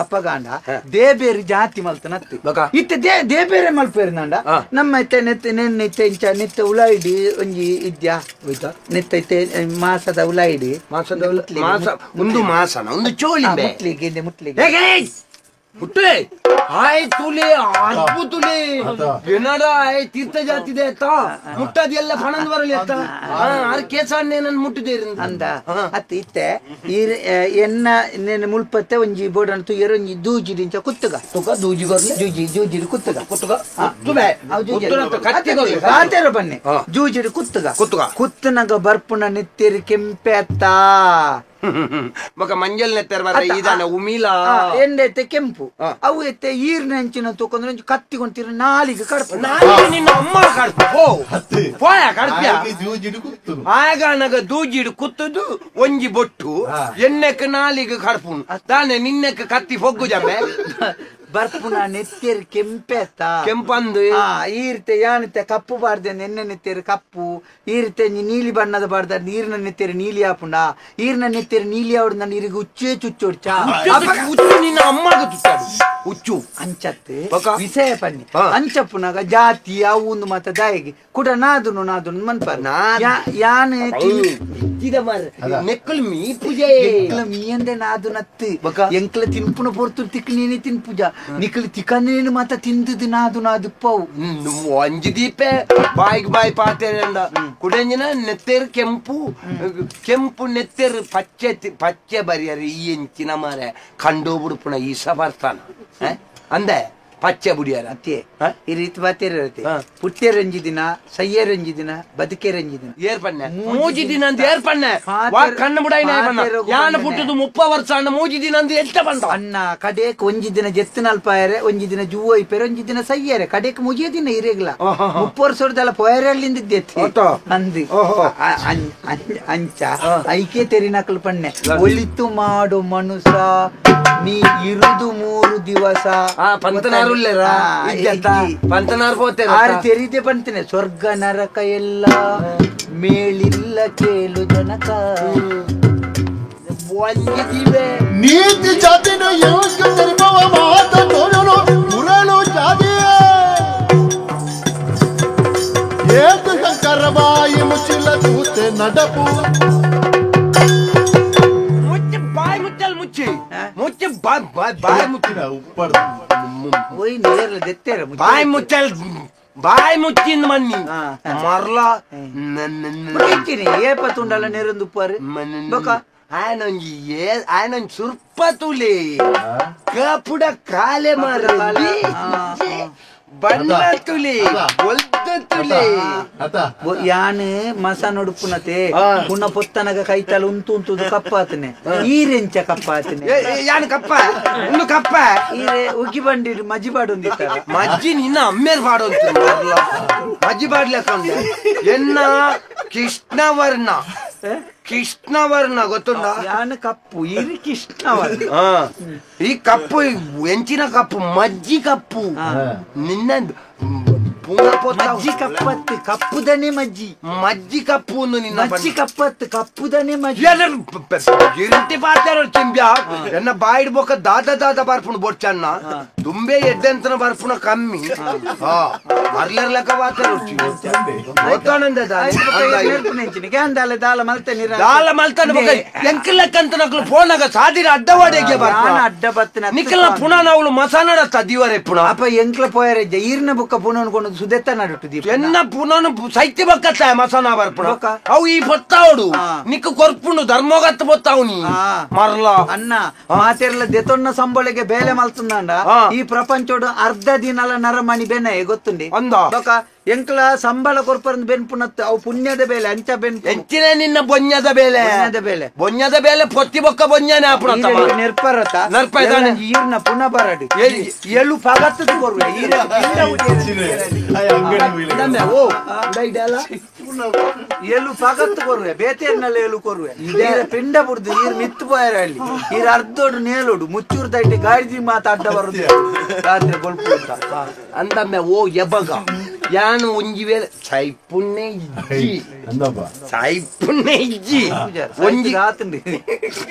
ಅಪ್ಪಗಾಂಡ ದೇಬೇರಿ ಜಾತಿ ಮಲ್ತನತ್ತಿ ಇತ್ತೆ ದೇಬೇರೆ ಮಲ್ಪೇರಿ ನಾಂಡ ನಮ್ಮ ಇತ್ತೆ ನೆತ್ತೆ ನೆನ್ನೆ ಇಂಚ ನೆತ್ತೆ ಉಲಾಯಿಡಿ ಒಂಜಿ ಇದ್ಯಾ ನೆತ್ತ ಇತ್ತೆ ಮಾಸದ ಉಲಾಯಿಡಿ ಮಾಸದ ಒಂದು ಮಾಸನ ಒಂದು ಚೋಳಿ ಮುಟ್ಲಿಗೆ ಮುಟ್ಲಿಗೆ ಹುಟ್ಟೆ ಆಯ್ ತುಲೆ ಅದ್ಭುತುಲೆ ಏನಾರ ಆಯ್ ತೀರ್ಥ ಜಾತಿದೆ ಅತ್ತ ಮುಟ್ಟದೆಲ್ಲ ಪಣಂದ್ ಬರಲಿ ಅತ್ತ ಆರ್ ಕೇಸಣ್ಣೆ ನನ್ ಮುಟ್ಟಿದೆ ಅಂದ ಅತ್ತ ಇತ್ತೆ ಈ ಎನ್ನ ಮುಲ್ಪತ್ತೆ ಒಂಜಿ ಬೋಡಂತು ಎರೊಂಜಿ ದೂಜಿ ದಿಂಚ ಕುತ್ತುಗ ತುಕ ದೂಜಿ ಗೊರ್ಲೆ ಜೂಜಿ ಜೂಜಿಡು ಕುತ್ತುಗ ಕುತ್ತುಗ ಪಾತೆರ ಬನ್ನಿ ಜೂಜಿಡು ಕುತ್ತುಗ ಕುತ್ತುಗ ಕುತ್ತನಗ ಬರ್ಪುನ ನೆತ್ತೇರಿ ಕೆಂಪೆ ಅತ್ತ ಮಗ ಮಂಜಲ್ ನೆತ್ತೆರ್ ಬರ ಇದಾನೆ ಉಮಿಲ ಎಂದೈತೆ ಕೆಂಪು ಅವು ಎತ್ತೆ ಈರ್ನ ಅಂಚಿನ ತೂಕೊಂದ್ರೆ ಒಂಜಿ ಕತ್ತಿಗೊಂತಿರ ನಾಲಿಗೆ ಕಡ್ಪು ನಾಲಿಗೆ ನಿನ್ನ ಅಮ್ಮ ಕಡ್ಪು ಪೋ ಪೋಯ ಕಡ್ಪ್ಯ ಆಗ ದೂಜಿಡು ಕುತ್ತದು ಒಂಜಿ ಬೊಟ್ಟು ಎಣ್ಣೆಕ್ ನಾಲಿಗೆ ಕಡ್ಪುನು ತಾನೆ ನಿನ್ನೆಕ್ ಕತ್ತಿ ಪೊಗ್ಗು ಜಮ್ಮೆ ಬರ್ಪುನ ನೆತ್ತೇರು ಕೆಂಪೆ ಅತ್ತ ಕೆಂಪಂದು ಈ ರೀತಿ ಯಾನತ್ತೆ ಕಪ್ಪು ಬಾರ್ದೆ ಎಣ್ಣೆ ನೆತ್ತೇರು ಕಪ್ಪು ಈ ರೀತಿ ನೀಲಿ ಬಣ್ಣದ ಬಾರ್ದ ನೀರಿನ ನೆತ್ತೇರು ನೀಲಿ ಆಪುಂಡ ಈರ್ನ ನೆತ್ತೇರು ನೀಲಿ ಆವಡ್ ನನ್ನ ಇರಿಗೆ ಉಚ್ಚೇ ಚುಚ್ಚೋಡ್ಚ ಉಚ್ಚು ನಿನ್ನ ಅಮ್ಮಗ ಚುಚ್ಚಾಡು ಉಚ್ಚು ಅಂಚತ್ತೆ ವಿಷಯ ಪನ್ನಿ ಅಂಚಪ್ಪುನಾಗ ಜಾತಿ ಅವು ಒಂದು ಮಾತ ದಾಯಿಗೆ ಕೂಡ ನಾದುನು ನಾದುನು ಮನ್ಪಾರ ಯಾನೆ ನೆಕ್ಕಲ್ ಮೀ ಪೂಜೆ ಎಂಕ್ಲ ಮೀಯಂದೆ ನಾದು ನತ್ತು ಎಂಕ್ಲ ತಿನ್ಪುನ ಪೊರ್ತು ತಿಕ್ ನೀನೆ ತಿನ್ಪುಜ ನಿಕ್ಲ ತಿಕನೇನು ಮಾತ ತಿಂದದು ನಾದು ನಾದು ಪವು ಒಂಜಿ ದೀಪೆ ಬಾಯಿಗೆ ಬಾಯಿ ಪಾತೇರಂಡ ಕುಡಂಜಿನ ನೆತ್ತೇರು ಕೆಂಪು ಕೆಂಪು ನೆತ್ತೇರು ಪಚ್ಚೆ ಪಚ್ಚೆ ಬರಿಯರು ಈ ಎಂಚಿನ ಮಾರೆ ಕಂಡು ಬಿಡುಪುಣ ಈ ಸಬರ್ತಾನ ಅಂದೆ ಪಚ್ಚೆ ಬುಡಿಯರ ಅತ್ತೆ ಈ ರೀತಿ ಬಾತೇರತ್ತೆ ಪುಟ್ಟೆರಂಜಿ ದಿನ ಸಯ್ಯರಂಜಿ ದಿನ ಬದುಕೆರಂಜಿ ದಿನ ಏರ್ಪಣ್ಣೆ ಮೂಜಿ ದಿನ ಅಂತ ಏರ್ಪಣ್ಣೆ ಕಣ್ಣು ಬುಡಾಯಿನ ಯಾನ ಪುಟ್ಟದು 30 ವರ್ಷ ಅಣ್ಣ ಮೂಜಿ ದಿನ ಅಂತ ಎಷ್ಟ ಬಂದ ಅಣ್ಣ ಕಡೇಕ್ ಒಂಜಿ ದಿನ ಜೆತ್ತಿನಲ್ಪಾಯರೆ ಒಂಜಿ ದಿನ ಜೂವ ಇಪ್ಪೆರೆ ಒಂಜಿ ದಿನ ಸಯ್ಯರೆ ಕಡೇಕ್ ಮುಗಿಯ ದಿನ ಇರೇಗ್ಲ 30 ವರ್ಷದಲ್ಲ ಪೋಯರೆ ಅಲ್ಲಿಂದ ಅಂದಿ ಅಂಚ ಐಕೆ ತೆರಿನಕಲ್ ಪಣ್ಣೆ ಒಲಿತು ಮಾಡು ಮನುಸ ನೀ ಇರುದು 3 ದಿವಸ ಪಂತನಾರು ಪಂತನಾರು ಆರು ತೆರೀದೆ ಬಂತೇನೆ ಸ್ವರ್ಗ ನರಕ ಎಲ್ಲ ಮೇಲಿಲ್ಲ ಕೇಳು ಜನಕ ನೀತಿ ಜಾತಿನ ಮುರಳು ಜಾತಿಯೇ ಏತು ಶಂಕರ ಬಾಯಿ ಮುಚ್ಚಿಲ್ಲ ತೂತೆ ನಡಪು ಬಾಯಿ ಮುಚ್ಚಲ್ ಮುಚ್ಚಿ ಮುಚ್ಚಿ ಬಾಯ್ ಬಾಯ್ ಮುಚ್ಚಿನ ಬಾಯ್ ಮುಚ್ಚಲ್ ಬಾಯ್ ಮುಚ್ಚಿಂದ ಮನ್ನಿ ಮರ್ಲ ಏಪ ತುಂಡಲ್ಲ ನೆರೊಂದು ಉಪ್ಪಾರು ಬೊಕ ಆಯನೊಂಜಿ ಆಯನೊಂಜಿ ಸುರ್ಪ ತುಲೆ ಕಪುಡ ಕಾಲೆ ಮಾರ ಬಣ್ಣ ತುಲೆ ಒಲ್ದ ತುಲೆ ಯಾನ್ ಮಸಾನ ಉಡುಪುನತೆ ಪುನ ಪೊತ್ತನಗ ಕೈತಾಲ ಉಂತು ಉಂತುದು ಕಪ್ಪಾತನೆ ಈರೆಂಚ ಕಪ್ಪಾತನೆ ಯಾನ್ ಕಪ್ಪ ಉಂಡು ಕಪ್ಪ ಈರೆ ಉಗಿ ಬಂಡಿ ಮಜ್ಜಿ ಬಾಡೊಂದಿತ್ತಾರೆ ಮಜ್ಜಿ ನಿನ್ನ ಅಮ್ಮೇರ್ ಬಾಡೊಂತ ಮಜ್ಜಿ ಬಾಡ್ಲಕ್ಕ ಎನ್ನ ಕೃಷ್ಣವರ್ಣ ಕೃಷ್ಣವರ್ಣ ಗೊತ್ತುಂಡ ಯಾನ್ ಕಪ್ಪು ಇರಿ ಕೃಷ್ಣವರ್ಣ ಈ ಕಪ್ಪು ಎಂಚಿನ ಕಪ್ಪು ಮಜ್ಜಿ ಕಪ್ಪು ನಿನ್ನ ಮಜ್ಜಿ ಕಪ್ಪತ್ತು ಕಪ್ಪುದನೆ ಮಜ್ಜಿ ಮಜ್ಜಿ ಕಪ್ಪು ನಿನ್ನ ಮಜ್ಜಿ ಕಪ್ಪತ್ತು ಕಪ್ಪುದನೆ ಮಜ್ಜಿ ಇರಂಟಿ ಪಾತಾರ ಚಿಂಬ್ಯ ಎನ್ನ ಬಾಯಿಡ್ ಬೊಕ್ಕ ದಾದ ದಾದ ಬರ್ಪುಣ ಬೊಚ್ಚಣ್ಣ ದುಂಬೆ ಎದ್ದೆಂತನ ಬರ್ಪುಣ ಕಮ್ಮಿ ಮರ್ಲರ್ ಲೆಕ್ಕ ಪಾತಾರ ಗೊತ್ತಾನಂದ ದಾಲ ಮಲ್ತನೆ ದಾಲ ಮಲ್ತಾನೆ ಎಂಕ ಲೆಕ್ಕಂತ ನಕ್ಲು ಫೋನಾಗ ಸಾದಿರ ಅಡ್ಡವಾಡಿಗೆ ಬರ್ಪುಣ ಅಡ್ಡ ಬತ್ತಿನ ನಿಕ್ಕಲ ಪುನಃ ನಾವು ಮಸಾನಡತ್ತ ದಿವರೆ ಪುನಃ ಅಪ್ಪ ಎಂಕ್ಲ ಪೋಯರೆ ಈರ್ನ ಬುಕ್ಕ ಪುನಃ ಅನ್ಕೊಂಡು ಸುದೆತ್ತ ನಡುಟು ದೀಪ ಎನ್ನ ಪುನಃ ಸೈತ್ಯ ಬಕ್ಕತ್ತ ಮಸಾನ ಬರ್ಪುಣ ಅವು ಈ ಪೊತ್ತಾವಡು ನಿಕ್ಕ ಕೊರ್ಪುಂಡು ಧರ್ಮೋಗತ್ತ ಪೊತ್ತಾವು ನೀ ಮರ್ಲ ಅಣ್ಣ ಮಾತೆರ್ಲ ದೆತೊನ್ನ ಸಂಬಳಿಗೆ ಬೇಲೆ ಮಲ್ತುಂದಾಂಡ ಈ ಪ್ರಪಂಚೋಡು ಅರ್ಧ ದಿನಲ ನರಮಣಿ ಬೆನೆ ಗೊತ್ತುಂಡಿ ಅಂದ ಬೊಕ ಎಂಕ್ಲ ಸಂಬಳ ಕೊರ್ಪರಂದು ಬೆನ್ಪುನತ್ತು ಅವು ಪುಣ್ಯದ ಬೇಲೆ ಅಂಚ ಬೆನ್ಪು ಎಂಚಿನ ನಿನ್ನ ಬೊನ್ಯದ ಬೇಲೆ ಬೊನ್ಯದ ಬೇಲೆ ಬೊನ್ಯದ ಬೇಲೆ ಪೊತ್ತಿ ಬೊಕ್ಕ ಬೊನ್ಯನೆ ಆಪುಣ ನೆರ್ಪರತ ನೆರ್ಪ ಇದ್ದಾನೆ ಈರ್ನ ಪುನಃ ಬರಡು ಎಳ್ಳು ಪಗತ್ತದ ಕೊರ್ವೆ ಎಳ್ಳು ಪಗತ್ತು ಕೊರ್ವೆ ಬೇತೇರ್ನೆಲ್ಲ ಎಳ್ಳು ಕೊರ್ವೆ ಈರ ಪಿಂಡ ಬುಡ್ದು ಈರ್ ಮಿತ್ತು ಪೋಯರ ಅಲ್ಲಿ ಈರ ಅರ್ಧೋಡು ನೇಲೋಡು ಮುಚ್ಚೂರು ದೈಟೆ ಗಾಡಿ ಮಾತ ಅಡ್ಡ ಬರುದು ರಾತ್ರಿ ಬೊಲ್ಪು ಅಂತ ಅಂತಮ್ಮೆ ಓ ಎಬಗ ಯಾನು ಒಂಜಿ ವೇಳೆ ಸೈಪುಣ್ಣೆ ಇಜ್ಜಿ ಸೈಪುಣ್ಣೆ ಇಜ್ಜಿ ಒಂಜಿ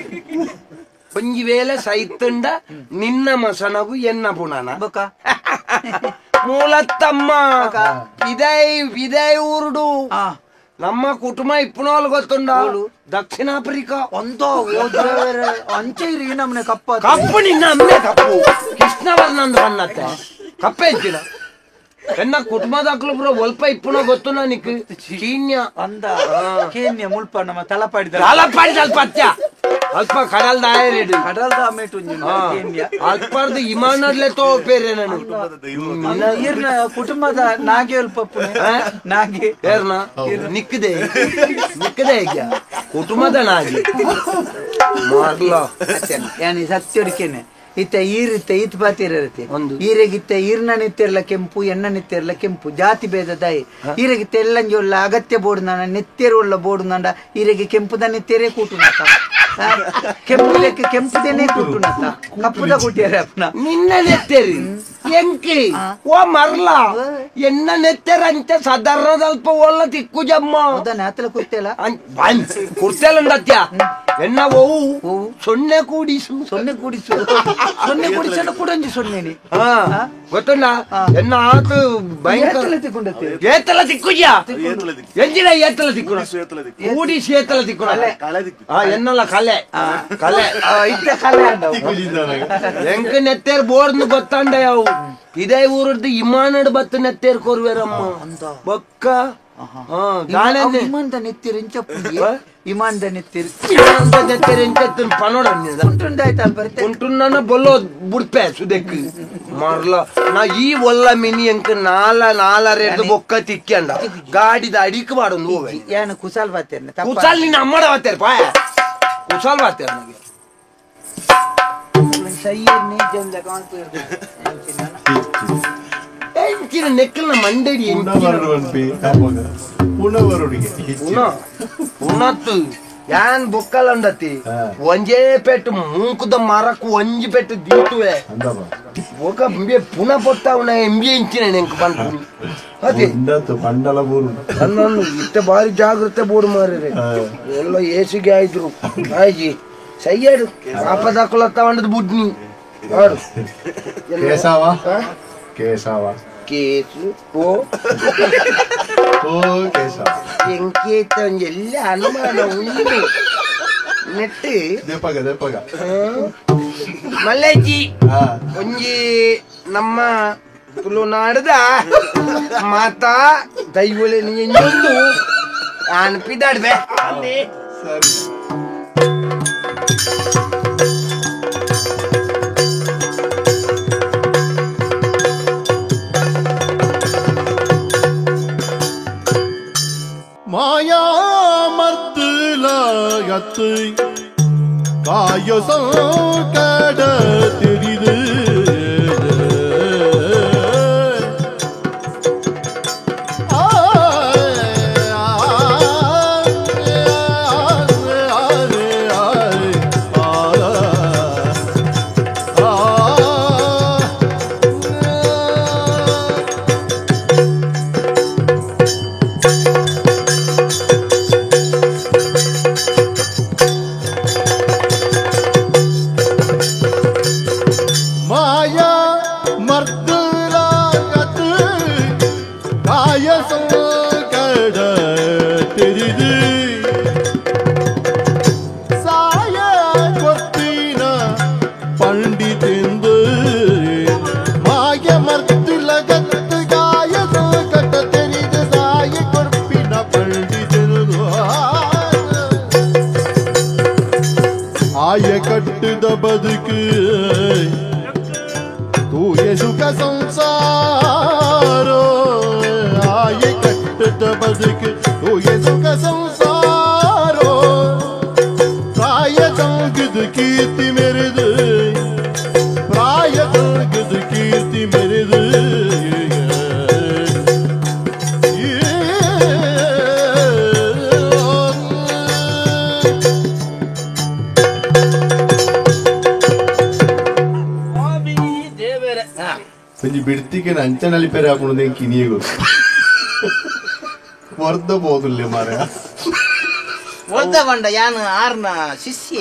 ಒಂಜಿ ವೇಳೆ ಸೈತುಂಡ ನಿನ್ನ ಮಸನಗು ಎನ್ನ ಪುಣನ ಬೊಕ ಮೂಲತ್ತಮ್ಮ ಇದೇ ಇದೇ ಊರುಡು ನಮ್ಮ ಕುಟುಂಬ ಇಪ್ಪುನೋಲು ಗೊತ್ತುಂಡ ದಕ್ಷಿಣ ಆಫ್ರಿಕಾ ಒಂದೋ ಅಂಚೆ ಇರಿ ನಮ್ಮನೆ ಕಪ್ಪ ಕಪ್ಪು ನಿನ್ನ ಅಮ್ಮೆ ಕಪ್ಪು ಕೃಷ್ಣ ಕೃಷ್ಣವರ್ಣಂದು ಬನ್ನತ್ತೆ ಕಪ್ಪೆ ಇಚ್ಚಿನ ಎನ್ನ ಕುಟುಂಬದಾಕ್ಲು ಪೂರ ಒಲ್ಪ ಇಪ್ಪುನ ಗೊತ್ತು ನನಗೆ ಕೀನ್ಯ ಅಂದ ಕೇನ್ಯ ಮುಲ್ಪ ನಮ್ಮ ತಲಪಾಡಿದ ತಲಪಾಡಿದ ಅಲ್ಪ ಅತ್ಯ ಅಲ್ಪ ಕಡಲ್ದ ಆಯರೇಡು ಕಡಲ್ದ ಆಮೇಟು ಕೇನ್ಯ ಅಲ್ಪರ್ದು ಇಮಾನಡ್ಲೆ ತೋ ಪೇರೆ ನಾನು ಈರ್ನ ಕುಟುಂಬದ ನಾಗೆ ಅಲ್ಪ ನಾಗೆ ಏರ್ನ ನಿಕ್ಕದೆ ನಿಕ್ಕದೆ ಈಗ ಕುಟುಂಬದ ನಾಗೆ ಮಾರ್ಲ ಯಾನಿ ಸತ್ಯಡಿಕೇನೆ ಇತ್ತ ಈರಿತ್ತ ಈತ್ ಬಾತಿರತ್ತೆ ಈರೆಗಿತ್ತ ಈರ್ನ ನಿತ್ತಿರ್ಲ ಕೆಂಪು ಎಣ್ಣ ನಿತ್ತಿರ್ಲ ಕೆಂಪು ಜಾತಿ ಭೇದ ದಾಯಿ ಈರೆಗಿತ್ತ ಎಲ್ಲಂಜಿ ಉಳ್ಳ ಅಗತ್ಯ ಬೋರ್ಡ್ ನಾನ ನೆತ್ತೇರು ಉಳ್ಳ ಬೋರ್ಡ್ ನಂಡ ಈರೆಗೆ ಕೆಂಪುದ ನೆತ್ತೇರೇ ಕೂಟುನತ ಕೆಂಪು ಲೆಕ್ಕ ಕೆಂಪುದೇನೆ ಕೂಟುನತ ಕಪ್ಪುದ ಕೂಟಿಯರೆ ಅಪ್ಪನ ನಿನ್ನ ನೆತ್ತೇರಿ ಎಂಕಿ ಓ ಮರ್ಲ ಎನ್ನ ನೆತ್ತೇರಂತೆ ಸಾಧಾರಣದ ಅಲ್ಪ ಒಲ್ಲ ತಿಕ್ಕು ಜಮ್ಮ ಹೌದಾನೆ ಆತಲ ಕುರ್ತೆಲ ಕುರ್ತೆಲಂದತ್ಯ ಎನ್ನ ಓವು ಸೊನ್ನೆ ಕೂಡಿಸು ಸೊನ್ನೆ ಕೂಡಿಸು ಸೊನ್ನೆ ಕೂಡಿಸಲು ಕೂಡಂಜಿ ಸೊನ್ನೆನಿ ಗೊತ್ತಲ್ಲ ಎನ್ನ ಆತು ಭಯಂಕರ ಏತಲ ತಿಕ್ಕುಜ್ಯಾ ಎಂಜಿನ ಏತಲ ತಿಕ್ಕು ಕೂಡಿಸಿ ಏತಲ ತಿಕ್ಕು ಎನ್ನಲ್ಲ ಕಲೆ ಕಲೆ ಇತ್ತ ಕಲೆ ಎಂಕ ನೆತ್ತೇರ್ ಬೋರ್ನ್ ಗೊತ್ತಾಂಡ ಯಾವು ಇದೇ ಊರದ್ದು ಇಮಾನಡ್ ಬತ್ತು ನೆತ್ತೇರ್ ಕೊರ್ವೇರಮ್ಮ ಬೊಕ್ಕ ಇಮಾನ್ದ ನೆತ್ತಿರು ಇಂಚಪ್ಪು ಇಮಾನ್ದ ನೆತ್ತಿರು ಇಮಾನ್ದ ನೆತ್ತಿರು ಇಂಚತ್ತಿನ ಪನೋಡ ಉಂಟುಂಡಾಯ್ತು ಬೊಲ್ಲೋ ಬುಡ್ಪೆ ಸುದೆಕ್ ಮಾರ್ಲ ನಾ ಈ ಒಲ್ಲ ಮಿನಿ ಎಂಕ ನಾಲ ನಾಲರೇದು ಬೊಕ್ಕ ತಿಕ್ಕಂಡ ಗಾಡಿದ ಅಡಿಕ್ ಬಾಡೊಂದು ಹೋವೆ ಏನು ಕುಸಾಲ್ ಬಾತೇನೆ ಕುಸಾಲ್ ನಿನ್ನ ಅಮ್ಮಡ ಬಾತೇರ್ ಪಾಯ ಕುಸಾಲ್ ಬಾತೇರ್ ನನಗೆ ಎಂಚಿನ ನೆಕ್ಕಲ್ನ ಮಂಡೇಡಿ ಪುನತ್ತು ಯಾನ್ ಬೊಕ್ಕಲಂಡತಿ ಒಂಜೇ ಪೆಟ್ಟು ಮೂಕುದ ಮರಕು ಒಂಜಿ ಪೆಟ್ಟು ದೀತುವೆ ಒಕ ಪುನ ಪೊತ್ತವನ ಎಂಬಿ ಇಂಚಿನ ನೆಂಕ್ ಬಂತು ಅದೇ ನನ್ನನ್ನು ಇತ್ತ ಬಾರಿ ಜಾಗ್ರತೆ ಬೋರ್ಡ್ ಮಾರ್ರೆ ಎಲ್ಲ ಏಸಿಗೆ ಆಯ್ತು ಆಯ್ಜಿ ಸೈಯಾಡು ಆಪದಾಕುಲತ್ತ ಬುಡ್ನಿ ಆಡು ಕೇಸವ ಕೇಸವ ಕೇಸು ಓ ಓ ಕೇಸವ ಎಂಕೇತ ಎಲ್ಲ ಅನುಮಾನ ಉಂಟು ನೆಟ್ಟು ದೆಪಗ ದೆಪಗ ಮಲ್ಲೇಜಿ ಒಂಜಿ ನಮ್ಮ ತುಳುನಾಡದ ಮಾತಾ ದೈವಲೆ ನೀಂದು ಅನ್ಪಿದಾಡ್ಬೆ ಸರಿ. ಮಾಯಾ ಮರ್ದುಲಾಗತ್ತು ಕಾಯೋ ಸಂಕಡ தெரிது ಬದುಕು ತೂಯ ಸುಖ ಸಂಸಾರ ಆಯ ಕಟ್ಟದ ಬದುಕು ತೂಯ ಸುಖ ಸಂಸಾರ ಪ್ರಾಯ ತಂಗದ ಕೀರ್ತಿ ಮೆರೆದು ಪ್ರಾಯ ತಂಗದ ಕೀರ್ತಿ ಮೆರೆದು ಬಿಡ್ತಿಗೆ ಅಂಚನಲ್ಲಿ ಪೆರೆ ಹಾಕೊಂಡು ಕಿನಿಯಗು ವರ್ದ ಬೋದುಲ್ಲೆ ಮಾರ ವರ್ದ ಬಂಡ ಯಾನು ಆರ್ನ ಶಿಷ್ಯ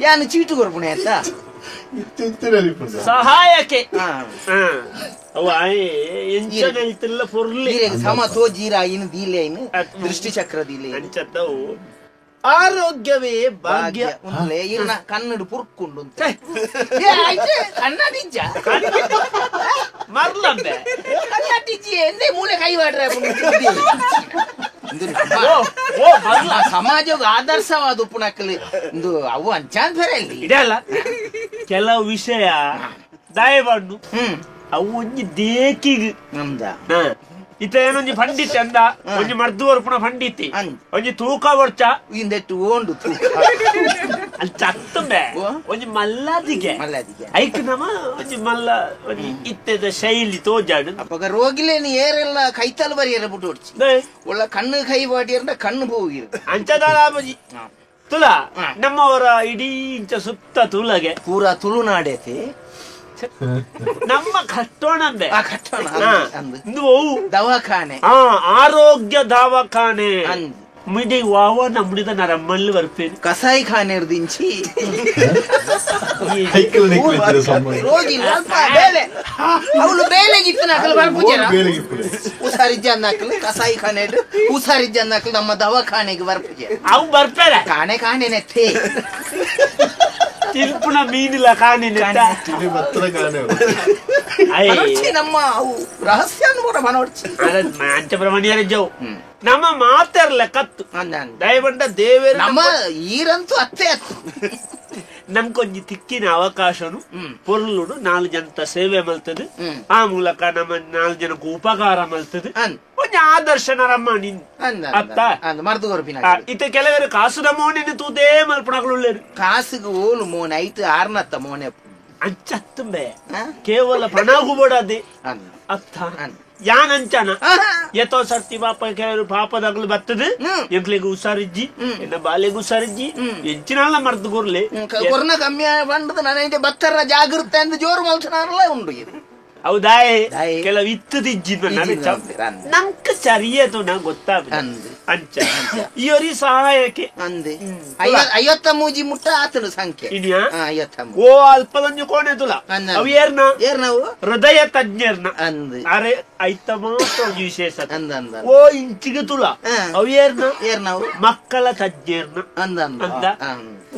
ಯಾನು ಚೀಟು ಕೊರ್ಪುಣೆ ಆಯ್ತಾ ಸಹಾಯಕ್ಕೆ ಸಮ ತೋ ಜೀರಾ ಇನ್ನು ದೀಲೆ ಇನ್ನು ದೃಷ್ಟಿ ಚಕ್ರ ದೀಲೆ ಅಂಚತ್ತವು ಆರೋಗ್ಯವೇ ಭಾಗ್ಯ. ಇರ್ನ ಕನ್ನಡ ಪುರ್ಕೊಂಡು ಕನ್ನಡಿಜ್ಜ ಮರ್ಲಂಬೆ ಕನ್ನಡಿಜ್ಜಿ ಎಂದೇ ಮೂಲೆ ಕೈ ಮಾಡ್ರೆ ಸಮಾಜ ಆದರ್ಶವಾದ ಉಪ್ಪುನಕ್ಕಲಿ ಇಂದು ಅವು ಅಂಚಾನ್ ಬೇರೆ ಇಲ್ಲಿ ಇದಲ್ಲ. ಕೆಲವು ವಿಷಯ ದಯವಾಡು ಅವು ಒಂಜಿ ದೇಕಿಗ್ ನಮ್ದ ಇತ್ತ ಏನೊಂಜಿ ಪಂಡಿತ್ ಅಂದ ಒಂಜಿ ಮರ್ದು ವರ್ಪುಣ ಪಂಡಿತಿ ಒಂಜಿ ತೂಕ ವರ್ಚ ಇಂದೆಟ್ಟು ಓಂಡು ತೂಕ ಅಲ್ಲಿ ಚತ್ತುಂಬೆ ಒಂಜಿ ಮಲ್ಲಾದಿಗೆ ಮಲ್ಲಾದಿಗೆ ಐಕ್ ನಮ ಒಂಜಿ ಮಲ್ಲ ಒಂಜಿ ಇತ್ತೆದ ಶೈಲಿ ತೋಜಾಡು. ಅಪ್ಪಗ ರೋಗಿಲೇನು ಏರೆಲ್ಲ ಕೈತಲ್ ಬರಿಯರ ಬಿಟ್ಟು ಹೊಡ್ಚಿ ಒಳ್ಳ ಕಣ್ಣು ಕೈ ಬಾಟಿಯರ್ನ ಕಣ್ಣು ಹೋಗಿರು ಅಂಚದಾಬಜಿ ತುಲಾ ನಮ್ಮವರ ಇಡೀ ಇಂಚ ಸುತ್ತ ತುಲಗೆ ಪೂರಾ ತುಳುನಾಡೈತಿ ನಮ್ಮ ಕಟ್ಟೋಣಂಬೆ ದವಾಖಾನೆ ಆರೋಗ್ಯ ದವಾಖಾನೆ ಮುಡಿ ವಾವ ನಮ್ಮಿದ ನರಮ್ಮಲ್ಲಿ ಬರ್ಪೇನು ಕಸಾಯಿ ಖಾನೆ ದಿಂಚಿ ರೋಗಿ ಬೇಲೆ ಅವಳು ಬೇಲೆಗಿತ್ತು ನಕಲು ಬರ್ಪುಜರ ಹುಷಾರಿಜ್ಜ ಅನ್ನಕಲು ಕಸಾಯಿ ಖಾನೆ ಹುಷಾರಿಜ್ಜ ಅನ್ನಕಲು ನಮ್ಮ ದವಾಖಾನೆಗೆ ಬರ್ಪುಜ ಅವು ಬರ್ಪೇರೆ ಕಾಣೆ ಕಾಣೆ ನೆತ್ತೆ ತಿರುಪುನ ಮೀನಿಲ್ಲ ಕಾಣೆ ನಮ್ಮ ಅವು ರಹಸ್ಯ ಕೂಡ ಮನೋಡ್ಚಿ ಅಂಚ ಪ್ರಮಾಣಿಯರ ಜವು ನಮ್ಮ ಮಾತಾರ್ಲ ಕತ್ತು ದಯವಂಡ ದೇವೇರು ನಮ್ಮ ಈರಂತೂ ಅತ್ತೆ ಅತ್ತು ನಮ್ಕೊಂಜಿ ತಿಕ್ಕಿನ ಅವಕಾಶನು ಪೊರ್ಲುಡು ನಾಲ್ ಜನತ ಸೇವೆ ಮಲ್ತದೆ ಆ ಮೂಲಕ ನಮ್ಮ ನಾಲ್ ಜನಕ್ಕೆ ಉಪಕಾರ ಮಲ್ತದೆ ಒಂಜಿ ಆದರ್ಶ ನರಮ್ಮ ನಿನ್ ಅತ್ತ ಇತ್ತ ಕೆಲವರು ಕಾಸುದ ಮೋನೆನು ತೂದೇ ಮಲ್ಪಣಗಳು ಕಾಸುಗೆ ಓಲು ಮೋನೆ ಐತು ಆರ್ನತ್ತ ಮೋನೆ ಅಂಚತ್ತುಂಬೆ ಕೇವಲ ಪಣಗುಬೋಡದೆ ಅತ್ತ ಯಾನಂಚನ ಎತ್ತೋ ಸರ್ತಿ ಪಾಪ ಕೆಲವರು ಪಾಪದಾಗಲು ಬರ್ತದೆ ಎಂಕ್ಲೆಗ್ ಹುಷಾರಿಜ್ಜಿ ಎನ್ನ ಬಾಲೆಗ್ ಹುಷಾರಿಜ್ಜಿ ಎಂಚಿನಲ್ಲ ಮರ್ದು ಗುರ್ಲೆ ಕೊರ್ನ ಕಮ್ಮಿ ಬಂಡದ ನನ್ನ ಬತ್ತರ ಜಾಗೃತ ಅಂತ ಜೋರು ಮಲ್ಸನಾರಲ್ಲ ಉಂಡು ಹೌದಾಯ್ ಕೆಲವು ಇತ್ತದಿಜ್ಜಿ ನಂಕ ಸರಿಯದು ನಾ ಗೊತ್ತಾಗ ಅಂಚ ಇವರಿ ಸಹಾಯಕ್ಕೆ ಅಂದೆ 53 ಮುಟ್ಟ ಆತನು ಸಂಖ್ಯೆ ಇನ್ಯಾ ಓ ಅಲ್ಪದೊಂಜು ಕೋಣೆ ತುಲ ಅವು ಏರ್ನ ಏರ್ನವು ಹೃದಯ ತಜ್ಞರ್ನ ಅಂದೆ ಅರೆ ಐತ ಮಾತ್ರ ಒಂಜಿ ವಿಶೇಷ ಅಂದ ಅಂದ ಓ ಇಂಚಿಗೆ ತುಲ ಅವು ಏರ್ನ ಏರ್ನವು ಮಕ್ಕಳ ತಜ್ಞರ್ನ ಅಂದ ಅಂದ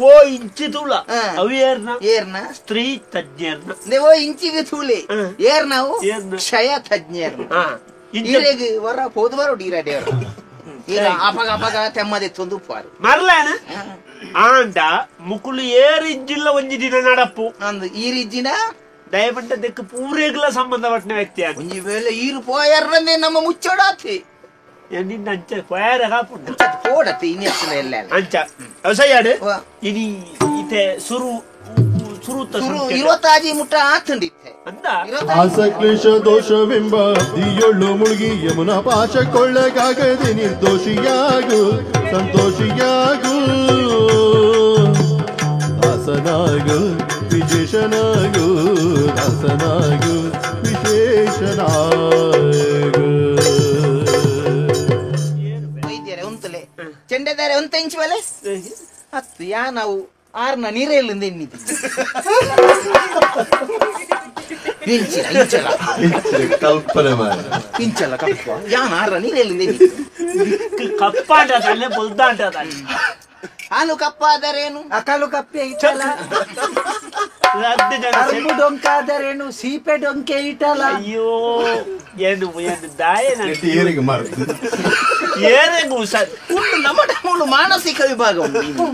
ಓ ಇಂಚಿ ತುಲ ಅವು ಏರ್ನ ಏರ್ನ ಸ್ತ್ರೀ ತಜ್ಞರ್ನ ಓ ಇಂಚಿಗೆ ತೂಲೆ ಏರ್ನವು ಕ್ಷಯ ತಜ್ಞರ್ನ ಈರೆಗ್ ವರ ಪೋದು ಬರೋ ಡೀರಾಡೇವರು ಅಪಗ ಅಪಗ ತೆಮ್ಮದೆತ್ತೊಂದು ಉಪ್ಪಾರು ಮರ್ಲಾನ ಆಂಡ ಮುಕುಲು ಏರಿಜ್ಜಿಲ್ಲ ಒಂಜಿ ದಿನ ನಡಪ್ಪು ಅಂದು ಈರಿಜ್ಜಿನ ದಯಪಂಟ ದೆಕ್ಕ ಪೂರೇಗ್ಲ ಸಂಬಂಧಪಟ್ಟ ವ್ಯಕ್ತಿ ಒಂಜಿ ವೇಳೆ ಈರು ಪೋಯರ್ನಂದೆ ನಮ್ಮ ಮುಚ್ಚೋಡಾತಿ ನಿನ್ನ ಅಂಚ ಪೋಯರ ಕಾಪುಂಡು ಪೋಡತಿ ಇನ್ನೆತ್ತಿನ ಎಲ್ಲ ಅಂಚ ಅವಸಯ್ಯಾಡು ಇನಿ ಇತೆ ಸುರು ಸುರು 25 ಮುಟ್ಟ ಆತಂಡಿತ್ತೆ ಆಸಕ್ಲೇಶ ದೋಷವೆಂಬ ದಿಯೊಳ್ಳು ಮುಳುಗಿ ಯಮುನ ಪಾಶಕ್ಕೊಳ್ಳಗಾಗದೆ ನಿರ್ದೋಷಿಯಾಗು ಸಂತೋಷಿಯಾಗು ದಾಸನಾಗು ವಿಶೇಷನಾಗು ದಾಸನಾಗು ವಿಶೇಷನಾಗು. ವೈದ್ಯರೇ ಉಂತಲೆ ಚೆಂಡೆದಾರೆ ಒಂತ ಇಂಚು ಬಲೆ ಹತ್ತು ಯಾ ನಾವು ಆರ್ನ ನೀರೆಲ್ಲಿಂದ ಎನ್ನಿದೆ ಇಂಚಲ ಕಲ್ಪನೆ ಮಾಡಿ ಇಂಚಲ ಕಪ್ಪ ಯಾನ್ ಆರ್ನ ನೀರೆಲ್ಲಿಂದ ಎನ್ನಿದೆ ಕಪ್ಪಾಂಟ ತಾನೆ ಬೊಲ್ದಾಂಟ ತಾನೆ ಹಾಲು ಕಪ್ಪಾದರೇನು ಅಕಲು ಕಪ್ಪೆ ಇಟ್ಟಲ್ಲ ಅರ್ಬು ಡೊಂಕಾದರೇನು ಸೀಪೆ ಡೊಂಕೆ ಇಟ್ಟಲ್ಲ. ಅಯ್ಯೋ ಏನು ಏನು ದಾಯ ಏರಿಗೂ ಉಂಟು ನಮ್ಮ ಮೂಲು ಮಾನಸಿಕ ವಿಭಾಗ ಉಂಟು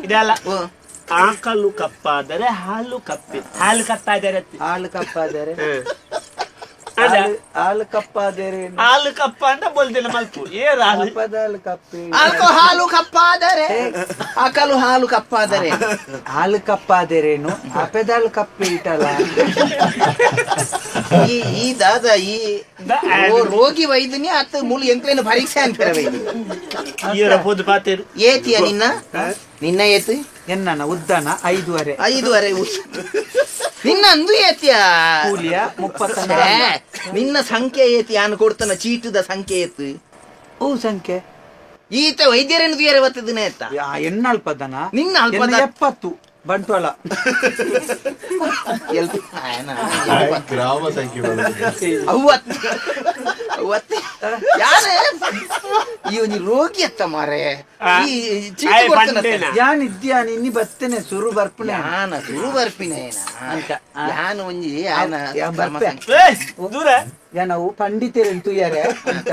ಇದಲ್ಲ. ಆಕಲು ಕಪ್ಪಾದರೆ ಹಾಲು ಕಪ್ಪೆ ಹಾಲು ಕಪ್ಪಾದರೆ ಹಾಲು ಕಪ್ಪಾದರೆ ಹಾಲು ಕಪ್ಪಾದರೆ ಹಾಲು ಕಪ್ಪ ಅಂತ ಬೋಲ್ದಿಲ್ಲ ಮಲ್ಪು ಏರು ಹಾಲು ಹಾಲು ಕಪ್ಪೆ ಆಲ್ಕೋ ಹಾಲು ಕಪ್ಪಾದರೆ ಆಕಲು ಹಾಲು ಕಪ್ಪಾದರೆ ಹಾಲು ಕಪ್ಪಾದರೇನು ಅಪೆದಾಲು ಕಪ್ಪೆ ಇಟ್ಟಲ್ಲ. ಈ ಈ ದಾದ ಈ ರೋಗಿ ವೈದ್ಯನಿ ಆತ ಮೂಲು ಎಂಕ್ಲೇನು ಪರೀಕ್ಷೆ ಅಂತಾರೆ ವೈದ್ಯ ಪೋದು ಪಾತೇರು ಏತಿಯ ನಿನ್ನ ನಿನ್ನ ಏತು ಎನ್ನ ಉದ್ದನ 5.5 5.5 ನಿನ್ನ ಅಂದು ಏತಿಯ ಕೂಲಿಯ 34 ನಿನ್ನ ಸಂಖ್ಯೆ ಏತಿ ಯಾನು ಕೊಡ್ತಾನ ಚೀಟದ ಸಂಖ್ಯೆ ಏತು ಓ ಸಂಖ್ಯೆ ಈತ ವೈದ್ಯರೇನು ದುಯರೆ ಬತ್ತದನ ಏತ ಎನ್ನ ಅಲ್ಪದನ ನಿನ್ನ ಅಲ್ಪದ 70 ಬಂಟ್ವಾಳ ಗ್ರಾಮ ಸಂಖ್ಯೆ ಅವ್ವತ್ತು ಯಾರೇ ಈ ಒಂಜಿ ರೋಗಿ ಅತ್ತ ಮಾರೆ ಈ ಚೀಟಿ ಕೊಡ್ತಾನೆ ಯಾನ್ ಇದ್ಯಾನ ಇನ್ನಿ ಬರ್ತೇನೆ ಸುರು ಬರ್ಪುನೆ ಯಾನ ಸುರು ಬರ್ಪಿನ ಅಂತ ಯಾನು ಒಂಜಿ ಯಾನ ಬರ್ಪೆ ದೂರ ಯಾನವು ಪಂಡಿತರೆಂತು ಯಾರೇ ಅಂತ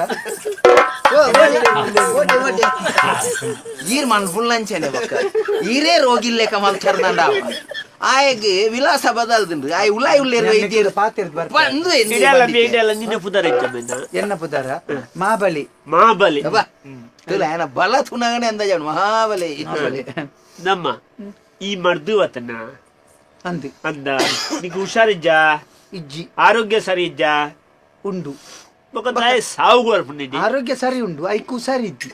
ಈರ್ ಮನ್ ಫುಲ್ ಅಂಚನೆ ಬಕ್ಕ ಈರೇ ರೋಗಿಲ್ಲೇಕ ಮಲ್ತರ್ದಂಡ ಆಯಗ್ ವಿಲಾಸ ಬದಲ್ದುಂಡು ಆಯ್ ಉಲಾಯ್ ಉಲ್ಲೇರು ವೈದ್ಯರು ಪಾತಿರ್ದು ಬರ್ಪೆ ಬಂದು ಇಡಲ್ಲ ಬೇಡಲ್ಲ ನಿನ್ನ ಪುದರ ಇಚ್ಚ ಎನ್ನ ಪುದರ ಮಾಬಲಿ ಮಾಬಲಿ ಅಬ್ಬಾ ತುಲ ಏನ ಬಲ ತುನಗನೆ ಅಂದಾಜ ಮಹಾಬಲಿ ನಮ್ಮ ಈ ಮರ್ದು ಅತನ ಅಂದು ಅಂದ ನಿಂಗೆ ಹುಷಾರಿಜ್ಜ ಇಜ್ಜಿ ಆರೋಗ್ಯ ಸರಿ ಇಜ್ಜ ಉಂಡು ಸಾವು ಬರ್ಪುಂಡಿ ಆರೋಗ್ಯ ಸರಿ ಉಂಡು ಐಕು ಸರಿ ಇಜ್ಜಿ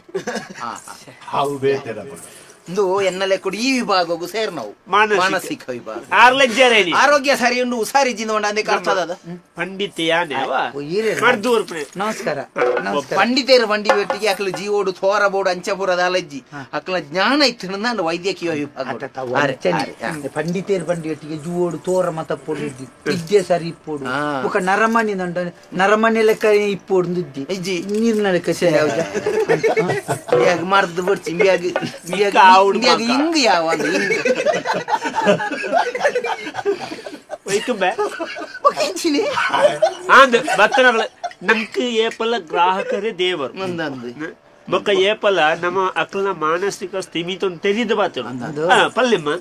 ಹಾವು ಬೇತೇನ ಇಂದು ಎನ್ನಲೆ ಕೂಡ ಈ ವಿಭಾಗಕ್ಕೂ ಸೇರ್ ನಾವು ಮಾನಸಿಕ ವಿಭಾಗ ಆರೋಗ್ಯ ಸರಿ ಉಂಡು ಹುಷಾರಿಜ್ಜಿಂದ ಉಂಡು ಅಂದೇ ಅರ್ಥದ ಪಂಡಿತ ಯಾನೆ ಮರ್ದು ಬರ್ಪುನೆ ನಮಸ್ಕಾರ ನಮಸ್ಕಾರ ಪಂಡಿತರು ಬಂಡಿ ಬೆಟ್ಟಿಗೆ ಅಕ್ಲ ಜೀವೋಡು ಥೋರಬೋಡು ಅಂಚಪುರದ ಅಲಜ್ಜಿ ಅಕ್ಲ ಜ್ಞಾನ ಇತ್ತು ವೈದ್ಯಕೀಯ ವಿಭಾಗ ಪಂಡಿತೇರು ಬಂಡಿ ಒಟ್ಟಿಗೆ ಜೂವೋಡು ತೋರ ಮತಪ್ಪೋಡು ಇದ್ದಿ ಇದ್ದೆ ಸರಿ ಇಪ್ಪೋಡು ಬೊಕ ನರಮಣಿ ನಂಡ ನರಮಣಿ ಲೆಕ್ಕ ಇಪ್ಪೋಡು ಇದ್ದಿ ಇಜ್ಜಿ ನೀರಿನ ಲೆಕ್ಕ ಸರಿ ಮರ್ದು ಬಿಡ್ಚಿ ಇಂಗ್ ಯಾವ ಹಿಂಗ್ ನಮ್ಗೆ ಏಪಲ ಗ್ರಾಹಕರೇ ದೇವರು ಬೊಕ್ಕ ಏಪಲ ನಮ್ಮ ಅಕ್ಲನ ಮಾನಸಿಕ ಸ್ಥಿಮಿತ ತೆರಿದು ಬಾತು ಪಲ್ಲಿಮ್ಮ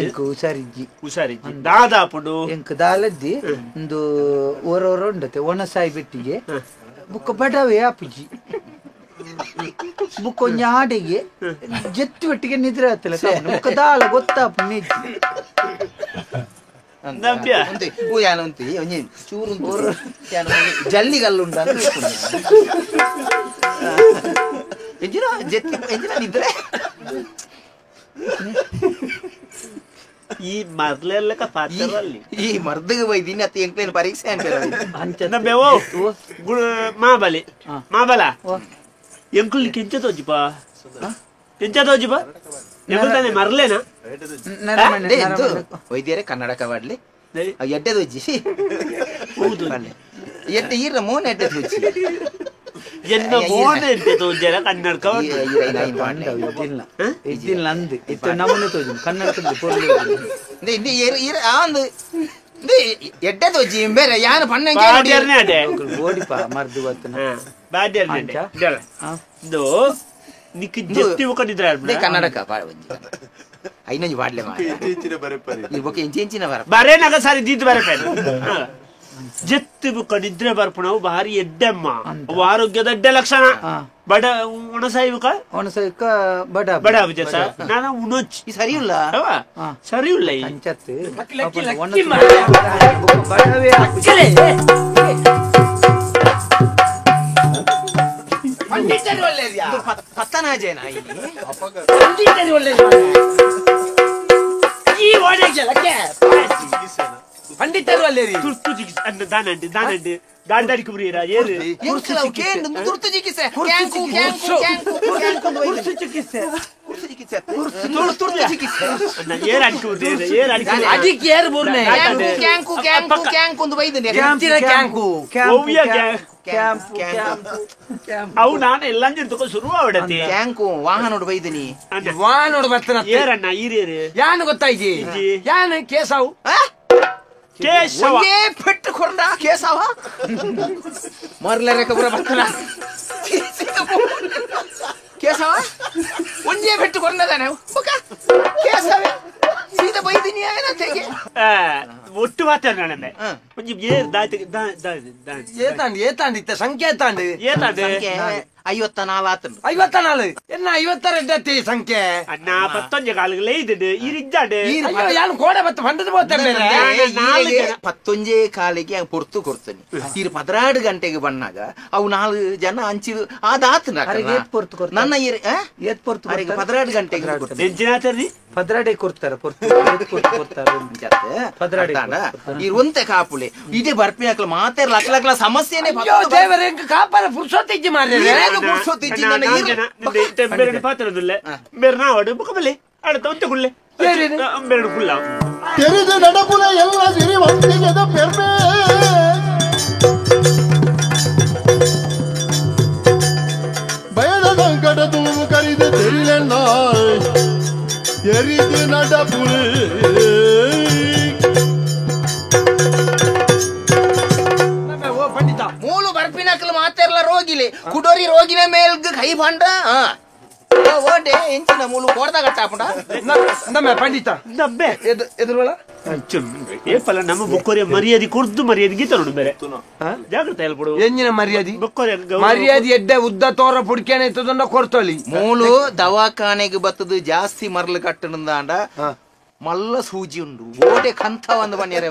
ಎಂಕ್ ಹುಷಾರಿಜ್ಜಿ ಹುಷಾರಿಜ್ಜಿ ದಾದಾಪುಡು ಎಂಕ್ ದಾಲದ್ದಿ ಒಂದು ಓರೋರ ಉಂಡತೆ ಒಣಸಾಯಿ ಬೆಟ್ಟಿಗೆ ಬುಕ್ಕ ಬಡವೇ ಆಪುಜಿ ಬುಕ್ಕ ಒಂಜಿ ಆಡೆಗೆ ಜೆತ್ತು ಬೆಟ್ಟಿಗೆ ನಿದ್ರೆ ಆತಲ್ಲ ಬುಕ್ಕ ದಾಲ ಗೊತ್ತಾಪು ನಿಜ್ಜಿ ಜಲ್ಲಿಗಲ್ಲು ನಿದ್ರೆ ಈ ಮರ್ಲೆಲ್ಲ ಪಾತ್ರದಲ್ಲಿ ಈ ಮರ್ದಿಗೆ ಬೈದಿನಿ ಅತ್ತ ಎಂಕ್ಲೇನು ಪರೀಕ್ಷೆ ಅಂತ ಮಾಬಲಿ ಮಾಬಲ ಎಂಕುಲ್ ಕೆಂಚ ತೋಜಿಪ ಎಂಚ ತೋಜಿಪ ಎಂಕುಲ್ ತಾನೆ ಮರ್ಲೇನಾ ವೈದ್ಯರೇ ಕನ್ನಡಕ ಬಾಡ್ಲಿ ಎಡ್ಡೆ ತೋಜಿ ಎಡ್ಡೆ ಈರ ಮೋನ ಎಡ್ಡೆ ತೋಜಿ ಎನ್ನ ಮೋನ ಎಡ್ಡೆ ತೋಜರ ಕನ್ನಡಕ ಇದ್ದಿಲ್ಲ ಅಂದು ಇತ್ತು ನಮ್ಮನೆ ತೋಜಿ ಕನ್ನಡಕ ಎಡ್ಡೆ ತೋಜಿ ಬೇರೆ ಯಾನು ಪಣ್ಣ ಓಡಿಪ ಮರ್ದು ಬತ್ತನ ನಿಕ್ ಜೆತ್ತಿ ಉಕೊಂಡಿದ್ರೆ ಕನ್ನಡಕ ಐನೊಂಜಿ ಬಾಡ್ಲೆ ಇಂಚಿನ ಬರ ಬರೇ ನಗ ಸಾರಿ ದೀದ್ ಬರಪೆ ಜೆತ್ತಿ ಬುಕ್ಕ ನಿದ್ರೆ ಬರ್ಪುಣವು ಭಾರಿ ಎಡ್ಡೆಮ್ಮ ಅವು ಆರೋಗ್ಯದ ಎಡ್ಡೆ ಲಕ್ಷಣ ಬಡ ಒಣಸಾಯಿಕ ಒಣಸಾಯಿಕ ಬಡ ಬಡ ಜೆತ್ತ ನಾನು ಉಣೊಚ್ಚಿ ಸರಿ ಇಲ್ಲ ಸರಿ ಇಲ್ಲ ಅಂಚತ್ತು ಪತ್ತನಾಜೇನ ಪಂಡಿತರು ಅಲ್ಲೇರಿ ತುರ್ತು ಚಿಕಿತ್ಸೆ ಅಂದ ದಾನಂಡಿ ದಾನಂಡಿ ದಾಂಡಾಡಿ ಕುಬ್ರಿರಾ ಏರು ತುರ್ತು ಚಿಕಿತ್ಸೆ ತುರ್ತು ಚಿಕಿತ್ಸೆ ತುರ್ತು ಚಿಕಿತ್ಸೆ ಏರ್ ಅಡಿಕೆ ಏರ್ ಅಡಿಕೆ ಅದಕ್ಕೆ ಏರ್ ಬುರ್ನೆ ಕ್ಯಾಂಕು ಕ್ಯಾಂಕು ಕ್ಯಾಂಕು ಒಂದು ಬೈದನೆ ಕ್ಯಾಂಕು ಕ್ಯಾಂಪು ಕ್ಯಾಂಪು ಅವು ನಾನು ಎಲ್ಲ ತಕೊ ಶುರು ಆವಡತಿ ಕ್ಯಾಂಕು ವಾಹನೋಡು ಬೈದನಿ ವಾಹನೋಡು ಬರ್ತನ ಏರಣ್ಣ ಈರೇರು ಯಾನು ಗೊತ್ತಾಯ್ತಿ ಯಾನು ಕೇಸವು ಕೇಶವ ಒಂದೇ ಪೆಟ್ಟು ಕೊರಂಡ ಕೇಸವ ಮರ್ಲರೆ ಕಬುರ ಬರ್ತನ ಕೇಸವ ಒಂದೇ ಪೆಟ್ಟು ಕೊರಂಡದಾನೆ ಕೇಸವೆ ಸೀದಾ ಬೈದಿನಿ ಏನ ಒಟ್ಟು ಮಾತಾಡೋಣ ಒಂಜಿ ಏರ್ ದಾತಿ ಏತಾಂಡ್ ಏತಾಂಡ್ ಇತ್ತ ಸಂಖ್ಯೆ ಏತಾಂಡ್ ಏತಾಂಡ್ 54 ಆತಂಡು 54 ಎನ್ನ 52 ಅತ್ತಿ ಸಂಖ್ಯೆ ಅಣ್ಣ ಪತ್ತೊಂಜೆ ಕಾಲುಗಳೇ ಇದ್ದೆ ಈರಿಜ್ಜಾಂಡ್ ಯಾನು ಕೋಡೆ ಬತ್ತ ಪಂಡದ ಬೋತೆ ಬೇರೆ ಪತ್ತೊಂಜೆ ಕಾಲಿಗೆ ಪೊರ್ತು ಕೊಡ್ತಾನೆ ಈರು 12 ಗಂಟೆಗೆ ಬಣ್ಣಾಗ ಅವು 4 ಜನ ಅಂಚಿ ಅದಾತ ನನ್ನ 12 ಗಂಟೆಗೆ ಪದ್ರಾಡೆ ಕೊಡ್ತಾರ ಪೊರ್ತು ಕೊಡ್ತಾರೆ ಈ ಒಂತೆ ಕಾಪುಳೆ ಇದೇ ಬರ್ಪಿ ಹಾಕಲ ಮಾತೇ ಲಕ್ಷ ಲಕ್ಷ ಸಮಸ್ಯೆನೆ ದೇವರ ಕಾಪಾರ ಪುರುಷೋತ್ತಿಜ್ಜಿ ಮಾರ್ರೆ ತೆರೆದು ನಡಪುಲ ಎಲ್ಲ ಸಿರಿವಂತಿಗೆದ ಪೆರ್ಮೆ. ರೋಗಿನ ಮೇಲ್ಗ್ ಕೈ ಬಂಡ ಓಟೆ ಎಂಚಿನ ಮೂಲು ಕೊಡ್ದ ಕಟ್ಟಾಪುಂಡ ನಮ್ಮ ಪಂಡಿತ ನಬ್ಬೆ ಎದುರುವಳ ಏಪಲ್ಲ ನಮ್ಮ ಬೊಕ್ಕೋರಿಯ ಮರ್ಯಾದೆ ಕುರ್ದು ಮರ್ಯಾದೆ ಗೀತ ನೋಡು ಬೇರೆ ಜಾಗ್ರತೆ ಹೇಳ್ಬಿಡು ಎಂಜಿನ ಮರ್ಯಾದೆ ಬೊಕ್ಕೋರಿಯ ಮರ್ಯಾದೆ ಎಡ್ಡೆ ಉದ್ದ ತೋರ ಪುಡ್ಕೇನೆ ಇತ್ತದನ್ನ ಕೊರ್ತೊಳಿ ಮೂಲು ದವಾಖಾನೆಗೆ ಬತ್ತದು ಜಾಸ್ತಿ ಮರಳು ಕಟ್ಟಣದಾಂಡ ಮಲ್ಲ ಸೂಜಿ ಉಂಡು ಓಟೆ ಕಂಥ ಒಂದು ಬನ್ನಿರ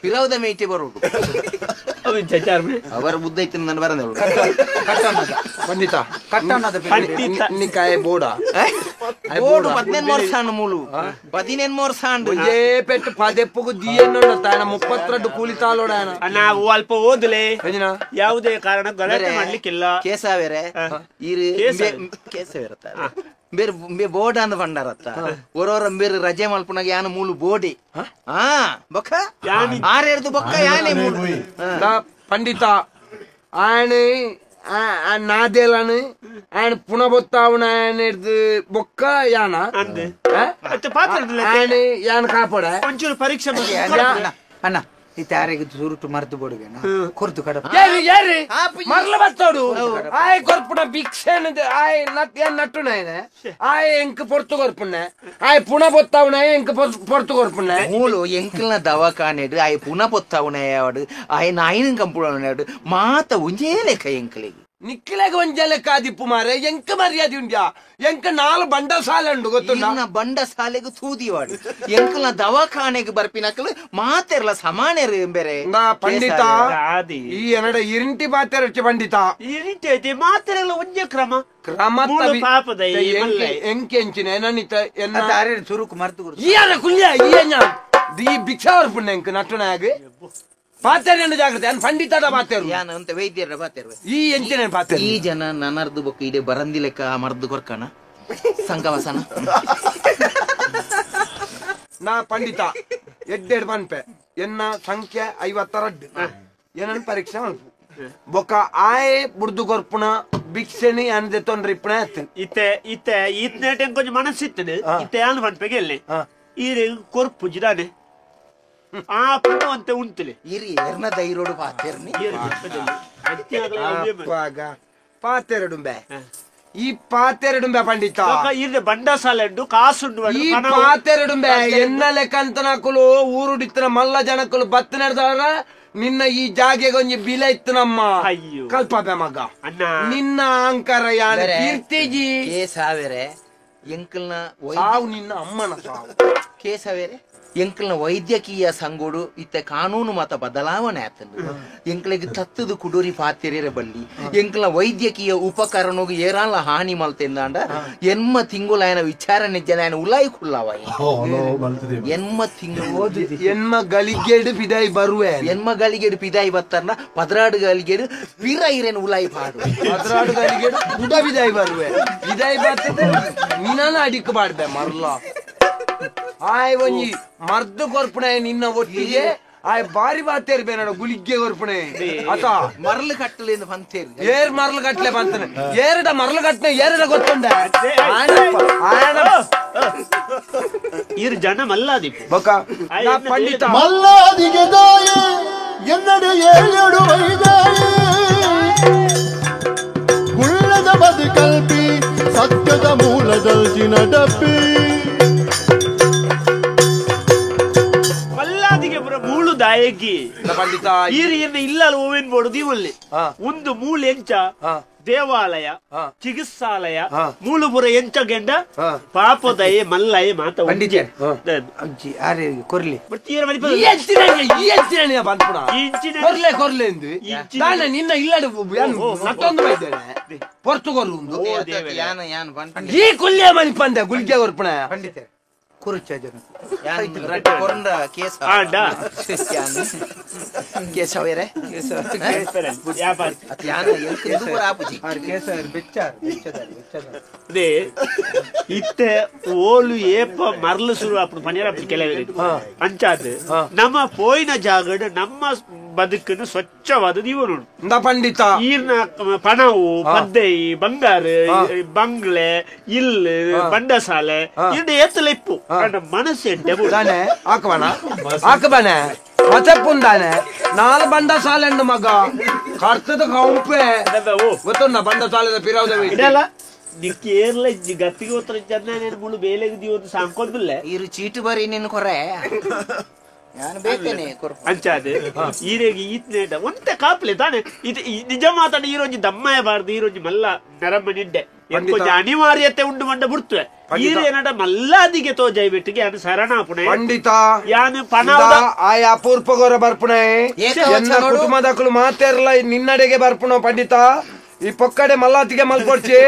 ಪಿರವದ ಮೇಟೆ ಬರೋಡು ಅವರ ಬುದ್ಧ ಇತ್ತು ನನ್ನ ಬರಂದಳು ಪಂಡಿತ ಪಂಡಿತ ನಿಕಾಯ ಬೋಡ ಬೋಡು 18 ವರ್ಷ ಮೂಲು 18 ವರ್ಷ ಒಂಜೇ ಪೆಟ್ಟು ಪದೆಪ್ಪುಗು ದಿಯನ್ನು ತಾನ 32 ಕೂಲಿ ತಾಳೋಡ ನಾವು ಅಲ್ಪ ಓದಲೆ ಯಾವುದೇ ಕಾರಣ ಗಲಾಟೆ ಮಾಡ್ಲಿಕ್ಕಿಲ್ಲ ಕೇಸವೇರೆ ಕೇಸವೇರ ಬೇರೆ ಬೇ ಬೋರ್ಡ್ ಅಂದ ಬಂಡಾರತ್ತ ಒರೋರ ಬೇರೆ ರಜೆ ಮಲ್ಪುನಾಗ ಯಾನ ಮೂಲು ಬೋಡಿ ಹಾ ಬೊಕ್ಕ ಆರೇರ್ದು ಬೊಕ್ಕ ಯಾನೆ ಮೂಲು ಪಂಡಿತ ಆನೆ ನಾದೇಲಾನು ಆಯ್ ಪುನ ಬೊತ್ತಾವನ ಆಯನ ಬೊಕ್ಕ ಯಾನ ಆಯ್ ಯಾನ ಕಾಪಾಡ ಒಂಚೂರು ಪರೀಕ್ಷೆ ಅಣ್ಣ ಈ ತಾರೆಗೆ ಸುರುಟು ಮರ್ದು ಬೋಡುಗೆನ ಕೊರ್ದು ಕಡ ಮರ್ಲ ಬತ್ತೋಡು ಆಯ್ ಕೊರ್ಪುಣ ಭಿಕ್ಷೆ ಆಯ್ ನಟ್ ನಟ್ಟುನಾಯನೆ ಆಯ್ ಎಂಕ್ ಪೊರ್ತು ಕೊರ್ಪುಣ್ಣೆ ಆಯ್ ಪುಣ ಬೊತ್ತಾವನ ಎಂಕ್ ಪೊರ್ತು ಕೊರ್ಪುಣ್ಣೆ ಮೂಲು ಎಂಕಲ್ನ ದವಾಖಾನೆಡು ಆಯ್ ಪುನ ಬೊತ್ತಾವನ ಆಯ್ ನಾಯಿನ ಕಂಪುಣಾಡು ಮಾತ ಒಂಜೇ ಲೆಕ್ಕ ಎಂಕಲಿಗೆ ನಿಕ್ಕಿಲಾಗ ಒಂಜೇ ಲೆಕ್ಕ ಆದಿಪ್ಪು ಮಾರೆ ಎಂಕ ಮರ್ಯಾದೆ ಉಂಡ್ಯಾ ಎಂಕ ನಾಲ್ ಬಂಡ ಸಾಲೆ ಉಂಡು ಗೊತ್ತುಂಡ ಬಂಡ ಸಾಲೆಗೆ ತೂದಿವಾಡು ಎಂಕಲ್ನ ದವಾಖಾನೆಗೆ ಬರ್ಪಿನಕಲು ಮಾತೆರ್ಲ ಸಮಾನೆರು ಬೇರೆ ನಾ ಪಂಡಿತ ಈ ಎನ್ನಡ ಇರಿಂಟಿ ಬಾತೆರಚ್ಚಿ ಪಂಡಿತ ಇರಿಂಟಿ ಐತಿ ಮಾತೆರೆಲ್ಲ ಒಂಜೇ ಕ್ರಮ ಕ್ರಮ ಪಾಪದ ಎಂಕೆ ಎಂಚಿನ ಎನ್ನನಿತ ಎನ್ನ ಸುರುಕು ಮರ್ತು ಈಯಾರ ಕುಲ್ಯ ಈ ಈ ಭಿಕ್ಷಾ ಪುಣ್ಯ ಎಂಕ್ ನಟ್ಟುನಾಗ ಪಾತೆರೆ ಜಾಗ್ರತೆ ಅನ್ ಪಂಡಿತದ ಪಾತೆರು ಯಾನ ಅಂತ ವೈದ್ಯರ ಪಾತೆರು ಈ ಎಂಚಿನ ಪಾತೆರು ಈ ಜನ ನನರ್ದು ಬೊಕ್ಕ ಇಡೆ ಬರಂದಿ ಲೆಕ್ಕ ಮರ್ದು ಕೊರ್ಕಣ ಸಂಕವಸನ ನಾ ಪಂಡಿತ ಎಡ್ಡೆಡ್ ಪನ್ಪೆ ಎನ್ನ ಸಂಖ್ಯೆ 52 ಏನನ್ ಪರೀಕ್ಷೆ ಮಲ್ಪು ಬೊಕ್ಕ ಆಯೆ ಬುಡ್ದು ಕೊರ್ಪುಣ ಭಿಕ್ಷೆನಿ ಅನ್ದೆ ತೊಂದ್ರೆ ಇಪ್ಪಣ ಇತ್ತೆ ಇತ್ತೆ ಈತ್ನೇಟೆ ಕೊಂಚ ಮನಸ್ಸಿತ್ತನೆ ಇತ್ತೆ ಯಾನ್ ಪನ್ಪೆಗೆ ಎಲ್ಲಿ ಈ ಕೊರ್ಪು ಜಿದಾನೆ ಆ ಪುಣವಂತೆ ಉಂಟುಲೆ ಇರಿ ಎರ್ನ ದೈರೋಡು ಪಾತೆರ್ನಿ ಪಾತೆರಡುಂಬೆ ಈ ಪಾತೆರಡುಂಬೆ ಪಂಡಿತ ಇರ್ದೆ ಬಂಡಸಾಲೆ ಉಂಡು ಕಾಸುಂಡು ಈ ಪಾತೆರಡುಂಬೆ ಎನ್ನ ಲೆಕ್ಕಂತನಕುಲು ಊರುಡಿತ್ತನ ಮಲ್ಲ ಜನಕುಲು ಬತ್ತ ನಡೆದವರ ನಿನ್ನ ಈ ಜಾಗೆಗೆ ಒಂಜಿ ಬಿಲೆ ಇತ್ತು ನಮ್ಮ ಕಲ್ಪಬೆ ಮಗ ನಿನ್ನ ಅಹಂಕಾರ ಯಾನ ಕೀರ್ತಿಜಿ ಕೇಸಾವೆರೆ ಎಂಕಲ್ನ ಸಾವು ನಿನ್ನ ಅಮ್ಮನ ಸಾವು ಕೇಸವೇರೆ ಎಂಕಲ್ನ ವೈದ್ಯಕೀಯ ಸಂಗೋಡು ಇತ್ತ ಕಾನೂನು ಮತ ಬದಲಾವಣೆ ಆತಂದು ಎಂಕ್ಲೆಗ್ ತತ್ತದು ಕುಡೂರಿ ಪಾತೆರೆ ಬಲ್ಲಿ ಎಂಕಲ್ನ ವೈದ್ಯಕೀಯ ಉಪಕರಣೋಗು ಏರಾಲ ಹಾನಿ ಮಲ್ತೆಂದಾಂಡ ಎನ್ಮ ತಿಂಗುಲಾಯನ ವಿಚಾರಣೆ ಜನ ಉಲಾಯಿ ಕುಳ್ಳಾವ ಎನ್ಮ ತಿಂಗಳು ಎನ್ಮ ಗಲಿಗೆಡು ಪಿದಾಯಿ ಬರುವೆ ಎನ್ಮ ಗಲಿಗೆಡು ಪಿದಾಯಿ ಬತ್ತಾರನ 16 ಗಲಿಗೆಡು ಪಿರ ಇರೇನು ಉಲಾಯಿ ಪಾಡು 16 ಗಲಿಗೆಡು ಕುಡ ಪಿದಾಯಿ ಬರುವೆ ಪಿದಾಯಿ ಬರ್ತದೆ ನಿನ್ನ ಅಡಿಕ್ ಬಾಡ್ಬೆ ಮರ್ಲ ಆಯ್ ಒಂಜಿ ಮರ್ದು ಕೊರ್ಪಣೆ ನಿನ್ನ ಒಟ್ಟಿಗೆ ಆಯ್ ಬಾರಿ ಬಾತೇರ್ ಬೇಡ ಗುಲಿಗ್ಗೆ ಕೊರ್ಪಣೆ ಅತ ಮರಳು ಕಟ್ಟಲೆ ಬಂತೇರು ಏರ್ ಮರಳು ಕಟ್ಲೆ ಬಂತಾನೆ ಏರಡ ಮರಳು ಕಟ್ಟನೆ ಏರಡ ಗೊತ್ತುಂಡ ಇರು ಜನ ಮಲ್ಲಾದಿ ಬೊಕ್ಕ ಪಂಡಿತ ಮಲ್ಲಾದಿಗೆ ದಾಯೆ ಎನ್ನಡೆ ಏಳು ವೈದಾಯೆ ಗುಳ್ಳದ ಬದುಕಲ್ಪಿ ಸತ್ಯದ ಮೂಲದಲ್ಜಿನ ಡಪ್ಪಿ ಮೂಳು ದಾಯಕಿ ಪಂಡಿತ ಇಲ್ಲ ಹೂವಿನ ಬೋರ್ಡ್ ದೀವಲ್ಲಿ ಒಂದು ಮೂಳು ಎಂಚ ದೇವಾಲಯ ಚಿಕಿತ್ಸಾಲಯ ಮೂಳುಪುರ ಎಂಚ ಗೆಂಡ ಪಾಪದಯೆ ಮಲ್ಲಯ ಮಾತ ಪಂಡಿತ ಕೊರ್ಲಿ ಕೊರ್ಲೆ ಎಂದು ನಿನ್ನ ಇಲ್ಲ ನಟ್ಟೊಂದು ಬೈದೇನೆ ಪೊರ್ತು ಕೊರ್ಲು ಈ ಕುಲ್ಯ ಮನಿ ಪಂದೆ ಗುಲ್ಗೆ ಕೊರ್ಪಣ ಪಂಡಿತ ಕುರುಚ ಜನ ಕೇಶವೇರೆ ಇತ್ತೆ ಓಲು ಏಪ ಮರಳು ಶುರು ಆಪುಂಡು ಪನಿಯರ ಕೆಲವರು ಅಂಚಾದ್ ನಮ್ಮ ಪೋಯಿನ ಜಾಗಡ್ ನಮ್ಮ ಬದುಕನ್ನು ಸ್ವಚ್ಛವಾದ ದೀವನು ಪಂಡಿತ ಈರ್ನ ಪಣವು ಪದ್ದೈ ಬಂಗಾರ ಬಂಗ್ಲೆ ಇಲ್ಲು ಬಂಡಸಾಲೆ ಇರ್ನ ಏತಲ ಇಪ್ಪು ಮನಸ್ಸು ಎಡ್ಡೆ ಹಾಕಬಾಣ ಹಾಕಬಾನೆ ಮಚಪ್ಪುಂದಾನೆ ನಾಲ್ ಬಂಡಸಾಲೆ ಮಗ ಕರ್ತದ ಕೌಂಪೆ ಗೊತ್ತುಂಡ ಬಂಡ ಸಾಲದ ಪಿರಾವುದ ಇದಲ್ಲ ನಿಕ್ಕೇರ್ಲ ಗತ್ತಿಗೆ ಒತ್ತರ ಜನ ಮುಳು ಬೇಲೆಗೆ ದಿವೊಂದು ಸಾಂಕೊಂದುಲ್ಲೆ ಇರು ಚೀಟು ಬರಿ ನಿನ್ನ ಕೊರೆ ನಾನು ಬೇಕೇನೆ ಅಂಚಾದೆ ಈರೆಗೆ ಈತ್ನೇಟ ಒಂತೆ ಕಾಪ್ಲೆ ತಾನೆ ಇದು ನಿಜ ಮಾತಾಡ ಈರೊಂಜಿ ದಮ್ಮಯ ಬಾರ್ದು ಈರೊಂಜಿ ಮಲ್ಲ ನರಮ್ಮ ನಿಡ್ಡೆ ಕೊಂಚ ಅನಿವಾರ್ಯತೆ ಉಂಡು ಮಂಡ ಬಿಡ್ತುವೆ ಈರೇನಡ ಮಲ್ಲಾದಿಗೆ ತೋಜೈ ಬಿಟ್ಟಿಗೆ ಯಾನು ಶರಣಾಪುಣೆ ಪಂಡಿತ ಯಾನು ಪಣ ಆಯ ಅಪೂರ್ಪಗೋರ ಬರ್ಪುಣೆ ಎನ್ನ ಕುಟುಂಬದಕ್ಕಲು ಮಾತೇರ್ಲ ನಿನ್ನಡೆಗೆ ಬರ್ಪುಣ ಪಂಡಿತ ಈ ಪೊಕ್ಕಡೆ ಮಲ್ಲಾತಿಗೆ ಮಲ್ಕೊಡ್ಚಿ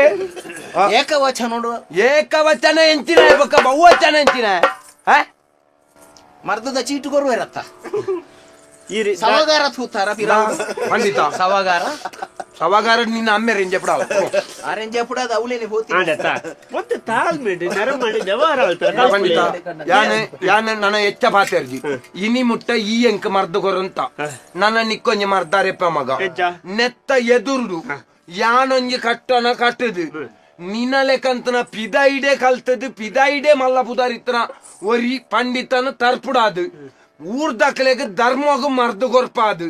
ಏಕವಚನ ನೋಡು ಏಕವಚನ ಎಂಚಿನ ಬೊಕ್ಕ ಬಹುವಚನ ಎಂಚಿನ ಮರ್ದದ ಚೀಟು ಕೊರುವೆರತ್ತ ಸವಗಾರ ತೂತಾರ ಪಂಡಿತ ಸವಗಾರ ಸವಗಾರ ನಿನ್ನ ಅಮ್ಮೆ ರೆಂಜೆ ಪುಡ ಆರೆಂಜೆ ಪುಡ ಅದು ಅವಲೇನೆ ಹೋತಿ ಮತ್ತೆ ತಾಳ್ಮೆ ನರ ಮಾಡಿ ವ್ಯವಹಾರ ಪಂಡಿತ ಯಾನೆ ಯಾನೆ ನನ್ನ ಹೆಚ್ಚ ಪಾತೆರ್ಜಿ ಇನಿ ಮುಟ್ಟ ಈ ಎಂಕ್ ಮರ್ದು ಕೊರಂತ ನನ್ನ ನಿಕ್ಕೊಂಜಿ ಮರ್ದಾರೆಪ್ಪ ಮಗ ನೆತ್ತ ಎದುರುಡು ಯಾನೊಂಜಿ ಕಟ್ಟನ ಕಟ್ಟದು ನಿನ್ನಲೆಕಂತನ ಪಿದಾಯಿಡೆ ಕಲ್ತದು ಪಿದಾಯಿಡೆ ಮಲ್ಲ ಪುದಾರಿತ್ತನ ಒರಿ ಪಂಡಿತನ ತರ್ಪುಡಾದು ಊರ್ದಕ್ಲೆಗ್ ಧರ್ಮಗು ಮರ್ದು ಕೊರ್ಪಾದು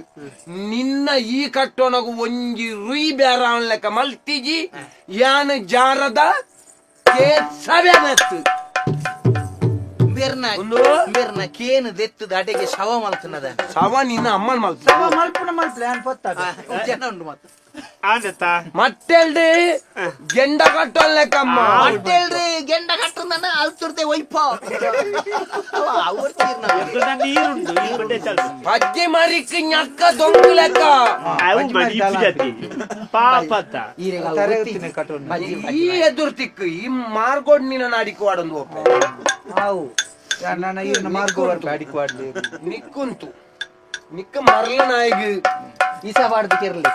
ನಿನ್ನ ಈ ಕಟ್ಟೋನಗು ಒಂಜಿ ರುಯ್ ಬೇರ ಲೆಕ್ಕ ಮಲ್ತಿಜಿ ಯಾನ ಜಾರದ ಸವ್ಯಾನತ್ತು ಬೇರ್ನ ಕೇನು ದೆತ್ತದ ಅಡೆಗೆ ಶವ ಮಲ್ತನದ ಶವ ನಿನ್ನ ಅಮ್ಮನ್ ಮಲ್ತ ಶವ ಮಲ್ಪುನ ಮಲ್ಪ್ಲೆ ಅನ್ ಪೊತ್ತಾದ ಜನ ಉಂಡು ಮತ್ತೆ ಮಟ್ಟೆಲ್ರಿ ಗೆಂಡ ಕಟ್ಟೋಲ್ಲೆಕ್ಕಮ್ಮ ಮಟ್ಟೆಲ್ರಿ ಗೆಂಡ ಕಟ್ಟುಂದನ್ನ ಅಲ್ತುರ್ತೆ ಒಯ್ಪ ಪಜ್ಜೆ ಮರಿಕ್ ñಕ್ಕ ದೊಂಕು ಲೆಕ್ಕ ಪಾಪತ್ತ ಈ ಎದುರು ತಿಕ್ಕು ಈ ಮಾರ್ಗೋಡ್ ನಿನ್ನ ನಾಡಿಕು ವಾಡೊಂದು ಒಪ್ಪೆ ಹಾವು ನನ್ನ ಮಾರ್ಗೋ ಅಡಿಕು ವಾಡ್ಲಿ ನಿಕ್ಕುಂತು ನಿಕ್ಕ ಮರಲ ನಾಯಿಗೆ ಈಸ ಬಾಡ್ದು ಕೆರಲಿ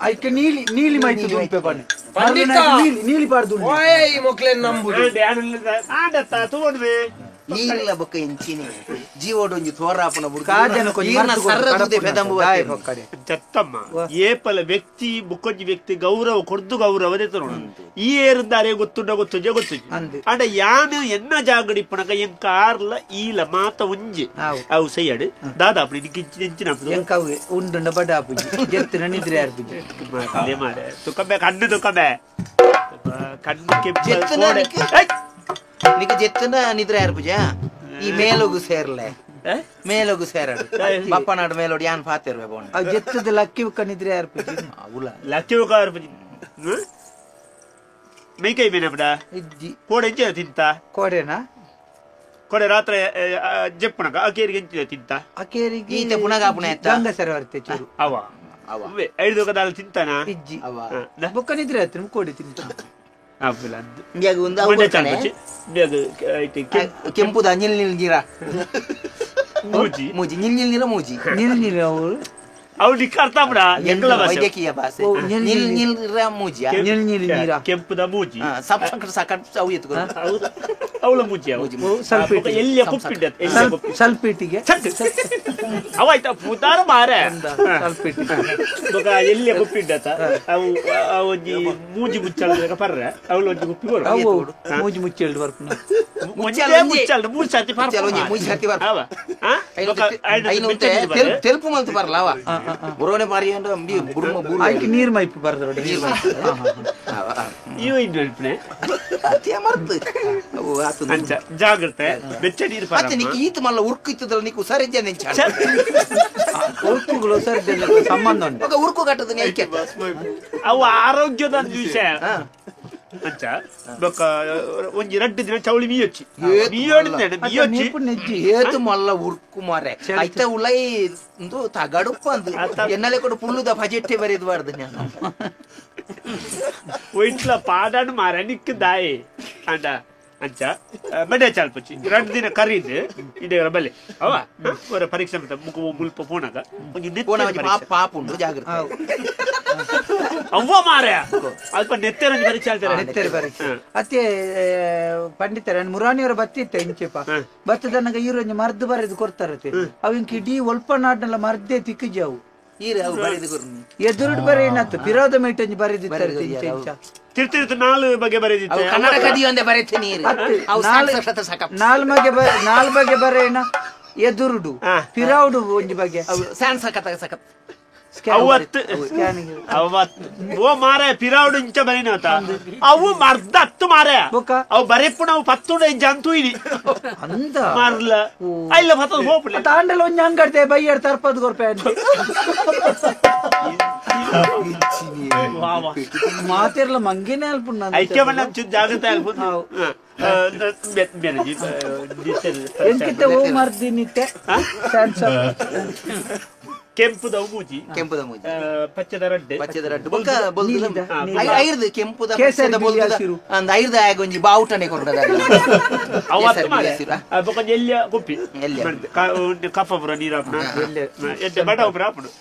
ಐಕೆ ನೀಲಿ ನೀಲಿ ಮೈತು ದುಂಪೆ ಬಣ್ಣ ಪಂಡಿತ ನೀಲಿ ನೀಲಿ ಬಾರ್ದು ಓಯ್ ಈ ಮೊಕ್ಲೆನ್ ನಂಬುದು ಈರ್ಲ ಬೊಕ್ಕ ಎಂಚಿನಿ ಜೀವೋಡೊಂಜಿ ತೋರಾಪುನ ಬುಡ್ದು ಕಾಜನ ಕೊಂಜಿ ಈರ್ನ ಸರ್ರ ಪೆದಂಬು ಚತ್ತಮ್ಮ ಏಪಲ ವ್ಯಕ್ತಿ ಬುಕ್ಕೊಂಜಿ ವ್ಯಕ್ತಿ ಗೌರವ ಕೊಡ್ದು ಗೌರವ ದೆತ್ತೊನೊಡು ಈ ಏರುಂದಾರೆ ಗೊತ್ತುಂಡ ಗೊತ್ತುಂಜೆ ಗೊತ್ತುಂಜಿ ಅಂಡ ಯಾನು ಎನ್ನ ಜಾಗಡಿ ಪಣಕ ಎನ್ ಕಾರ್ಲ ಈಲ ಮಾತ ಒಂಜಿ ಅವು ಸೈಯಡು ದಾದಾ ಅಪ್ಪಣೆ ನಿಕ್ಕಿಂಚಿನ ಎಂಚಿನ ಎಂಕವು ಉಂಡುಂಡ ಬಡ ಆಪುಜಿ ಜೆತ್ತಿನ ನಿದ್ರೆ ಆರ್ಪುಜಿ ಮಾರೆ ತುಕಬೆ ಕಣ್ಣು ತುಕಬೆ ಕಣ್ಣು ಕೆಂಪು ನಿಕ್ಕ ಜೆತ್ತನ ನಿದ್ರೆ ಆರ್ಪುಜ ಈ ಮೇಲೊಗು ಸೇರ್ಲೆ ಮೇಲೊಗು ಸೇರಡು ಬಪ್ಪನಾಡು ಮೇಲೋಡು ಯಾನ್ ಪಾತಿರ್ವೆ ಬೋಣ ಅವು ಜೆತ್ತದ ಲಕ್ಕಿ ಉಕ್ಕ ನಿದ್ರೆ ಆರ್ಪುಜಿ ಅವಲ ಲಕ್ಕಿ ಉಕ್ಕ ಆರ್ಪುಜಿ ಮೈಕೈ ಮೇನಪಡ ಇಜ್ಜಿ ಕೋಡೆ ಎಂಚಿನ ತಿಂತ ಕೋಡೆನಾ ಕೋಡೆ ರಾತ್ರಿ ಜೆಪ್ಪಣಕ ಅಕೇರಿಗೆ ಎಂಚಿನ ತಿಂತ ಅಕೇರಿಗೆ ಈತೆ ಪುನಗಾಪುಣ ಎತ್ತ ಗಂಗ ಸರವರ್ತೆ ಚೂರು ಅವ ಅವ ಐದು ಕದಾಲ ತಿಂತಾನ ಇಜ್ಜಿ ಅವ ಬೊಕ್ಕ ನಿದ್ರೆ ಆಯ್ತು ಕೋಡೆ ತಿಂತ ಕೆಂಪುದ ನಿಲ್ ನಿಲ್ ನೀರ ಮೂಜಿ ಮೂಜಿ ನಿಲ್ ನಿಲ್ ನೀರ ಮೂಜಿ ನಿಲ್ ನಿಲ್ ಅವರು ಅವು ನಿಕ್ಕ ಅರ್ಥ ಬಿಡ ವೈದ್ಯಕೀಯ ಭಾಷೆ ನಿಲ್ ನಿಲ್ ಮೂಜಿ ನಿಲ್ ನಿಲ್ ನೀರ ಕೆಂಪುದ ಮೂಜಿ ಸಪ್ ಸಕಟ್ ಸಕಟ್ ಅವು ಎತ್ಕೊ ಅವಳ ಮೂಜಿ ಅವು ಸಲ್ಪೇಟಿ ಎಲ್ಲಿಯ ಕುಪ್ಪಿಡ್ಡ ಸಲ್ಪೇಟಿಗೆ ಅವ ಆಯ್ತಾ ಪುತಾರ ಮಾರೆ ಸಲ್ಪೇಟಿ ಬೊಕ ಎಲ್ಲಿಯ ಕುಪ್ಪಿಡ್ಡತ ಅವು ಒಂಜಿ ಮೂಜಿ ಮುಚ್ಚಳ ಪರ್ರೆ ಅವಳು ಒಂಜಿ ಕುಪ್ಪಿ ಕೊರು ಅವು ಮೂಜಿ ಮುಚ್ಚೇಳು ಬರ್ಪುನ ಮುಚ್ಚಳ ಮುಚ್ಚಳ ಮೂರು ಸರ್ತಿ ಪರ್ಪ ಮೂಜಿ ಸರ್ತಿ ಬರ್ಪ ಅವ ತೆಲ್ಪು ಮಲ್ತು ಬರಲ್ಲ ಅವ ಬುರೋನೆ ಮಾರಿ ಅಂದ್ರೆ ಅಂಬಿ ಬುರುಮ ಬುರು ಆಯ್ಕೆ ನೀರ್ ಮೈಪು ಬರ್ದರೋಡಿ ನೀರ್ ಮೈಪು ಇವು ಇನ್ನು ಹೇಳ್ಪನೆ ಅತಿಯ ಮರ್ತು ಅವು ಆತು ಅಂಚ ಜಾಗ್ರತೆ ಬೆಚ್ಚ ನೀರು ಮತ್ತೆ ನಿಕ್ ಈತ ಮಲ್ಲ ಉರ್ಕು ಇತ್ತದಲ್ಲ ನಿಕ್ ಉಸಾರಿದ್ಯ ನೆಂಚ ಉರ್ಕುಗಳು ಉಸಾರಿದ್ಯ ಸಂಬಂಧ ಉಂಟು ಮಗ ಉರ್ಕು ಕಟ್ಟದ ನೀ ಅವು ಆರೋಗ್ಯದ ವಿಷಯ ಅಂಚ ಬೊಕ್ಕ ಒಂಜಿ ರಡ್ಡು ದಿನ ಚೌಳಿ ಮೀಯೊಚ್ಚಿ ಮೀಯೋಡಿದ್ದೇನೆ ಮೀಯೊಚ್ಚಿ ಏತು ಮಲ್ಲ ಉರ್ಕು ಮಾರೆ ಐತ ಉಲೈ ಇಂದು ತಗಡುಪ್ಪ ಅಂದು ಎನ್ನಲೆ ಕೊಡು ಪುಳ್ಳುದ ಬಜೆಟ್ಟೆ ಬರೆದು ಬಾರ್ದು ನಾನು ಒಯ್ಟ್ಲ ಪಾದಾಡು ಮಾರ ನಿಕ್ ದಾಯಿ ಅಂಡ ಅಂಚ ಬಡೆ ಚಾಲ್ಪಚ್ಚಿ ರಡ್ಡು ದಿನ ಕರೀದು ಇಡೇ ಬಲೆ ಅವ ಅವರ ಪರೀಕ್ಷೆ ಮತ್ತೆ ಮುಖ ಮುಲ್ಪ ಪೋನಾಗ ಒಂಜಿ ನೆತ್ತೆರ ಪಾಪ ಉಂಟು ಜಾಗ್ರತೆ ಅವ್ವ ಮಾರ್ಯ ಅಲ್ಪ ನೆತ್ತೆರ ಒಂಜಿ ಪರೀಕ್ಷೆ ಹೇಳ್ತಾರೆ ನೆತ್ತೆರ ಪರೀಕ್ಷೆ ಅತ್ತೆ ಪಂಡಿತರ ಮುರಾಣಿಯವರ ಬತ್ತಿತ್ತ ಇಂಚೆಪ ಬತ್ತದನಗ ಈರೊಂಜಿ ಮರ್ದು ಬರೆದು ಕೊಡ್ತಾರತೆ ಅವಿಂಕ ಇಡೀ ಒಲ್ಪ ನಾಡ್ನೆಲ್ಲ ಮರ್ದೇ ತಿಕ್ಕಿಜಿ ಅವು ಎದುರುಡ್ ಬರೆ ಏನಾಯ್ತು ಪಿರಾದ ಮೇಟಂಜಿ ಬರೆದಿತ್ತಾರೆ ಇಂಚ ಇಂಚ ತಿರ್ತಿರ್ತು ನಾಲ್ ಬಗೆ ಬರೆದಿತ್ತು ಕನ್ನಡ ಕದಿಯೊಂದೇ ಬರೆತೀನಿ ನಾಲ್ ಬಗೆ ಬರೇನ ಎದುರುಡು ಪಿರಾವುಡು ಒಂಜಿ ಬಗೆ ಸ್ಯಾನ್ ಸಕತ ಸಕತ್ ಅವತ್ತು ಓ ಮಾರ ಪಿರಾವುಡು ಇಂಚ ಬರೀನತ ಅವು ಮರ್ದ ಹತ್ತು ಮಾರ ಅವು ಬರೆಪ್ಪು ನಾವು ಪತ್ತುಂಡ ಇಂಚ ಅಂತೂ ಇನಿ ಅಂದ ಮಾರ್ಲ ಇಲ್ಲ ಪತ್ತದ ಹೋಪುಲೆ ತಾಂಡಲ ಒಂಜಿ ಅಂಗಡ್ದೆ ಬೈಯರ್ ತರ್ಪದ ಕೊರ್ಪೆ ಮಾತಿರ್ಲ ಮಂಗಿನೇ ಅಲ್ಪ ಐಕ್ಯ ಬಣ್ಣ ಜಾಗ್ರತೆ ಅಲ್ಪ ಎಂಕಿತ್ತೆ ಓ ಮರ್ದಿನಿತ್ತೆ ಕೆಂಪುದ ಮೂಜಿ ಕೆಂಪುದ ಮೂಜಿ ಪಚ್ಚದ ರಡ್ಡೆ ಪಚ್ಚದ ರಡ್ಡೆ ಬೊಕ್ಕ ಬೊಲ್ದುದ ಐರ್ದು ಕೆಂಪುದ ಪಚ್ಚದ ಬೊಲ್ದುದ ಅಂದ್ ಐರ್ದು ಆಗ ಒಂಜಿ ಬಾವುಟನೆ ಕೊರ್ಡದ ಅವತ್ತು ಮಾರೆ ಬೊಕ್ಕ ಎಲ್ಲಿಯ ಕುಪ್ಪಿ ಕಫ ಪುರ ನೀರಾಪುನ ಎಡ್ಡೆ ಬಡ ಪುರ ಆಪುಂಡು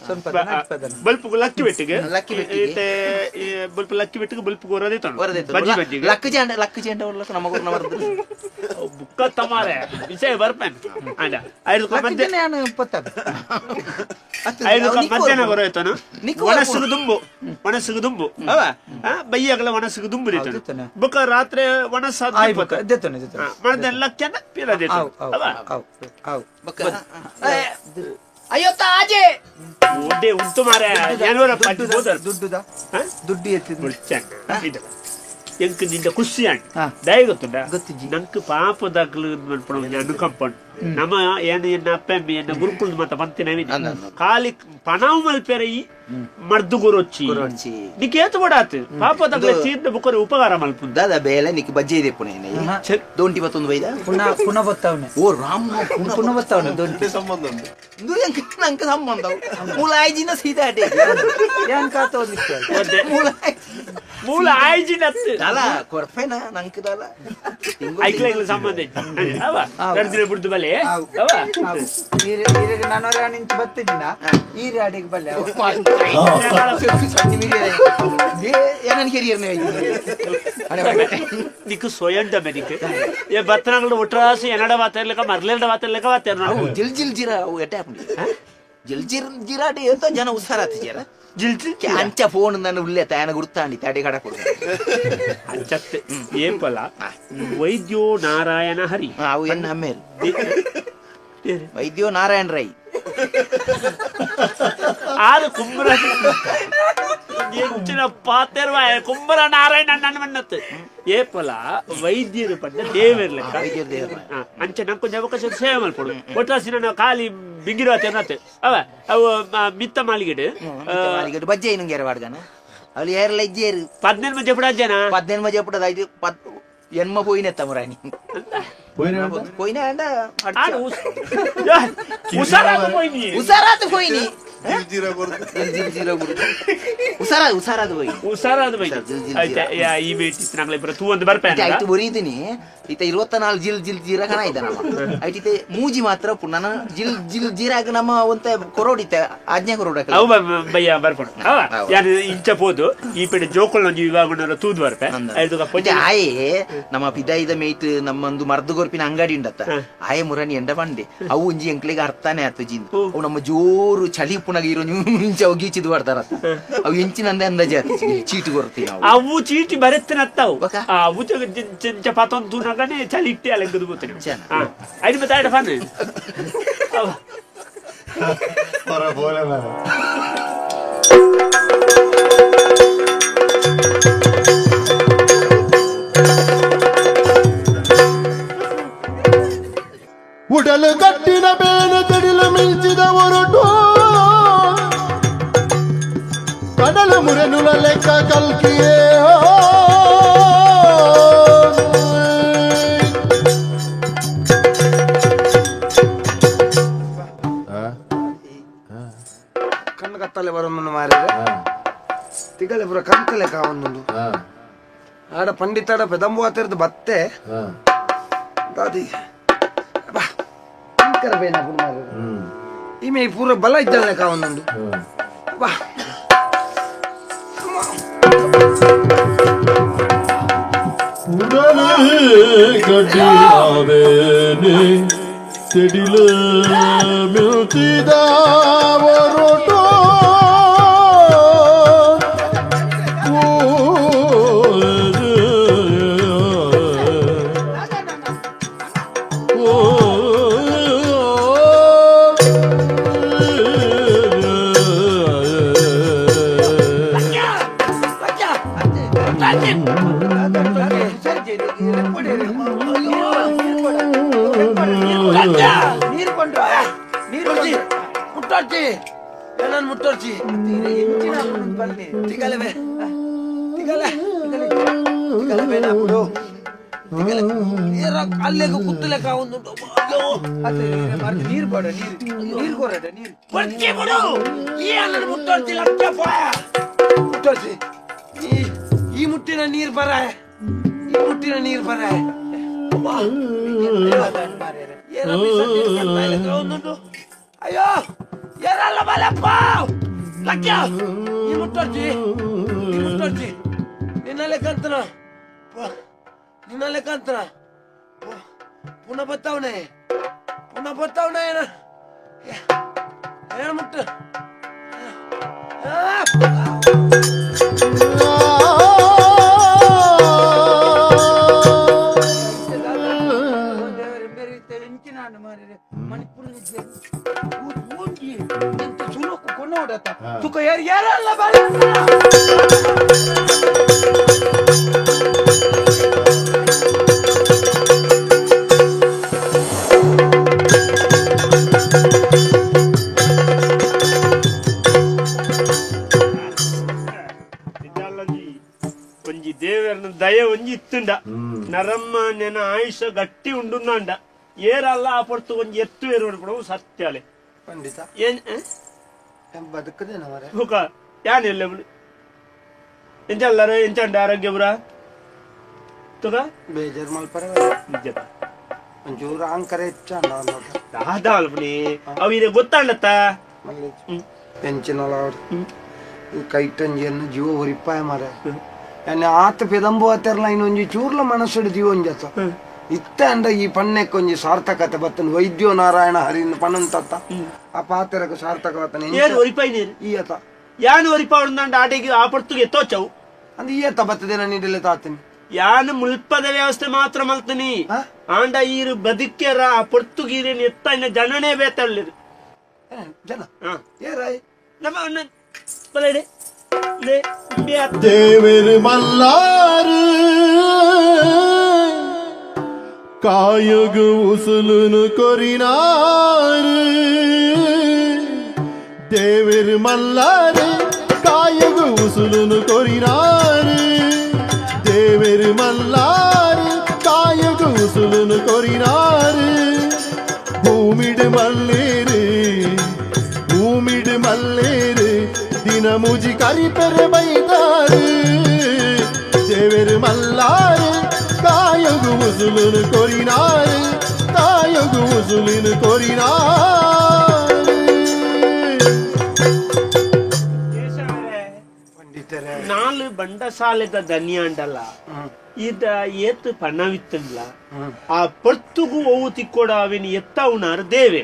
ಬಲ್ಪುಗು ಲಕ್ಕಿ ಬೆಟ್ಟಿಗೆ ಲಕ್ಕಿ ಬೆಟ್ಟಿಗೆ ಬಲ್ಪು ಲಕ್ಕಿ ಬೆಟ್ಟಿಗೆ ಬಲ್ಪುಗು ಹೊರದೆ ಹೊರದೆ ಬಜ್ಜಿ ಬಜ್ಜಿಗೆ ಲಕ್ಕು ಜಂಡ ಲಕ್ಕು ಜಂಡ ಉಳ್ಳಕ ನಮ್ಮ ಕೊರ್ನ ಮರ್ದು ಬುಕ್ಕ ತಮಾರೆ ವಿಷಯ ಬರ್ಪೇನ್ ಅಂಡ ಐದು ಮಧ್ಯ ಐದು ಮಧ್ಯಾಹ್ನ ಬರೋಯ್ತಾನು ಒಣಸುಗು ದುಂಬು ಒಣಸುಗು ದುಂಬು ಅವ ಬೈಯಾಗಲ ಒಣಸುಗು ದುಂಬು ದೇತಾನು ಬುಕ್ಕ ರಾತ್ರಿ ಒಣಸ ಮಣದೆಲ್ಲ ಕೆನ ಪೀರ ದೇತಾನು ಅವ ಅಯ್ಯೋ ತಾಜೆ ಒಡ್ಡೆ ಉಂಟು ಮಾರೆ ಏನೋರ ಪಟ್ಟಿ ಹೋದರು ದುಡ್ಡುದ ದುಡ್ಡು ಎತ್ತಿದ್ದು ಇದು ಎಂಕ್ ನಿಂದ ಖುಷಿ ಆಂಡ್ ದಯ ಗೊತ್ತುಂಡ ನಂಕ್ ಪಾಪದಾಗ್ಲು ಮನ್ಪಣ ಅನುಕಂಪ ನಮ್ಮ ಏನು ಎನ್ನ ಅಪ್ಪ ಎನ್ನ ಗುರುಕುಲ್ ಮತ್ತ ಪಂತಿನ ಖಾಲಿ ಪಣವು ಮಲ್ಪೆರೆ ಈ ಮರ್ದು ಗುರೊಚ್ಚಿ ನಿಕ್ ಏತು ಬಡಾತ್ ಪಾಪದಾಗ್ಲ ತೀರ್ದ ಬುಕ್ಕರೆ ಉಪಕಾರ ಮಲ್ಪುಂಡು ದಾದಾ ಬೇಲೆ ನಿಕ್ ಬಜ್ಜೆ ಇದೆ ಪುಣೆ ದೊಂಟಿ ಬತ್ತೊಂದು ಬೈದ ಪುನಃ ಪುನಃ ಬತ್ತವನೆ ಓ ರಾಮ ಪುನಃ ಬತ್ತವನೆ ದೊಂಟಿ ಸಂಬಂಧ ಉಂಟು ಇಂದು ಎಂಕ್ ನಂಕ ಸಂಬಂಧ ಮೂಲ ಆಯ್ಜಿನ ಸೀದಾ ಅಟೆ ಏನ್ ಕಾತೋದಿತ್ತು ಮೂಲ ಮೂಲ ಆಯ್ಜಿನ ದಾಲ ಕೊರ್ಪೆನ ನಂಕ ದಾಲ ಐಕ್ಲ ಐಕ್ಲ ಸಂಬಂಧ ಅವ ಎರಡು ದಿನ ಬಿಡ್ದು ಬಲೆ ಅವ ಈರಿಗೆ ನಾನು ನಿಂತು ಬತ್ತಿದ್ದಿನ ಈ ರಾಡಿಗೆ ಬಲ್ಲೆ ನಿಕ್ಕು ಸೊಯಂಡ ಮೆನಿಕ್ ಏ ಬತ್ತನಗಳು ಒಟ್ರಾಸು ಎನ್ನಡ ವಾತರ್ಲೆಕ ಮರ್ಲೆಂಡ ವಾತರ್ಲೆಕ ವಾತರ್ನ ಜಿಲ್ ಜಿಲ್ ಜಿರ ಅವು ಎಟ್ಟೆ ಜಿಲ್ ಜಿರ್ ಜಿರಾಡಿ ಅಂತ ಜನ ಉಸಾರಾತಿ ಜರ ಜಿಲ್ ಜಿಲ್ ಅಂಚ ಫೋನ್ ನನ್ನ ಉಲ್ಲೆ ತಾಯನ ಗುರ್ತಾಂಡಿ ತಾಡಿ ಕಡ ಕೊಡು ಅಂಚತ್ತೆ ಏಪಲ ವೈದ್ಯೋ ನಾರಾಯಣ ಹರಿ ಅವು ಎನ್ನ ಅಮ್ಮೇರು ವೈದ್ಯೋ ನಾರಾಯಣ ರೈ ಆರು ಕುಂಬ್ರ ಎಂಚಿನ ಪಾತೆರ್ವ ಕುಂಬ್ರ ನಾರಾಯಣ ನನ್ನ ಮನ್ನತ್ತು ಏಪಲ ವೈದ್ಯರು ಪಂಡ ದೇವರ್ ಲೆಕ್ಕ ಅಂಚೆ ನಂಗೆ ಅವಕಾಶ ಸೇವೆ ಮಲ್ಪಡು ಒಟ್ರಾಸಿ ನಾನು ಖಾಲಿ ಬಿಂಗಿರುವ ತೆನ್ನತ್ತೆ ಅವ ಅವು ಮಿತ್ತ ಮಾಲಿಗೆಡು ಬಜ್ಜೆ ಇನ್ನೊಂದು ವಾಡ್ಗಾನ ಅಲ್ಲಿ ಏರ್ಲ ಇಜ್ಜೇರು ಪದ್ನೆನ್ಮ ಜಪಡ ಜನ ಪದ್ನೆನ್ಮ ಜಪಡದ ಐದು ಪತ್ ಎನ್ಮ ಪೋಯಿನೆತ್ತ ಮುರಾಣಿ పోయినా ಉಸಾರಾತು ಹೋಯಿನಿ ಉಸಾರಾದು ಹೋಯಿ ಉಸಾರಾದು ಹೋಯಿ ಈ ಬೇಟಿ ನಾಂಗ್ಲ ಇಬ್ಬರ ತೂ ಒಂದು ಬರ್ಪೆ ಐತು ಬರೀತೀನಿ ಇತ 24 ಜಿಲ್ ಜಿಲ್ ಜೀರ ಕಣ ಇದ್ದ ನಮ್ಮ ಐಟಿತೆ ಮೂಜಿ ಮಾತ್ರ ಪುನಃ ಜಿಲ್ ಜಿಲ್ ಜೀರಾಗ ನಮ್ಮ ಒಂತ ಕೊರೋಡಿತ ಆಜ್ಞೆ ಕೊರೋಡ ಅವು ಬಯ್ಯ ಬರ್ಪಣ ಯಾರು ಇಂಚ ಪೋದು ಈ ಪೇಟೆ ಜೋಕುಲ್ ಒಂಜಿ ವಿಭಾಗ ತೂದು ಬರ್ಪೆ ಆಯೆ ನಮ್ಮ ಪಿದಾಯಿದ ಮೇಯ್ತು ನಮ್ಮೊಂದು ಮರ್ದು ಗೊರ್ಪಿನ ಅಂಗಡಿ ಉಂಡತ್ತ ಆಯೆ ಮುರನಿ ಎಂಡ ಬಂಡೆ ಅವು ಒಂಜಿ ಎಂಕ್ಲೆಗೆ ಅರ್ಥನೇ ಆತು ಜಿಂದು ಅವು ನಮ್ಮ ಜೋರು ಚಳಿ ಪುನಗ ಇರೋ ಇಂಚ ಅವು ಗೀಚಿದು ಬರ್ತಾರ ಅವು ಎಂಚಿನಂದೆ ಅಂದಾಜೆ ಆತು ಚೀಟಿ ಕೊರ್ತೀವಿ ಅವು ಚೀಟಿ ಬರೆತ್ತನತ್ತವು ಅವು ಪತೊಂದು ತೂನಗನೆ ಚಳಿ ಇಟ್ಟೆ ಅಲೆಂಗದು ಬೋತೀನಿ ಐದು ಮತ್ತೆ ಆಡ ಫಾನ್ ಉಡಲು ಕಟ್ಟಿನ ಬೇನೆ ತಡಿಲು ಮಿಂಚಿದ ಒರಟು ಕಡಲ ಮುರೆನುಲ ಲೆಕ್ಕ ಕಲ್ಕಿಯೇ ಕಣ್ಣು ಕತ್ತಲೆ ಬರೋನು ಮಾರಿದ್ರೆ ತಿಗಲೆ ಪುರ ಕಂಕಲೆ ಕಾವೊಂದು ಆಡ ಪಂಡಿತಾಡ ಪೆದಂಬು ಆತಿರ್ದು ಬತ್ತೆ ದಾದಿ ಈಮೆ ಪೂರ ಬಲ ಇದ್ದಾಳೆ ಕಾವೊಂದು ಬಾ ಉಡಲೆ ಕಟ್ಟಿನ ಸಿಡಿಲು ಮಿಲ್ತಿದ ಒರಟು ಓ ನೀರು ಕೊಂಡ್ರ ನೀರು ಮುಟ್ಟೋರ್ಚಿ ಏನನ್ ಮುಟ್ಟೋರ್ಚಿ ಬನ್ನಿ ತಿಗಲವೆ ತಿಗಲೆ ತಿಗಲವೆ ನಾಪುಡು ತಿಗಲೆ ಏರ ಅಲ್ಲೆಗ ಕುತ್ತಲೆಕ ಒಂದು ನೀರು ಬೇಡ ನೀರು ನೀರು ಕೊರಡ ನೀರು ಬರ್ತಿ ಬಿಡು ಈ ಅಲ್ಲನ ಮುಟ್ಟೋರ್ಚಿ ಲಕ್ಕ ಪಾಯ ಮುಟ್ಟೋರ್ಚಿ ಈ ಈ ಮುಟ್ಟಿನ ನೀರು ಬರ ಈ ಮುಟ್ಟಿನ ನೀರು ಬರ ಅಯ್ಯೋ ಏರಲ್ಲ ಬಲಪ್ಪ ಲಕ್ಕ ಈ ಮುಟ್ಟೋರ್ಚಿ ಈ ಮುಟ್ಟೋರ್ಚಿ ನಿನ್ನಲ್ಲೇ ಕಂತನ ನಿನ್ನಲ್ಲೇ ಕಂತನ ಪುನಃ ಬತ್ತಾವನೆ ಪುನಃ ಬತ್ತಾವನೆ ಏನ ಏನ ಮುಟ್ಟು ತುಕ ಯಾರು ಯಾರಲ್ಲ ಬರ ಒಂಜಿ ದೇವರನ ದಯ ಒಂಜಿ ಇತ್ತುಂಡ ನರಮ್ಮ ನೆನ ಆಯುಷ ಗಟ್ಟಿ ಉಂಡುಂಡ ಏರಲ್ಲ ಆ ಪೊರ್ತು ಒಂಜಿ ಎತ್ತು ಏರು ಸತ್ಯಾಲೆ ಪಂಡಿತ ಏನ್ ಬದುಕದೇನ ಬುಕ ಯಾನಿಲ್ಲ ಎಂಚಲ್ಲರ ಎಂಚಂಡ ಆರೋಗ್ಯ ಪುರ ತುಕ ಬೇಜಾರ್ ಮಲ್ಪರ ಒಂಚೂರು ಆಂಕರ ಹೆಚ್ಚಾಂಡ ದಾದಾಲ್ಪನಿ ಅವು ಇದೆ ಗೊತ್ತಾಂಡತ್ತ ಎಂಚಿನಲ ಈ ಕೈಟಂಜಿಯನ್ನು ಜೀವ ಉರಿಪಾಯ ಮಾರ ಆತ ಪೆದಂಬು ಆತರ್ಲ ಇನ್ನೊಂಜಿ ಚೂರ್ಲ ಮನಸ್ಸುಡು ಜೀವ ಒಂಜತ್ತ ಇತ್ತ ಅಂಡ ಈ ಪಣ್ಣೆಕ್ಕೊಂಜಿ ಸಾರ್ಥಕತೆ ಬತ್ತನ ವೈದ್ಯೋ ನಾರಾಯಣ ಹರಿನ ಪಣಂತತ್ತ ಆ ಪಾತ್ರಕ್ಕೆ ಸಾರ್ಥಕ ಬತ್ತನ ಈ ಅತ ಯಾನು ಒರಿಪಾವಣಂಡ ಆಟೆಗೆ ಆ ಪೊರ್ತುಗೆ ಎತ್ತೋಚವು ಅಂದ್ ಈ ಅತ್ತ ಬತ್ತದೆ ನಾನು ಇಡಲೆ ತಾತನಿ ಯಾನು ಮುಲ್ಪದ ವ್ಯವಸ್ಥೆ ಮಾತ್ರ ಮಲ್ತನಿ ಆಂಡ ಈರು ಬದುಕ್ಯರ ಆ ಪೊರ್ತುಗೀರಿನ ಎತ್ತ ಇನ್ನ ಜನನೇ ಬೇತಳ್ಳಿರು ಜನ ಏರಾಯ್ ನಮ್ಮ ದೇವರು ಮಲ್ಲಾರು ಕಾಯುಗು ಉಸುಲುನು ಕೊರಿನಾರು ದೇವರು ಮಲ್ಲಾರು ಕಾಯುಗು ಉಸುಲುನು ಕೊರಿನಾರು ದೇವರು ಮಲ್ಲಾರು ಕಾಯುಗು ಉಸುಲುನು ಕೊರಿನಾರು ಭೂಮಿಡು ಮಲ್ಲೇರು ಭೂಮಿಡು ಮಲ್ಲೇರು ದಿನಮುಜಿ ಕರಿಪೆರೆ ಬೈದಾರು ದೇವರು ಮಲ್ಲಾರು ಕಾಯಗು ಉಸುಲುನು ಕೊರಿನಾರು ಕಾಯಗು ಉಸುಲಿನು ಕೊರಿನಾರು ನಾಲು ಬಂಡಸಾಲೆದ ದನಿಯಾಂಡಲ್ಲ ಇದ ಏತು ಪಣವಿತ್ತಲ್ಲ ಆ ಪೊರ್ತುಗು ಒವು ತಿಕ್ಕೋಡ ಅವಿನ ಎತ್ತವುನಾರು ದೇವೆ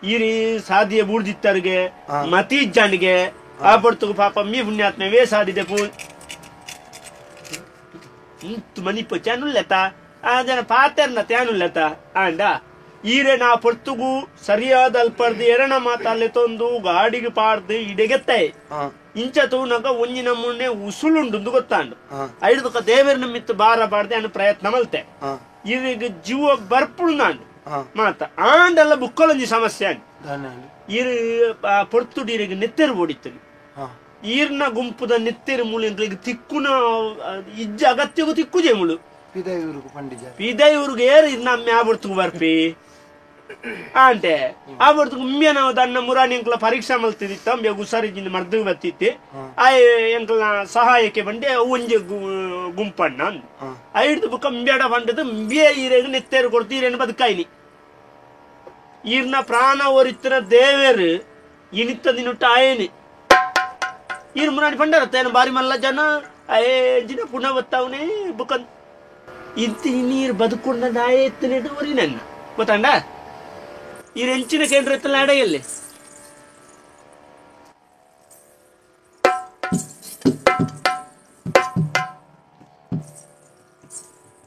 ಇರಿ ಸಾದಿಯ ಬೂಡ್ದಿತ್ತರ್ಗೆ ಮತೀಜಾನಿಗೆ ಆ ಪೊರ್ತುಗು ಪಾಪ ಮೀ ಪುಣ್ಯಾತ್ಮವೇ ಸಾದಿದೆ ಪೂ ಮನಿಪ ಚಾನುಲ್ಲತ ಆ ಜನ ಪಾತೆರ್ನ ತ್ಯಾನುಲ್ಲತ ಆಂಡ ಈರೆ ನಾ ಪೊರ್ತುಗು ಸರಿಯಾದ ಅಲ್ಪರ್ದು ಎರಣ ಮಾತಲ್ಲೆ ತೊಂದು ಗಾಡಿಗೆ ಪಾಡ್ದು ಇಡೆಗೆತ್ತೆ ಇಂಚ ತೂನಗ ಒಂಜಿ ನಮ್ಮನ್ನೆ ಉಸುಳುಂಡು ಗೊತ್ತಾಂಡು ಐಡ್ದಕ್ಕ ದೇವರ ನಿಮಿತ್ತ ಬಾರ ಬಾರ್ದೆ ಅನ್ನ ಪ್ರಯತ್ನ ಮಲ್ತೆ ಈಗ ಜೀವ ಬರ್ಪುಂಡು ಮಾತ ಆಂಡಲ್ಲ ಬುಕ್ಕಲೊಂಜಿ ಸಮಸ್ಯೆ ಇರು ಪೊರ್ತುಡು ಇರಿಗೆ ನೆತ್ತೆರು ಓಡಿತ್ತನು ಈರ್ನ ಗುಂಪುದ ನೆತ್ತೆರು ಮೂಲೆ ಅಂತ ಈಗ ತಿಕ್ಕುನ ಇಜ್ಜ ಅಗತ್ಯಗೂ ತಿಕ್ಕುಜೆ ಮುಳು ಪಿದೈವ್ರಿಗೆ ಏರು ಇರ್ನ ಅಮ್ಮೆ ಆ ಬರ್ತುಗು ಬರ್ಪಿ ಆಂಟೆ ಆ ಬರ್ತುಗು ಉಮ್ಮೆ ನಾವು ದನ್ನ ಮುರಾನಿ ಎಂಕ್ಲ ಪರೀಕ್ಷಾ ಮಲ್ತಿದ್ದಿತ್ತ ಅಂಬೆ ಹುಷಾರಿಜಿಂದ ಮರ್ದು ಬತ್ತಿತ್ತಿ ಆ ಎಂಕ್ಲ ಸಹಾಯಕ್ಕೆ ಬಂಡೆ ಒಂಜಿ ಗುಂಪಣ್ಣ ಐಡ್ದು ಬುಕ್ಕ ಅಂಬ್ಯಾಡ ಬಂಡದು ಅಂಬೆ ಈರೇಗ ನೆತ್ತೇರು ಕೊಡ್ತು ಈರೇನು ಬದುಕಾಯ್ನಿ ಈರ್ನ ಪ್ರಾಣ ಒರಿತ್ತಿನ ದೇವೇರು ಇನಿತ್ತ ದಿನುಟ್ಟ ಆಯೇನಿ ಈರ್ ಮುರಾಣಿ ಪಂಡರತ್ತ ಏನು ಬಾರಿ ಮಲ್ಲ ಜನ ಅಯೇ ಜಿನ ಪುನಃ ಬತ್ತಾವನೇ ಬುಕ್ಕನ್ ಇಂತಿ ನೀರು ಬದುಕೊಂಡ ನಾಯೇ ಎತ್ತನೇದು ಒರಿ ನನ್ನ ಗೊತ್ತಾಂಡ ಈ ಹೆಂಚಿನ ಕೇಂದ್ರ ಎತ್ತಲ್ಲ ಅಡೆಯಲ್ಲಿ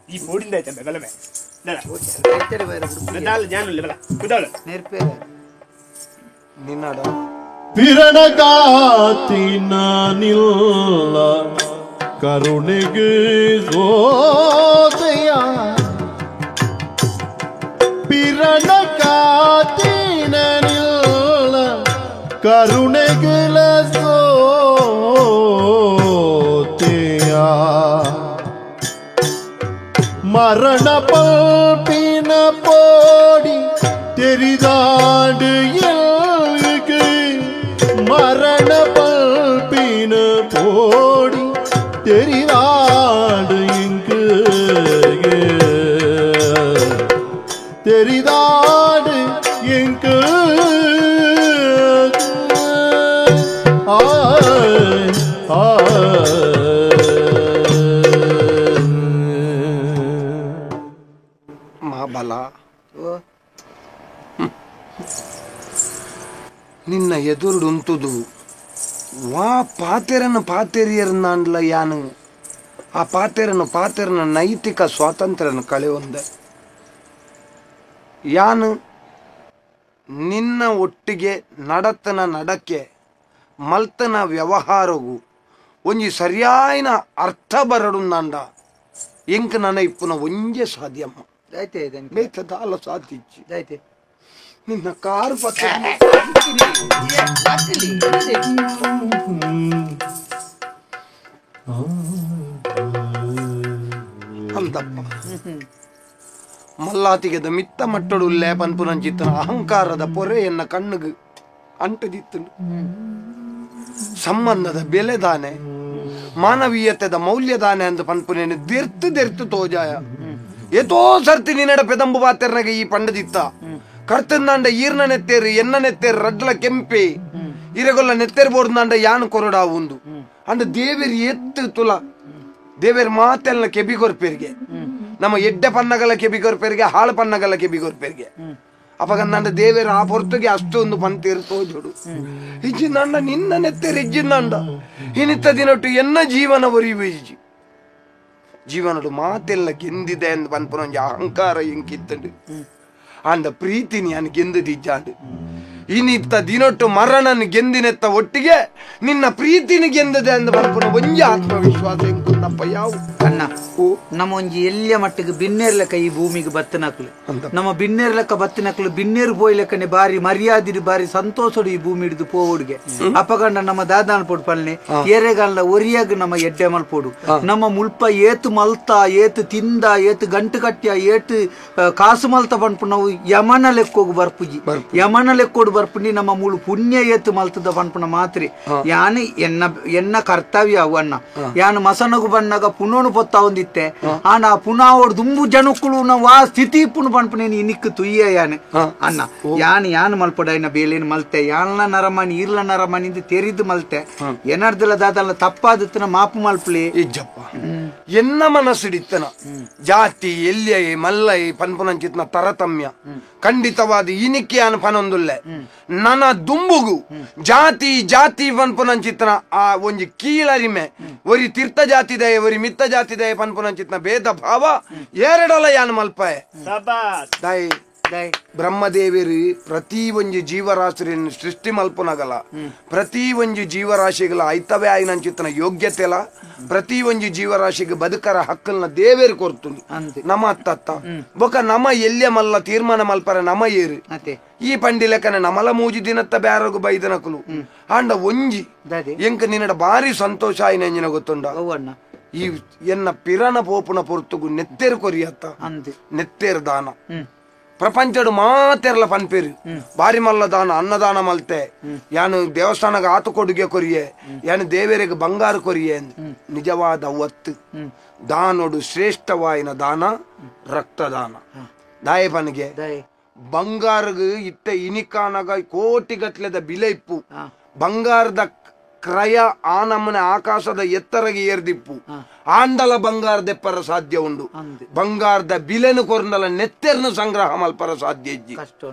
ಈ ಬೋಡಿಂದ ಆಯ್ತಾ ಬಲಮೆ ನಿನ್ನಡ ಪಿರಣಗಾತಿನ ನಿಲ್ಲ ಕರುಣೆಗೆ ಸೋದೆಯ ಪಿರಣಗಾತಿನ ಪಿರಣ ಕಾತಿನ ನಿಲ್ಲ ಕರುಣೆಗಳ ಸೋತೆಯ ಮರಣ ಪಲ್ಪಿನ ಪೋಡಿ ತೆರಿದಾಡು ಎಲ್ಗೆ ಮರಣ ಪಲ್ಪಿನ ಪೋಡಿ தெரிதாடு இங்கு தெரிதாடு இங்கு ಮಹಾಬಲ ನಿನ್ನ ಎದುರುಡುಂತುದು ವಾ ಪಾತೆರನ ಪಾತೆರಿಯರ್ನಾಂಡ್ಲ ಯಾನು ಆ ಪಾತೆರನು ಪಾತೆರನ ನೈತಿಕ ಸ್ವಾತಂತ್ರ್ಯನ ಕಳೆಯೊಂದೆ ಯಾನು ನಿನ್ನ ಒಟ್ಟಿಗೆ ನಡತನ ನಡಕೆ ಮಲ್ತನ ವ್ಯವಹಾರವು ಒಂಜಿ ಸರಿಯಾಯಿನ ಅರ್ಥ ಬರಡುಂದಾಂಡ ಎಂಕ್ ನನ ಇಪ್ಪುನ ಒಂಜೆ ಸಾಧ್ಯಮ್ಮ ಬೇತದಾಲ ಸಾಧಿಚ್ಚಿ ನಿನ್ನ ಕಾರು ಪಕ್ಕ ಅಂತಪ್ಪ ಮಲ್ಲಾತಿಗೆದ ಮಿತ್ತ ಮಟ್ಟಡುಲ್ಲೆ ಪನ್ಪುನಂಚಿತ್ತನ ಅಹಂಕಾರದ ಪೊರೆಯನ್ನ ಕಣ್ಣುಗು ಅಂಟದಿತ್ತು ಸಂಬಂಧದ ಬೆಲೆ ದಾನೆ ಮಾನವೀಯತೆದ ಮೌಲ್ಯದಾನೆ ಅಂದ ಪನ್ಪುನೇನು ದೆರ್ತು ದೆರ್ತು ತೋಜಾಯ ಏತೋ ಸರ್ತಿ ನಿನ್ನಡ ಪೆದಂಬು ಪಾತೆರ್ನಗೆ ಈ ಪಂಡದಿತ್ತ ಕರ್ತಂದಾಂಡ ಈರ್ನ ನೆತ್ತೇರು ಎನ್ನ ನೆತ್ತೇರು ರಡ್ಲ ಕೆಂಪೆ ಇರಗೊಲ್ಲ ನೆತ್ತೇರು ಬೋರ್ದಾಂಡ ಯಾನು ಕೊರಡಾ ಉಂದು ಅಂಡ ದೇವೇರು ಎತ್ತು ತುಲ ದೇವೇರು ಮಾತೆಲ್ಲ ಕೆಬಿ ಕೊರ್ಪೇರಿಗೆ ನಮ್ಮ ಎಡ್ಡೆ ಪನ್ನಗಲ ಕೆಬಿ ಕೊರ್ಪೇರಿಗೆ ಹಾಳು ಪನ್ನಗಲ ಕೆಬಿ ಕೊರ್ಪೇರಿಗೆ ಅಪಗಂದಾಂಡ ದೇವೇರು ಆ ಪೊರ್ತುಗೆ ಅಷ್ಟೊಂದು ಪಂತೇರು ತೋಜೋಡು ಇಜ್ಜಿಂದಾಂಡ ನಿನ್ನ ನೆತ್ತೇರು ಇಜ್ಜಿಂದಾಂಡ ಇನಿತ್ತ ದಿನೊಟ್ಟು ಎನ್ನ ಜೀವನ ಒರಿಯುವ ಇಜ್ಜಿ ಜೀವನಡು ಮಾತೆಲ್ಲ ಗೆಂದಿದೆ ಎಂದು ಪನ್ಪುನೊಂಜಿ ಅಹಂಕಾರ ಇಂಕಿತ್ತಂಡು ಅಂಡ ಪ್ರೀತಿನಿ ಅನ್ ಗೆಂದದಿಜ್ಜಾಂಡು ಇನಿತ್ತ ದಿನೊಟ್ಟು ಮರಣನ್ ಗೆಂದಿನೆತ್ತ ಒಟ್ಟಿಗೆ ನಿನ್ನ ಪ್ರೀತಿನಿ ಗೆಂದದೆ ಅಂದ ಪನ್ಪುನ ಒಂಜಿ ಆತ್ಮವಿಶ್ವಾಸ ಎಂಕುಂದಪ್ಪ ಯಾವು ಅಣ್ಣ ನಮ್ಮ ಒಂಜಿ ಎಲ್ಲಿಯ ಮಟ್ಟಿಗೆ ಬಿನ್ನೇರ್ಲೆಕ್ಕ ಈ ಭೂಮಿಗೆ ಬತ್ತನಕ್ಲು ನಮ್ಮ ಬಿನ್ನೇರ್ಲೆಕ್ಕ ಬತ್ತಿನಕ್ಲು ಬಿನ್ನೇರು ಪೋಯ್ಲೆಕ್ಕನೆ ಬಾರಿ ಮರ್ಯಾದಿಡು ಬಾರಿ ಸಂತೋಷಡು ಈ ಭೂಮಿ ಹಿಡಿದು ಪೋವುಡುಗೆ ಅಪಗಂಡ ನಮ್ಮ ದಾದಾನ ಪೋಡು ಪಲ್ನೆ ಏರೆಗಾಲ ಒರಿಯಾಗ ನಮ್ಮ ಎಡ್ಡೆ ಮಲ್ಪೋಡು ನಮ್ಮ ಮುಲ್ಪ ಏತು ಮಲ್ತ ಏತು ತಿಂದ ಏತು ಗಂಟು ಕಟ್ಟಿಯ ಏತು ಕಾಸು ಮಲ್ತ ಪನ್ಪು ನಾವು ಯಮನ ಲೆಕ್ಕೋಗು ಬರ್ಪುಜಿ ಯಮನ ಲೆಕ್ಕೋಡು ಬರ್ಪುಂಡಿ ನಮ್ಮ ಮೂಳು ಪುಣ್ಯ ಏತು ಮಲ್ತದ ಪನ್ಪುನ ಮಾತ್ರೆ ಯಾನು ಎನ್ನ ಎನ್ನ ಕರ್ತವ್ಯ ಅವು ಅಣ್ಣ ಯಾನು ಮಸನಗು ಬಣ್ಣಗ ಪುನೋನು ಪೊತ್ತ ಒಂದಿತ್ತೆ ಆನ ಪುನಃ ಓಡ್ ದುಂಬು ಜನಕ್ಕಳು ನಾವು ಆ ಸ್ಥಿತಿ ಪುಣು ಪನ್ಪುನೇನು ಇನಿಕ್ಕು ತುಯ್ಯ ಯಾನು ಅಣ್ಣ ಯಾನು ಯಾನು ಮಲ್ಪಡ ಇನ್ನ ಬೇಲೇನು ಮಲ್ತೆ ಯಾನ್ಲ ನರಮನಿ ಇರ್ಲ ನರಮನಿ ತೆರಿದು ಮಲ್ತೆ ಏನಾರ್ದಲ್ಲ ದಾದಲ್ಲ ತಪ್ಪಾದತ್ತನ ಮಾಪು ಮಲ್ಪಲಿ ಇಜ್ಜಪ್ಪ ಎನ್ನ ಮನಸ್ಸಿಡಿತ್ತನ ಜಾತಿ ಎಲ್ಲಿಯ ಮಲ್ಲೈ ಪನ್ಪುನಂಚಿತ್ನ ತರತಮ್ಯ ಖಂಡಿತವಾದ ಇನಿಕ್ಕೆ ಯಾನು ಪನೊಂದುಲ್ಲೆ ನನ್ನ ದುಂಬುಗು ಜಾತಿ ಜಾತಿ ಪನ್ಪುನಂಚಿತ್ನ ಆ ಒಂಜಿ ಕೀಳರಿಮೆ ಒರಿ ತೀರ್ಥ ಜಾತಿದಯ ಒರಿ ಮಿತ್ತ ಜಾತಿದಯ ಪನ್ಪುನಂಚಿತ್ನ ಭೇದ ಭಾವ ಎರಡಲ ಯಾನು ಮಲ್ಪಾಯ ದಾಯಿ ಬ್ರಹ್ಮದೇವರು ಪ್ರತಿ ಒಂಜಿ ಜೀವರಾಶಿಯನ್ನು ಸೃಷ್ಟಿ ಮಲ್ಪುನಗಲ ಪ್ರತಿ ಒಂಜಿ ಜೀವರಾಶಿಗಳ ಐತವೇ ಆಯ್ನಂಚಿತ್ತನ ಯೋಗ್ಯತೆಲ ಪ್ರತಿ ಒಂಜಿ ಜೀವರಾಶಿಗೆ ಬದುಕರ ಹಕ್ಕಲ್ನ ದೇವೇರು ಕೊರ್ತುಂಡು ನಮ ಅತ್ತತ್ತ ಬೊಕ ನಮ ಎಲ್ಲಿಯ ಮಲ್ಲ ತೀರ್ಮಾನ ಮಲ್ಪರ ನಮ ಏರು ಈ ಪಂಡಿ ಲೆಕ್ಕನೆ ನಮಲ ಮೂಜಿ ದಿನತ್ತ ಬ್ಯಾರಗು ಬೈದನಕುಲು ಆಂಡ ಒಂಜಿ ಎಂಕ ನಿನ್ನಡ ಬಾರಿ ಸಂತೋಷ ಆಯ್ನ ಗೊತ್ತುಂಡ ಈ ಎನ್ನ ಪಿರನ ಪೋಪುನ ಪೊರ್ತುಗು ನೆತ್ತೇರು ಕೊರಿಯತ್ತ ನೆತ್ತೇರು ದಾನ ಪ್ರಪಂಚಡು ಮಾತೆರ್ಲ ಪನ್ಪೇರು ಬಾರಿ ಮಲ್ಲ ದಾನ ಅನ್ನದಾನ ಮಲ್ತೆ ಯಾನು ದೇವಸ್ಥಾನಗ ಆತು ಕೊಡುಗೆ ಕೊರಿಯೆ ಯಾನು ದೇವರಿಗೆ ಬಂಗಾರ ಕೊರಿಯೆ ನಿಜವಾದ ಒತ್ತು ದಾನೋಡು ಶ್ರೇಷ್ಠವಾಯಿನ ದಾನ ರಕ್ತದಾನ ದಾಯಪನಿಗೆ ಬಂಗಾರಗ ಇತ್ತ ಇನಿಕಾನಗ ಕೋಟಿ ಗಟ್ಲೆದ ಬಿಲೆ ಇಪ್ಪು ಬಂಗಾರದ ಕ್ರಯ ಆ ನಮ್ಮನೆ ಆಕಾಶದ ಎತ್ತರಗೆ ಏರ್ದಿಪ್ಪು ಆಂಡಲ ಬಂಗಾರದೆಪ್ಪರ ಸಾಧ್ಯ ಉಂಡು ಬಂಗಾರದ ಬಿಲೆನು ಕೊರ್ನಲ ನೆತ್ತೆರ್ನು ಸಂಗ್ರಹ ಮಲ್ಪರ ಸಾಧ್ಯ ಇಜ್ಜಿ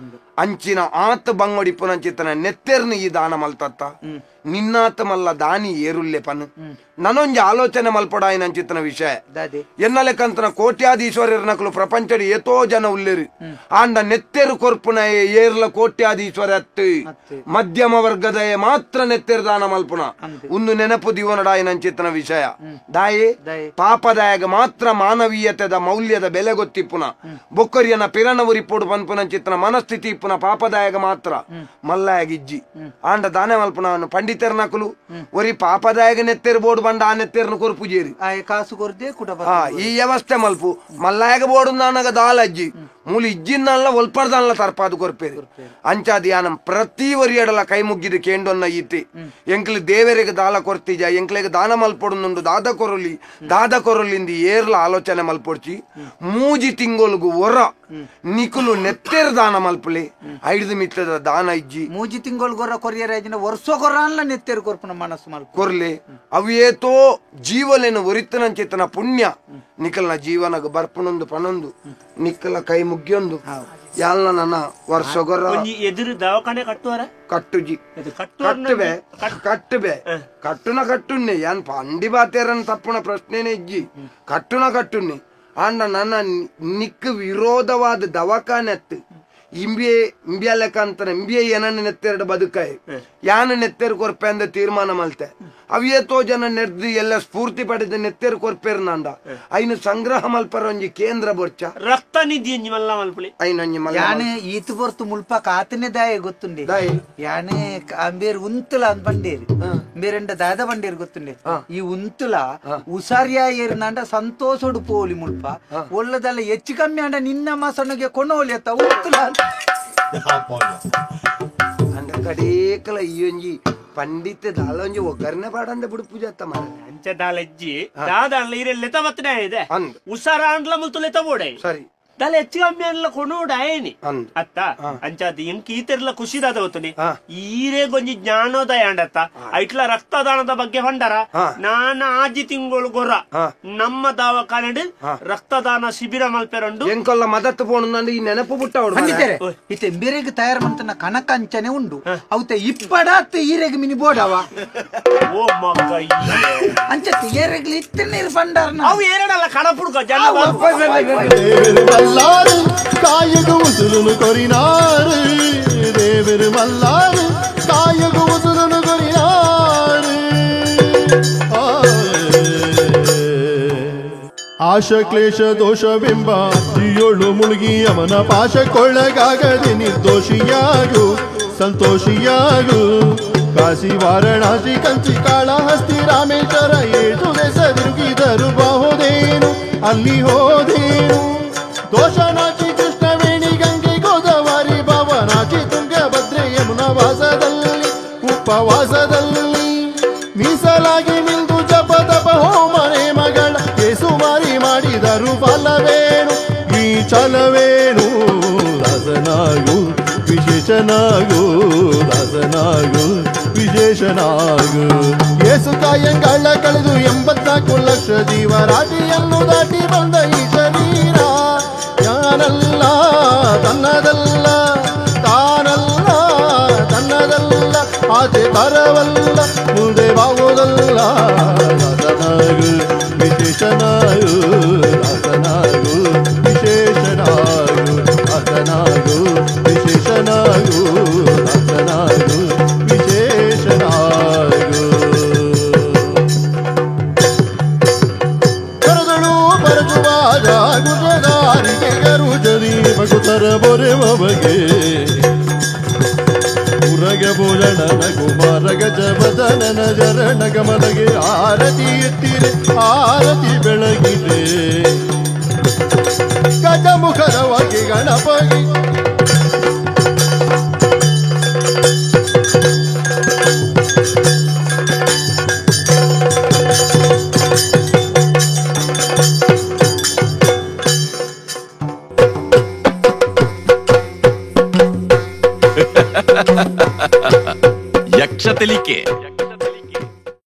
ಅಂಚಿನ ಆತ ಬಂಗೊಡಿಪ್ಪುನಂಚಿತನ ನೆತ್ತೆರ್ನು ಈ ದಾನ ಮಲ್ತತ್ತ ನಿನ್ನಾತಮಲ್ಲ ದಾನಿ ಏರುಲ್ಲೆ ಪನ್ ನನೊಂಜಿ ಆಲೋಚನೆ ಮಲ್ಪಡಾಯಿನಂಚಿತ್ತನ ವಿಷಯ ಎನ್ನಲೆಕ್ಕಂತನ ಕೋಟ್ಯಾಧೀಶ್ವರನಕಲು ಪ್ರಪಂಚಡ್ ಏತೋ ಜನ ಉಲ್ಲೇರು ಆಂಡ ನೆತ್ತೆರು ಕೊರ್ಪುನ ಏರ್ಲ ಕೋಟ್ಯಾಧೀಶ್ವರ ಅತ್ತು ಮಧ್ಯಮ ವರ್ಗದ ಮಾತ್ರ ನೆತ್ತೆರು ದಾನ ಮಲ್ಪುನ ಉಂದು ನೆನಪು ದಿವನಡಾಯಿನಂಚಿತ್ತನ ವಿಷಯ ದಾಯೆ ಪಾಪದಾಯಗ ಮಾತ್ರ ಮಾನವೀಯತೆದ ಮೌಲ್ಯದ ಬೆಲೆ ಗೊತ್ತಿಪ್ಪುನ ಬೊಕ್ಕರಿಯನ ಪಿರನ ಉರಿಪೋಡು ಪನ್ಪುನಂಚಿತ್ತನ ಮನಸ್ಥಿತಿ ಇಪ್ಪುನ ಪಾಪದಾಯಗ ಮಾತ್ರ ಮಲ್ಲಾಯಗಿಜ್ಜಿ ಆಂಡ ದಾನ ಮಲ್ಪುನ ಪಂಡಿತರ್ನಕಲು ಒರಿ ಪಾಪದಾಯಗ ನೆತ್ತೆರು ಬೋಡು ಬಂಡ ಆ ನೆತ್ತೆರ್ನ ಕೊರ್ಪುಜೇರಿ ಕಾಸು ಕೊರ್ದೆ ಕುಡ ಈ ವ್ಯವಸ್ಥೆ ಮಲ್ಪು ಮಲ್ಲಾಯಗ ಬೋಡು ನಾನಗ ದಾಲಜ್ಜಿ ಮೂಲಿ ಇಜ್ಜಿನ್ನಲ್ಲ ಒಲ್ಪರ್ದಲ್ಲ ತರ್ಪಾದು ಕೊರ್ಪೇರು ಅಂಚಾದಿಯಾನಂ ಪ್ರತಿ ಒರಿಯಡಲ ಕೈ ಮುಗ್ಗಿದು ಕೇಂಡೊನ್ನ ಈತಿ ಎಂಕ್ಲು ದೇವರಿಗೆ ದಾಲ ಕೊರ್ತಿಜ ಎಂಕ್ಲೆಗೆ ದಾನ ಮಲ್ಪೊಡುಂಡು ದಾದ ಕೊರಲಿ ದಾದ ಕೊರಲಿಂದ ಏರ್ಲ ಆಲೋಚನೆ ಮಲ್ಪೊಡ್ಚಿ ಮೂಜಿ ತಿಂಗೊಲ್ಗು ಒರ ನಿಕುಲು ನೆತ್ತೆರ್ ದಾನ ಮಲ್ಪುಲೆ ಐದು ಮಿತ್ತದ ದಾನ ಇಜ್ಜಿ ಮೂಜಿ ತಿಂಗೊಲ್ಗೊರ ಕೊರಿಯರ ವರ್ಷ ಕೊರ ಅಲ್ಲ ನೆತ್ತೆರ್ ಕೊರ್ಪುನ ಮನಸ್ಸು ಮಲ್ಪ ಕೊರ್ಲೆ ಅವೇತೋ ಜೀವಲೇನು ಒರಿತನಂಚೇತನ ಪುಣ್ಯ ನಿಕಲ್ನ ಜೀವನಗ ಬರ್ಪುನೊಂದು ಪನೊಂದು ನಿಕ್ಕಲ ಕೈ ಮುಗ್ಗಿಯೊಂದು ಯಾಲ್ನ ನನ್ನ ವರ್ಷಗೊರ ಎದುರು ದವಾಖಾನೆ ಕಟ್ಟುವರ ಕಟ್ಟುಜಿ ಕಟ್ಟುವೆ ಕಟ್ಟುವೆ ಕಟ್ಟುನ ಕಟ್ಟುನ್ನೆ ಯಾನ್ ಪಂಡಿ ಬಾತೇರನ್ ತಪ್ಪುನ ಪ್ರಶ್ನೆನೇ ಇಜ್ಜಿ ಕಟ್ಟುನ ಕಟ್ಟುನ್ನೆ ಆಂಡ ನನ್ನ ನಿಕ್ ವಿರೋಧವಾದ ದವಾಖಾನೆ ಅತ್ತು ಇಂಬಿಯೆ ಇಂಬಿಯಲೆಕ್ಕಂತನ ಇಂಬಿಯೆ ಏನನ್ನ ನೆತ್ತೆರಡು ಬದುಕಾಯಿ ಯಾನ ನೆತ್ತೆರು ಕೊರ್ಪೆ ಅಂದ ತೀರ್ಮಾನ ಮಲ್ತೆ ಅವಿಯೇತೋ ಜನ ನೆರ್ದು ಎಲ್ಲ ಸ್ಫೂರ್ತಿ ಪಡೆದ ನೆತ್ತೆರು ಕೊರ್ಪೇರು ನಂದ ಐನು ಸಂಗ್ರಹ ಮಲ್ಪರ ಒಂಜಿ ಕೇಂದ್ರ ಬೊರ್ಚ ರಕ್ತ ನಿಧಿ ಒಂಜಿ ಮಲ್ಲ ಮಲ್ಪುಲಿ ಐನೊಂಜಿ ಮಲ್ಲ ಯಾನೆ ಈತು ಬೊರ್ತು ಮುಲ್ಪ ಕಾತನೆ ದಾಯ ಗೊತ್ತುಂಡೆ ಯಾನೆ ಅಂಬೇರು ಉಂತುಲ ಅಂದ್ ಬಂಡೇರಿ ಅಂಬೇರಂಡ ದಾದ ಬಂಡೇರು ಗೊತ್ತುಂಡೆ ಈ ಉಂತುಲ ಉಸಾರಿಯಾ ಏರ್ನಾಂಡ ಸಂತೋಷೋಡು ಪೋಲಿ ಮುಲ್ಪ ಒಲ್ಲದಲ್ಲ ಹೆಚ್ಚು ಕಮ್ಮಿ ಅಂಡ ನಿನ್ನ ಮಸನಿಗೆ ಕೊನೋಲಿ ಅತ್ತ ಉಂತುಲ ಅಂಡ ಕಡೇಕಲ ಈ ಒಂಜಿ ಪಂಡಿತ ದಾಲೊಂಜಿ ಒಗ್ಗರಣೆ ಪಾಡಂದ ಬಿಡು ಪೂಜೆ ಅತ್ತ ಮಾರ ಅಂಚ ದಾಲಜ್ಜಿ ದಾದ ಈರೆ ಲೆತ ಬತ್ತನೆ ಇದೆ ಉಸಾರ ಅಂಡ್ಲ ಮುಲ್ತು ಲೆತ ಬೋಡೆ ಸರಿ ದಾಲ ಹೆಚ್ಚು ಕಮ್ಮಿ ಅಂಡ್ಲ ಕೊನೋಡ ಆಯನಿ ಅತ್ತ ಅಂಚಾದ ಎಂಕ್ ಈತೆರ್ಲ ಖುಷಿ ದಾದ ಗೊತ್ತುನಿ ಈರೇ ಗೊಂಜಿ ಜ್ಞಾನೋದಯ ಅಂಡತ್ತ ಐಟ್ಲ ರಕ್ತದಾನದ ಬಗ್ಗೆ ಪಂಡರ ನಾನ ಆಜಿ ತಿಂಗಳು ಗೊರ ನಮ್ಮ ದವಾಖಾನೆ ರಕ್ತದಾನ ಶಿಬಿರ ಮಲ್ಪೆರಂಡು ಎಂಕೊಲ್ಲ ಮದತ್ತು ಪೋಣು ಈ ನೆನಪು ಬುಟ್ಟ ಇತ್ತೆ ಬೇರೆಗ್ ತಯಾರು ಮಂತನ ಕನಕ ಅಂಚನೆ ಉಂಡು ಅವತೆ ಇಪ್ಪಡಾತ್ ಈರೆಗ್ ಮಿನಿ ಬೋಡವ ಓ ಮಗ ಅಂಚತ್ತೆ ಏರೆಗ್ಲಿ ಇತ್ತೆ ನೀರು ಬಂಡಾರ ಅವು ಏರಡಲ್ಲ ಕಡಪುಡ್ಕ ಜನ ಮಲ್ಲಾರು ಕಾಯಗು ಉಸುರುನು ಕೊರಿನಾರು ದೇವರು ಮಲ್ಲಾರು ಕಾಯಗು ಉಸುರುನು ಕೊರಿನಾರು ಆಶ ಕ್ಲೇಶ ದೋಷವೆಂಬ ಏಳು ಮುಳುಗಿ ಅವನ ಪಾಶಕ್ಕೊಳಗಾಗದೆ ನಿರ್ದೋಷಿಯಾಗು ಸಂತೋಷಿಯಾಗು ಕಾಶಿ ವಾರಣಾಸಿ ಕಂಚಿ ಕಾಳಹಸ್ತಿ ರಾಮೇಶ್ವರ ಏಳು ದೇಶ ತಿರುಗಿದರು ಬಹುದೇನು ಅಲ್ಲಿ ಹೋದೇನು ದೋಷನಾಚಿ ಕೃಷ್ಣವೇಣಿ ಗಂಗೆ ಗೋದಾವರಿ ಭವನಾಚಿ ತುಂಗಭದ್ರೆ ಯಮುನ ವಾಸದಲ್ಲಿ ಉಪವಾಸದಲ್ಲಿ ಮೀಸಲಾಗಿ ನಿಂತು ಜಪ ತಪ ಹೋಮನೆ ಮಗಳ ಕೇಸುಮಾರಿ ಮಾಡಿದರು ಫಲವೇನು ಈ ಛಲವೇನು ದಾಸನಾಗು ವಿಶೇಷನಾಗು ದಾಸನಾಗು ವಿಶೇಷನಾಗು ಏಸು ಕಾಯಂಗಳ ಕಳೆದು 84 ಲಕ್ಷ ಜೀವರಾಶಿಯನ್ನು ದಾಟಿ ಬಂದ ಈ ಶರೀರ ಯಾನಲ್ಲ ತನ್ನದಲ್ಲ ತಾನಲ್ಲ ತನ್ನದಲ್ಲ ಆಚೆ ಬರವಲ್ಲ ಮುಂದೆ ಬಾವುದಲ್ಲ ದಾಸನಾಗು ವಿಶೇಷನಾಗು ದಾಸನಾಗು ವಿಶೇಷನಾಗು ದಾಸನಾಗು ವಿಶೇಷನಾಗು ದಾಸನಾಗು ವಿಶೇಷನಾಗು ಕರದಳು ಪರಜುವಾದ ಗುಜದಾರಿಗೆ ಗರುಜದಿ ಭಗುತರ ಬೊರೆವ ಬಗೆ ಉರಗ ಭೋಜನನ ಕುಮಾರ ಗಜವದನನ ಜರಣ ಗಮನಗೆ ಆರತಿ ಎತ್ತಿರೆ ಆರತಿ ಬೆಳಗಿದೆ ಗಜಮುಖರವಾಗಿ ಗಣಪಗಿ ಯಕ್ಷ ತೆಲಿಕೆ.